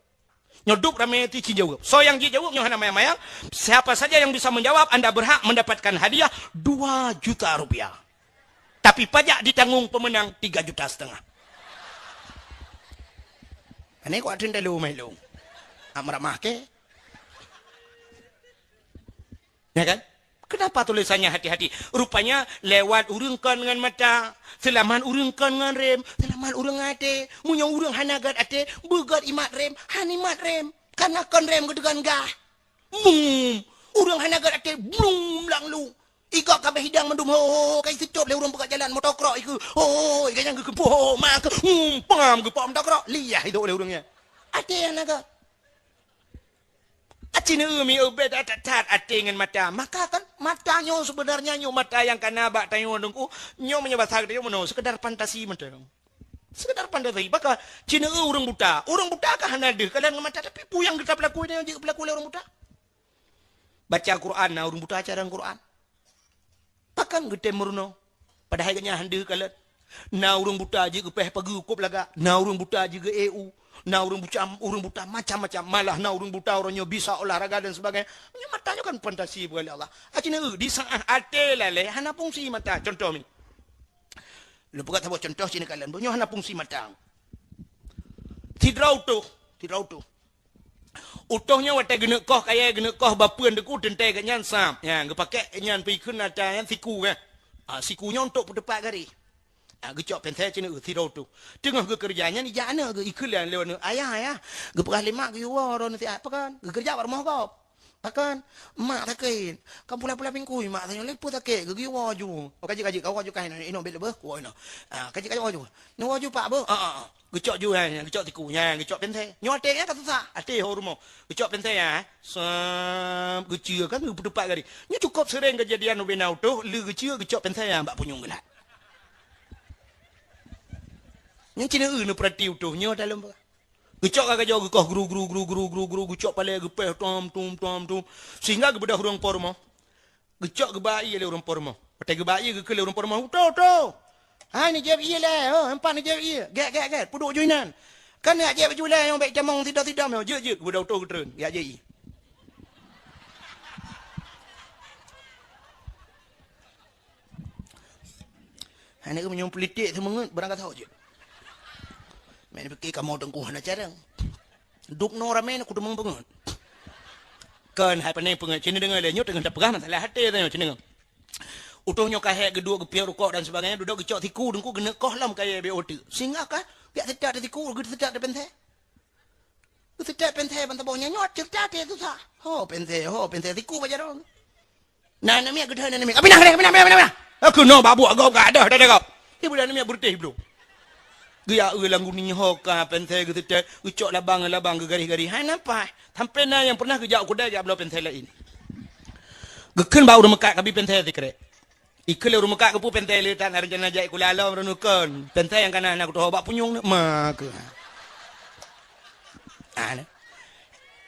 Nyoe dub ramé ti ci jaweueb. Soe nyang jijaweueb nyoe hana mayang-mayang. Siapa saja yang bisa menjawab, anda berhak mendapatkan hadiah dua juta rupiah. Tapi pajak ditanggung pemenang tiga juta setengah. Aneh kok teuntée lu meh lu. Amramah ke? Ya kan? Kenapa tulisannya hati-hati? Rupanya lewat ureuëng kon ngon mata, seulamat ureuëng kon ngon rem, seulamat ureuëng até. Meunyoe ureuëng hana gét até, beugét imat rem, han imat rem. Karena kon rem geudegan gah. Mum. Ureuëng hana gét até, blum lang lu. Iga kabeh hidang mandum ho, ho, ho, kai sitop lé ureuëng peugah jalan motokrok iku. Ho, ho, ho, iga nyang geukeumpuk ho, ho, ma ke, mum, pam geupom motokrok. Liah itu oleh ureuëng nyan. Até hana gét. Aci neu mi ubé that-that até ngon mata. Maka kan mata nyoe sebenarnya nyoe mata nyang kana bak tanyoe nungku. Nyoe meunyoe basa geutanyoe meunoe sekedar fantasi mata. Sekedar fantasi. Maka ci neu ureuëng buta. Ureuëng buta ka hana deuh kalan ngon mata tapi peue nyang geuta peulaku nyoe jeuet peulaku lé ureuëng buta. Baca Quran na ureuëng buta acara Quran. Pakon geutem meurunoe? Padahai geuhnyan han deuh kalon. Na ureuëng buta jeuet geupéh pageue kôb lagak, na ureuëng buta jeuet geu-E U, na ureuëng buta, ureuëng buta macam-macam. Malah na ureuëng buta uroe nyoe bisa olahraga dan sebagainya. Nyoe mata nyoe kan fantasi bukan Allah. Aci neu di saat até lalé hana fungsi mata. Contoh mi. Lôn peugah saboh contoh ci neu kalon. Nyoe hana fungsi mata. Sidroe utôh, sidroe utôh. Utôh nyoe watée geuneuk koh kayée geuneuk koh bapeuen teuku teuntée geuhnyan sab. Nyan geupaké nyan peue ikheun ata nyan siku kan. Ah, siku nyoe untuk peuteupat garéh. Ah, geucok pensel ci neu sidroe utôh. Teungoh geukeureuja nyan ijak aneuk geu ikheun lé aneuk, "Ayah, ayah, geupeugah lé mak geuyue woe droeneuh siat." Pakon? Geukeureuja bak rumoh gob. Pakon? Mak sakét. Ka bulan-bulan minggu mak sakét. Lé peue sakét? Geuyue woe ju. Oh, ka jeuet, ka jeuet, ka woe ju kah inoe, inoe bék leubeh, woe inoe. Ah, ka jeuet, ka jeuet, woe ju. Nyoe woe ju pak beuh. Ah, ah, ah. Geucok ju nyan, geucok siku nyan, geucok pensel. Nyoe até nyan ka susah. Até ho rumoh. Geucok pensel nyan, eh. Sab, geuceue kan geupeuteupat garéh. Nyoe cukôp seuréng keujadian ubé na utôh, lé geuceue geucok pensel nyan bak punyueng geulat. Nyan ci neu neupeurati utôh nyoe dalam. Geucok ka gajoe geukoh gru, gru, gru, geucok palée geupéh tom, tom, tom, tom. Sehingga geubeudôh ureuëng po rumoh. Geucok geuba ié lé ureuëng po rumoh. Watée geuba ié geukheun lé ureuëng po rumoh, "Utôh, utôh! Hai neujép ié lé, oh, empat neujép ié. Gét, gét, gét, peuduek ju inan. Kan neujép ju lé nyang bék tamong sidom-sidom nyoe. Jeuet, jeuet." Geubeudôh utôh geutreun, geujak jép ié. Hana meunyoe politik seumeungeut barang gasoe jeuet. Meupiké kamoe teungku hana carông. Dub noe ramé na kuteumong peungeut. Kon hai pane peungeut, ci neu deungoe lé nyoe teungoh tapeugah masalah até tanyoe ci neu. Utôh nyoe ka hék geuduek geupiôh rukok dan sebagainya, dudoe geucok siku teungku geuneuk koh lom kayée B O T. Sehingga ka piak seutôt siku geuseutôt di pensel. Geuseutôt pensel ban saboh nyan nyoe ceurita até susah. Ho pensel, ho pensel siku bak jaroe. Na aneuk miet geudeh aneuk miet. Ka pinah, ka pinah, ka pinah, ka pinah. Aku no babuk agam ka ada, ada, ada. Ibu dan aneuk miet beureutéh belum. Geuyak eu lam guni ho ka pensel geuseutôt, geucok labang-labang geugaréh-garéh. Hai napa? Sampai na nyang pernah geujak u keudai jak bloe pensel laén. Geukheun bak ureuëng meukat kabi pensel sikrek. Ikheun lé ureuëng meukat geupeu pensel le tan rencana jak sikula lom reunukon. Pensel nyang kana na kutoh bak punyueng ni. Ma keu. Ah, ni.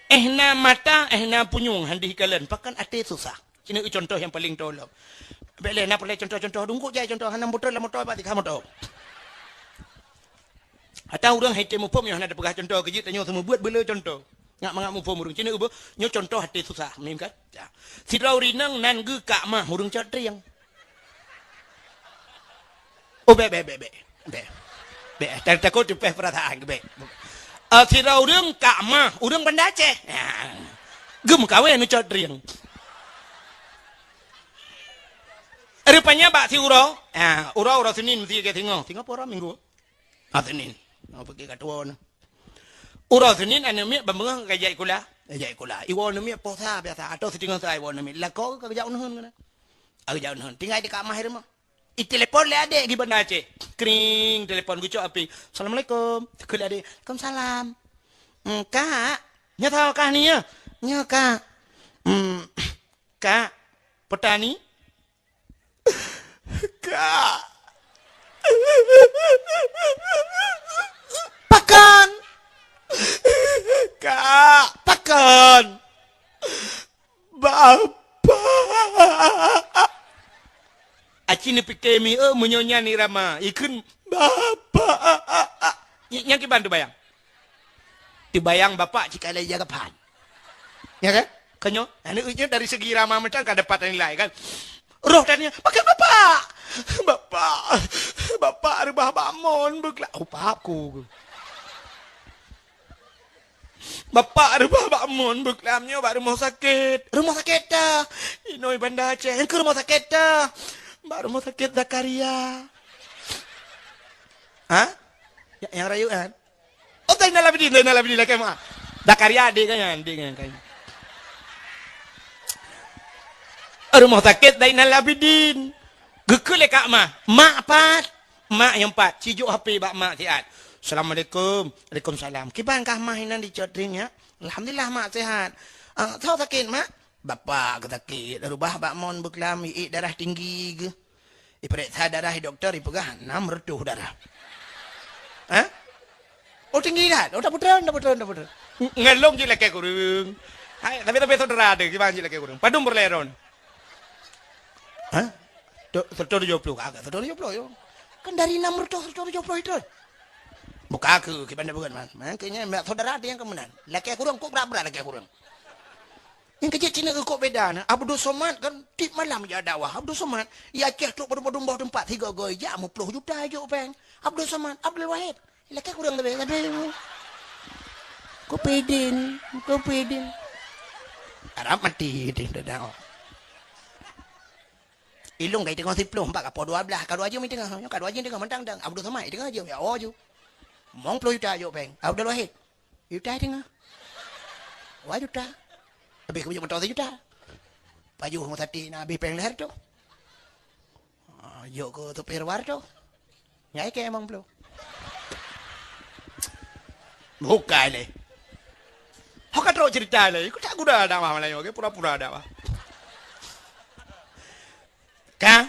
Eh na mata, eh na punyueng han deuh ikalon. Pakon até susah. Ci neu contoh nyang paleng tolong. Bék lé na peureulée contoh-contoh dungkuk jai contoh hana motor lam motor bak tikha motor. Ata ureuëng hai tém muphom nyoe hana tapeugah contoh keu jeuet tanyoe seumeubeuet beuleu contoh. Ngak mangat muphom ureuëng ci neu beuh nyoe contoh até susah mim kan. Ya. Sidroe ureuëng inong nan geuh kak mah ureuëng cot trieng. Oh bék bék bék bék. Bék. Bék takot teupeh peurasaan keu bék. Ah, sidroe ureuëng kak mah ureuëng Banda Aceh. Ya. Geumeukawen nu cot trieng. Rupanya bak si uroe, ha, uroe, uroe Senin meusti ka singoh. Singoh pih uroe Minggu. Ha, Senin. Ha, peuki ka tuwoe na. Uroe Senin aneuk miet ban beungoh ka jak sikula. Jak sikula. Iwoe aneuk miet poh sa biasa. Atau siteungoh sa iwoe aneuk miet. Lakoe ka geujak uneuen keunan. Ka geujak uneuen. Tinggai di kak mah rumoh. Itelepon lé adék di Banda Aceh. Kring, telepon geucok api. "Assalamualaikum." Kheun lé adék. "Waalaikumsalam." "Hmm, Kak, nyoe soe kah ni ya?" "Nyoe, Kak." "Hmm, Kak, Petani?" "Kak." "Pakon?" "Kak." "Pakon?" "Bapak." Aci neupike mi, eh, meunyoe nyan irama. Ikheun, "Bapak." Ny-, nyang kiban teubayang. Teubayang bapak cit ka lheueh jaga phan. Ya kan? Kan nyoe, aneuk nyoe dari segi irama mantong ka dapat nilai kan. Roh tanya, "Pakon bapak?" "Bapak. Bapak reubah bak mon beukla-," oh, paham ku. "Bapak reubah bak mon beuklam nyoe bak rumoh sakét." "Rumoh sakét ta?" "Inoe Banda Aceh." "Nyang keu rumoh sakét ta?" "Bak rumoh sakét Zakaria." Ha? Ya, nyang rayeuk kan? Oh, Zainal Abidin, Zainal Abidin lakée meu'ah. Zakaria adék kan nyan, adék kan. Rumoh sakét Zainal Abidin. Geukheun lé kak mah, "Mak pat?" Mak nyang pat, sijok H P bak mak siat. "Assalamualaikum." "Waalaikumsalam." "Kiban kah mah inan di Cot Ring ya?" "Alhamdulillah mak sehat." "Ah, soe sakét mak?" "Bapak geusakét, reubah bak mon beuklam, iék darah tinggi geuh. Ipeuriksa darah di dokto, ipeugah enam reutôh darah." "Hah?" "Oh, tinggi that." "Oh, tapeutrön, tapeutrön, tapeutrön." Ng-, ngon lôn jeuet lakée kureueng. Hai, tapi, tapi saudara ada, kiban jeuet lakée kureueng. Padum peureulée droen? Hah? Tu, seratus tujuh puluh, agak seratus tujuh puluh yo. Kan dari enam ratus, seratus tujuh puluh itu. Buka aku, kiban dah bukan, Mas. Makanya, saudara ada yang kemenang. Lakée kureueng, kok berat-berat lakée kureueng. Nyang keujeuet cit na kok beda na. Abdul Somad kan tiep malam jak dakwah. Abdul Somad, i Aceh trok padum-padum boh teumpat, sigoe-goe jak, meuplôh juta jok péng. Abdul Somad, Abdul Wahid, lakée kureueng tapi, tapi. Kopidin, kopidin. Arab mati, ding, dah dakwah. Ilong kai teungoh siplôh, empat ka poh dua belas, ka dua jeuem i teungoh. Nyoe ka dua jeuem i teungoh, mantang dang. Abdul Somad i teungoh jeuem, ya, oh, ju. Mong ploh juta jok péng. Abdul Wahid. Juta i teungoh. Dua juta. Habéh keu beuet moto sijuta. Pajoh rumoh sakét na habéh péng lhèe reutôh. Ah, jok keu supir war tu. Nyai keu emang ploh. Bukai lé. Ho ka trok cerita lé. Ku tak guna dakwah malam nyoe, pura-pura dakwah. Ka?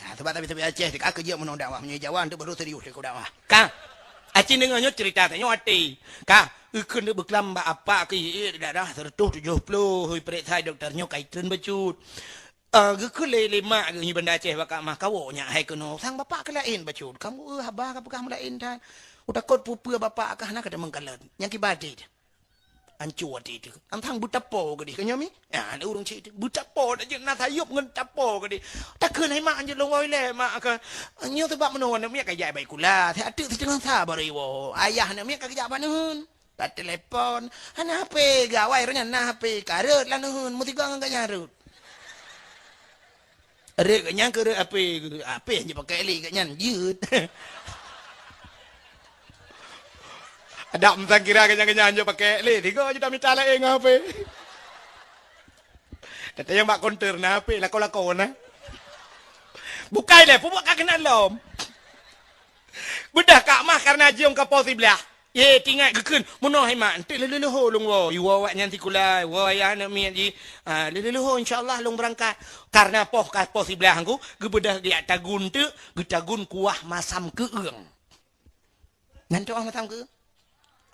Ha, sebab tapi-tapi Aceh, ka keujeuet meunoe dakwah. Meunyoe Jawa, tu baru serius ku dakwah. Ka? Aci deungoe nyoe cerita tanyoe até. Ka? Ikheun deuk beuklam bak apa keu ié darah seratus tujuh puluh, hui peuriksa dokto nyoe ka itreun bacut. Ah, geukheun lé, lé mak geuh nyoe Banda Aceh bak kak mah, kawoe nyak hai keunoe. Sang bapak keu laén bacut. Kamoe, eh, haba ka peugah meulaén that. Utakot peue-peue bapak kah na ka tameukalon. Nyang kiban até. Anco até teuh. Antang beutapo keudeh. Ka nyoe mi? Ya, ada ureueng cit teuh. Beutapo dak jeuet na sayop ngon tapo keudeh. Takheun hai mak anjeut lôn woe ilée mak ka. Nyoe teubak meunoe aneuk miet ka jak bak sikula. Siat teuk siteungoh sa baru iwoe. Ayah aneuk miet ka geujak bak neuheun. Ka telepon. Hana H P gawai roh nyan na H P. Ka rhot lam neuheun. Meusigoe ngon gobnyan rhot. Rhot gobnyan keu rhot H P. H P hana jipakèk lé gobnyan. Jeuet. Adak meusangkira gobnyan-gobnyan jipakèk lé. Tiga juta mita laén ngon H P. Teuntèe nyang bak konter na H P, lakoe-lakoe na. Bukai lé, peubuet ka keunan lom. Beudôh kak mah kareuna jiông ka poh siblaih. Ye, tingat geukheun, meunoe hai mak, enteuk lheuh-lheuh ho lôn woe. Iwoe awaknyan sikula, iwoe ayah aneuk miet jih. Ah, lheuh-lheuh ho, insya Allah lôn beurangkat. Kareuna poh ka poh siblaih ngku, geubeudôh geujak tagun teuk, geutagun kuah masam keueung. Nyan tu'oh masam keueung.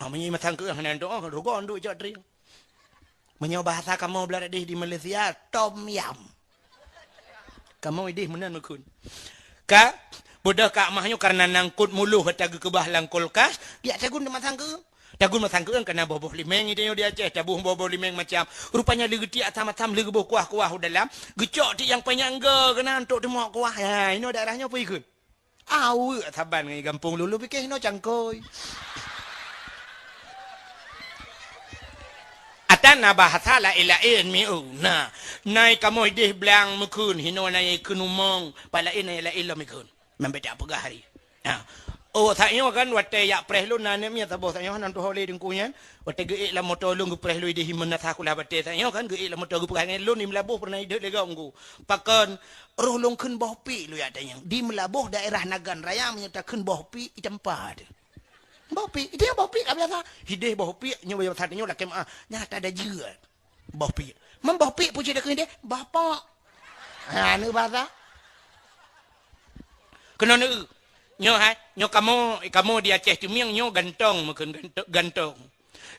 Ah, meunyoe masam keueung hana tu'oh, rugoe duek jak tring. Meunyoe bahasa kamoe blah deh di Malaysia, tom yam. Kamoe ideh meunan meukheun. Ka, beudôh kak mah nyoe kareuna nangkot muloh ata geukeubah lam kulkas, jak tagun masam keueung. Tagun masam keueung kana boh-boh limeng itu nyoe di Aceh, taboh boh-boh limeng macam. Rupanya lé geutiek asam-asam, lé geuboh kuah-kuah u dalam, geucok tiek nyang panyang go keunan untuk teumok kuah. Ha, inoe daerah nyoe peue ikheun? Aweuek saban ngon gampông lôn, lôn pike hinoe cangkôi. Tan na bahasa laén-laén mieu. Na, nai kamoe ideh blang meukheun, hinoe nai kheun umong, pat laén nai laén lom ikheun. Meubeudôh peugah hari. Ha. Oh, saat nyoe kan watée jak preh lôn na aneuk miet saboh, saat nyoe hana tuho lé teungku nyan. Watée geuék lam moto lôn geupreh lôn ideh himeun na sakulah batée, saat nyoe kan geuék lam moto geupeugah ngon lôn di Meulaboh peureunah ideh lé gob teungku. Pakon roh lôn kheun boh piek lôn jak tanyong. Di Meulaboh daerah Nagan Raya meunyoe takheun boh piek itampa teuh. Boh piek, ideh boh piek ka biasa. Ideh boh piek nyoe biasa nyoe lakée meuah. Nyang tada jeuet. Boh piek. Meuboh piek puji deungon ideh, boh pok. Ha, neu bahasa. Keunoe neu. Nyoe hai, nyoe kamoe, kamoe di Aceh Teumieng nyoe gantong meukheun ganto-, gantong.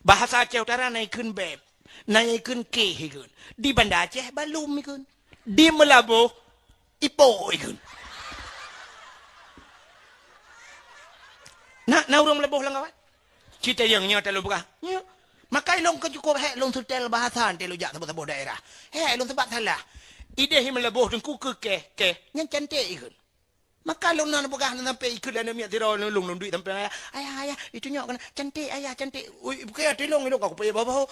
Bahasa Aceh Utara na ikheun beb. Na ikheun keh ikheun. Di Banda Aceh balum ikheun. Di Meulaboh ipo ikheun. Na, na ureuëng Meulaboh lam kawan? Citayong nyoe talôn peugah. Nyoe. Maka ilong keu cukup hék lôn seutée bahasa teuh lôn jak saboh-saboh daerah. Hék lôn sabab salah. Ideh Meulaboh teungku keu keh, keh. Nyan cantik ikheun. Maka lôn na peugah lôn sampai ikheun lé aneuk miet sidroe lôn, lôn duek sampai ayah. Ayah, ayah, itu nyok kena cantik ayah, cantik. Ui, bukan ada ilong, ilong aku payah bawa.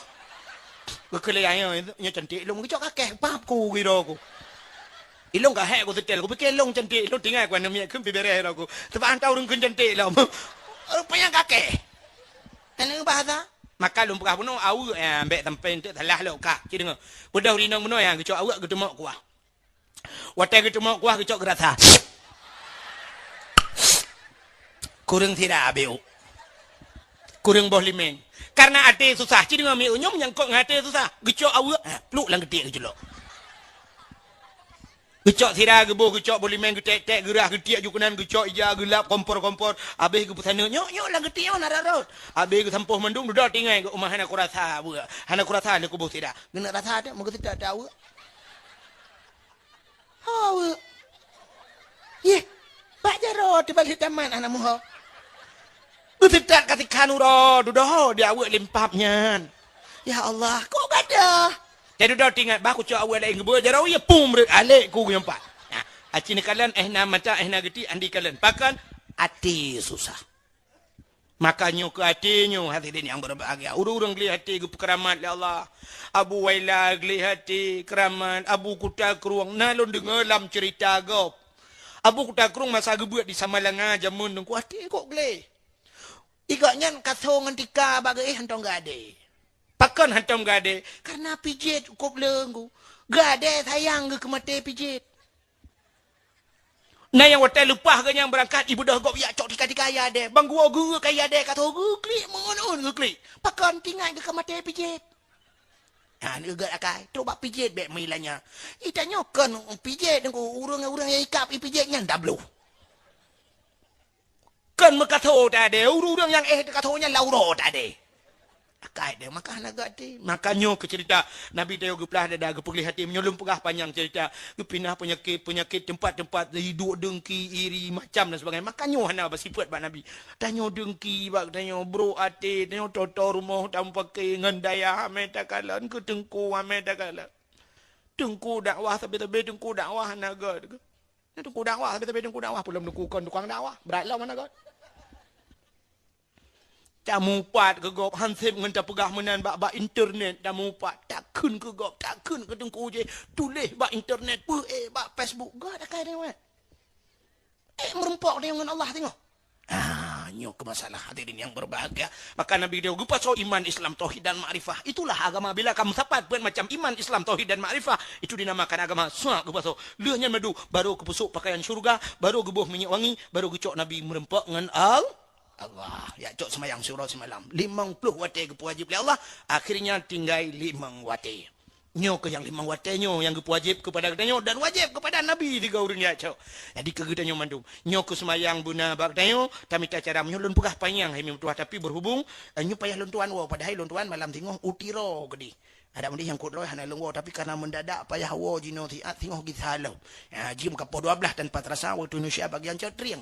Geukheun lé ayah, nyoe cantik ilong geucok kakeh, pap ku giro ku. Ilong ka hék ku seutée, ku pikir ilong cantik, ilong tinggai ku aneuk miet kheun pi bereh ro ku. Sebab hana ureuëng kheun cantik lom. Rupanya kakeh. Taneu bahasa. Maka lôn peugah bunoe aweuek ya, ambek sampai enteuk salah lom ka. Ci deungoe. Beudôh rinong bunoe ya, geucok aweuek geuteumok kuah. Watée geuteumok kuah geucok geurasa. Kureueng sira abeu. Kureueng boh limeng. Karena até susah, ci deungoe mieu nyoe menyangkot ngon até susah. Geucok aweuek, ha, pluk lam geutiek geuculok. Geucok sira geuboh, geucok boh limeng geutek-tek, geurah geutiek ju keunan, geucok ija geulap kompor-kompor. Abeh geupeusaneuk, "Nyok, nyok lam geutiek nyoe na rot-rot." Abeh geusampôh mandum, dudoe tinggai geuh, "Uma hana kurasa aweuek. Hana kurasa lé kuboh sira." Geuneuk rasa teuh, meugeuseutat teuh aweuek. Ho weuek. Yeh, bak jaroe teuh balik tamat aneuk muho. Beuseutat ka tikhan uroe, dudoe di aweuek limpap nyan. Ya Allah, kok gadoh? Teududoe tingat bah kucok aweuek laén geubeuet jaroe, ya pum reuet alek ku nyang pat. Nah, aci neukalon, eh na mata, eh na geuti, andi kalon. Pakon? Até susah. Maka nyoe keu até nyoe, hadirin yang berbahagia. Ureuëng-ureuëng gleh até geupeukeramat lé Allah. Abu Waila gleh até, keramat. Abu Kuta Krueng, na lôn deungoe lam cerita gob. Abu Kuta Krueng masa geubeuet di Samalanga jameun teungku até kok gleh. Igak nyan kaso ngon tika bak geuéh hantong geuadé. Pakon hantong geuadé? Karena pijet cukôp leueng ku. Geuadé sayang geuh keu maté pijet. Na nyang watée leupah geuh nyang beurangkat, ibeudôh gob yak cok tika-tika ayah deh. Bang guo geu kaya deh, ka tho geuklik, meungon-on geuklik. Pakon tingat geuh ka maté pijet. Ha, neugat akai, trok bak pijet bék meulanya. Itanyoe kon pijet ngon ureuëng-ureuëng nyang ikab ipijet nyan dabloh. Kon meukaso tadé, ureuëng-ureuëng nyang éh teukaso nyan lam uroe tadé. Akai deh, maka hana gati. Maka nyoe keu cerita Nabi Dayeuh geuplah dada, geupeugleh até. Meunyoe lôn peugah panyang cerita, geupinah peunyakét-peunyakét, teumpat-teumpat, iduek deungki, iri, macam dan sebagainya. Maka nyoe hana beusifeuet bak Nabi. Tanyoe deungki bak tanyoe, brok até, tanyoe toto rumoh tameupaké ngon dayah, amé takalon keu teungku, amé takalon. Teungku dakwah, sabe-sabe teungku dakwah hana gét. Teungku dakwah, sabe-sabe teungku dakwah, peulom teungku kon tukang dakwah, brat lom hana gét. Tamupat keu gob, han sép ngon tapeugah meunan bak, bak internet tamupat, takheun keu gob, takheun keu teungku jih, tuléh bak internet, peuék bak Facebook, gét akai deungon. Eh, meurumpok deungon Allah teungoh. Ah, nyoe keu masalah hadirin yang berbahagia. Maka Nabi dia geupasoe iman, Islam, tauhid dan makrifah. Itulah agama bila kamu sapat buat macam iman, Islam, tauhid dan makrifah. Itu dinamakan agama. Suak geupasoe. Lheueh nyan madu, baru geupeusok pakaian syurga, baru geuboh minyeuk wangi, baru geucok Nabi meurumpok ngon Al-, Allah. Ya, cok seumayang syura seumalam. Limong ploh watée geupeuwajéb lé Allah, akhirnya tinggai limong watée. Nyoe keuh nyang limong watée nyoe nyang geupeuwajéb keupada geutanyoe dan wajéb keupada Nabi tiga ureuëng jak cok. Jadi keu geutanyoe mandum. Nyoe keuh seumayang beuna bak geutanyoe, tamita cara meunyoe lôn peugah panyang hai meutuah, tapi berhubung, eh, nyoe payah lôn tuan woe, padahai lôn tuan malam singoh u Tiro keudeh. Adak meudeh nyang kot lôi hana lôn woe, tapi karena mendadak payah woe jinoe siat singoh gisa lom. Ya, jeuem ka poh dua belas tanpa terasa waktu Indonesia bagian cot trieng.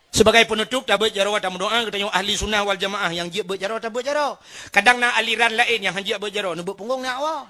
Sebagai penutup, tabeuet jaroe tameudoa, geutanyoe ahli sunnah wal jamaah nyang jeuet beuet jaroe, tabeuet jaroe. Kadang na aliran laén nyang han jeuet beuet jaroe, neubeuet punggong na awak.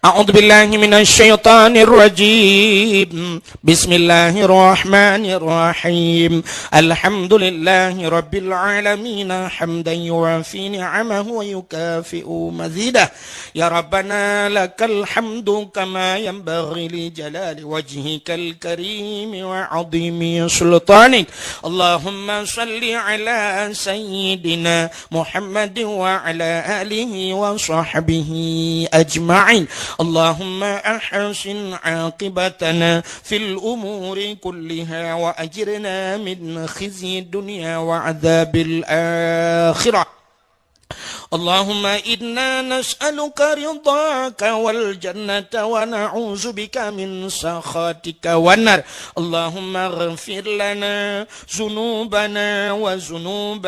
أعوذ بالله من الشيطان الرجيم. بسم الله الرحمن الرحيم. الحمد لله رب العالمين، حمدا يوافي نعمه ويكافئ مزيده. يا ربنا لك الحمد كما ينبغي لجلال وجهك الكريم وعظيم سلطانك. اللهم صل على سيدنا محمد وعلى آله وصحبه أجمعين. اللهم أحسن عاقبتنا في الأمور كلها وأجرنا من خزي الدنيا وعذاب الآخرة. اللهم إنا نسألك رضاك والجنة ونعوذ بك من سخطك والنار. اللهم اغفر لنا ذنوبنا وذنوب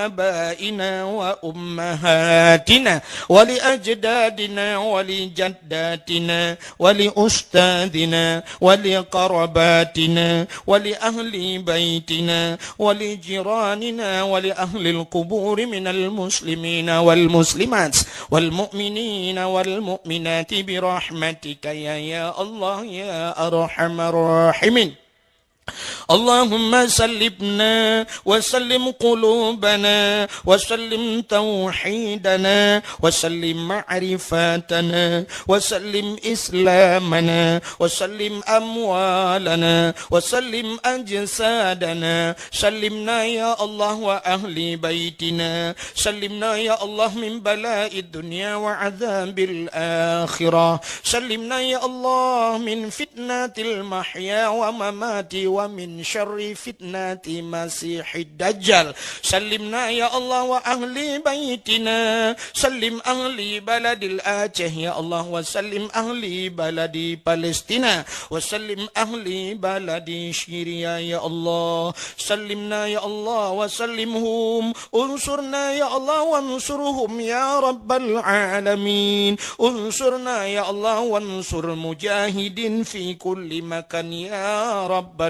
آبائنا وأمهاتنا ولأجدادنا ولجداتنا ولأستاذنا ولقرباتنا ولأهل بيتنا ولجيراننا ولأهل القبور من المسلمين والمسلمات والمؤمنين والمؤمنات برحمتك يا، يا الله يا أرحم الراحمين. اللهم سلمنا وسلم قلوبنا وسلم توحيدنا وسلم معرفتنا وسلم إسلامنا وسلم أموالنا وسلم أجسادنا. سلمنا يا الله وأهل بيتنا. سلمنا يا الله من بلاء الدنيا وعذاب الآخرة. سلمنا يا الله من فتنة المحيا وممات ومن شر فتنة المسيح الدجال. سلمنا يا الله وأهل بيتنا. سلم أهل بلد الأعشى يا الله، وسلم أهل بلد فلسطين، وسلم أهل بلد سوريا يا الله. سلمنا يا الله وسلمهم. انصرنا يا الله وانصرهم يا رب العالمين. انصرنا يا الله وانصر مجاهدين في كل مكان يا رب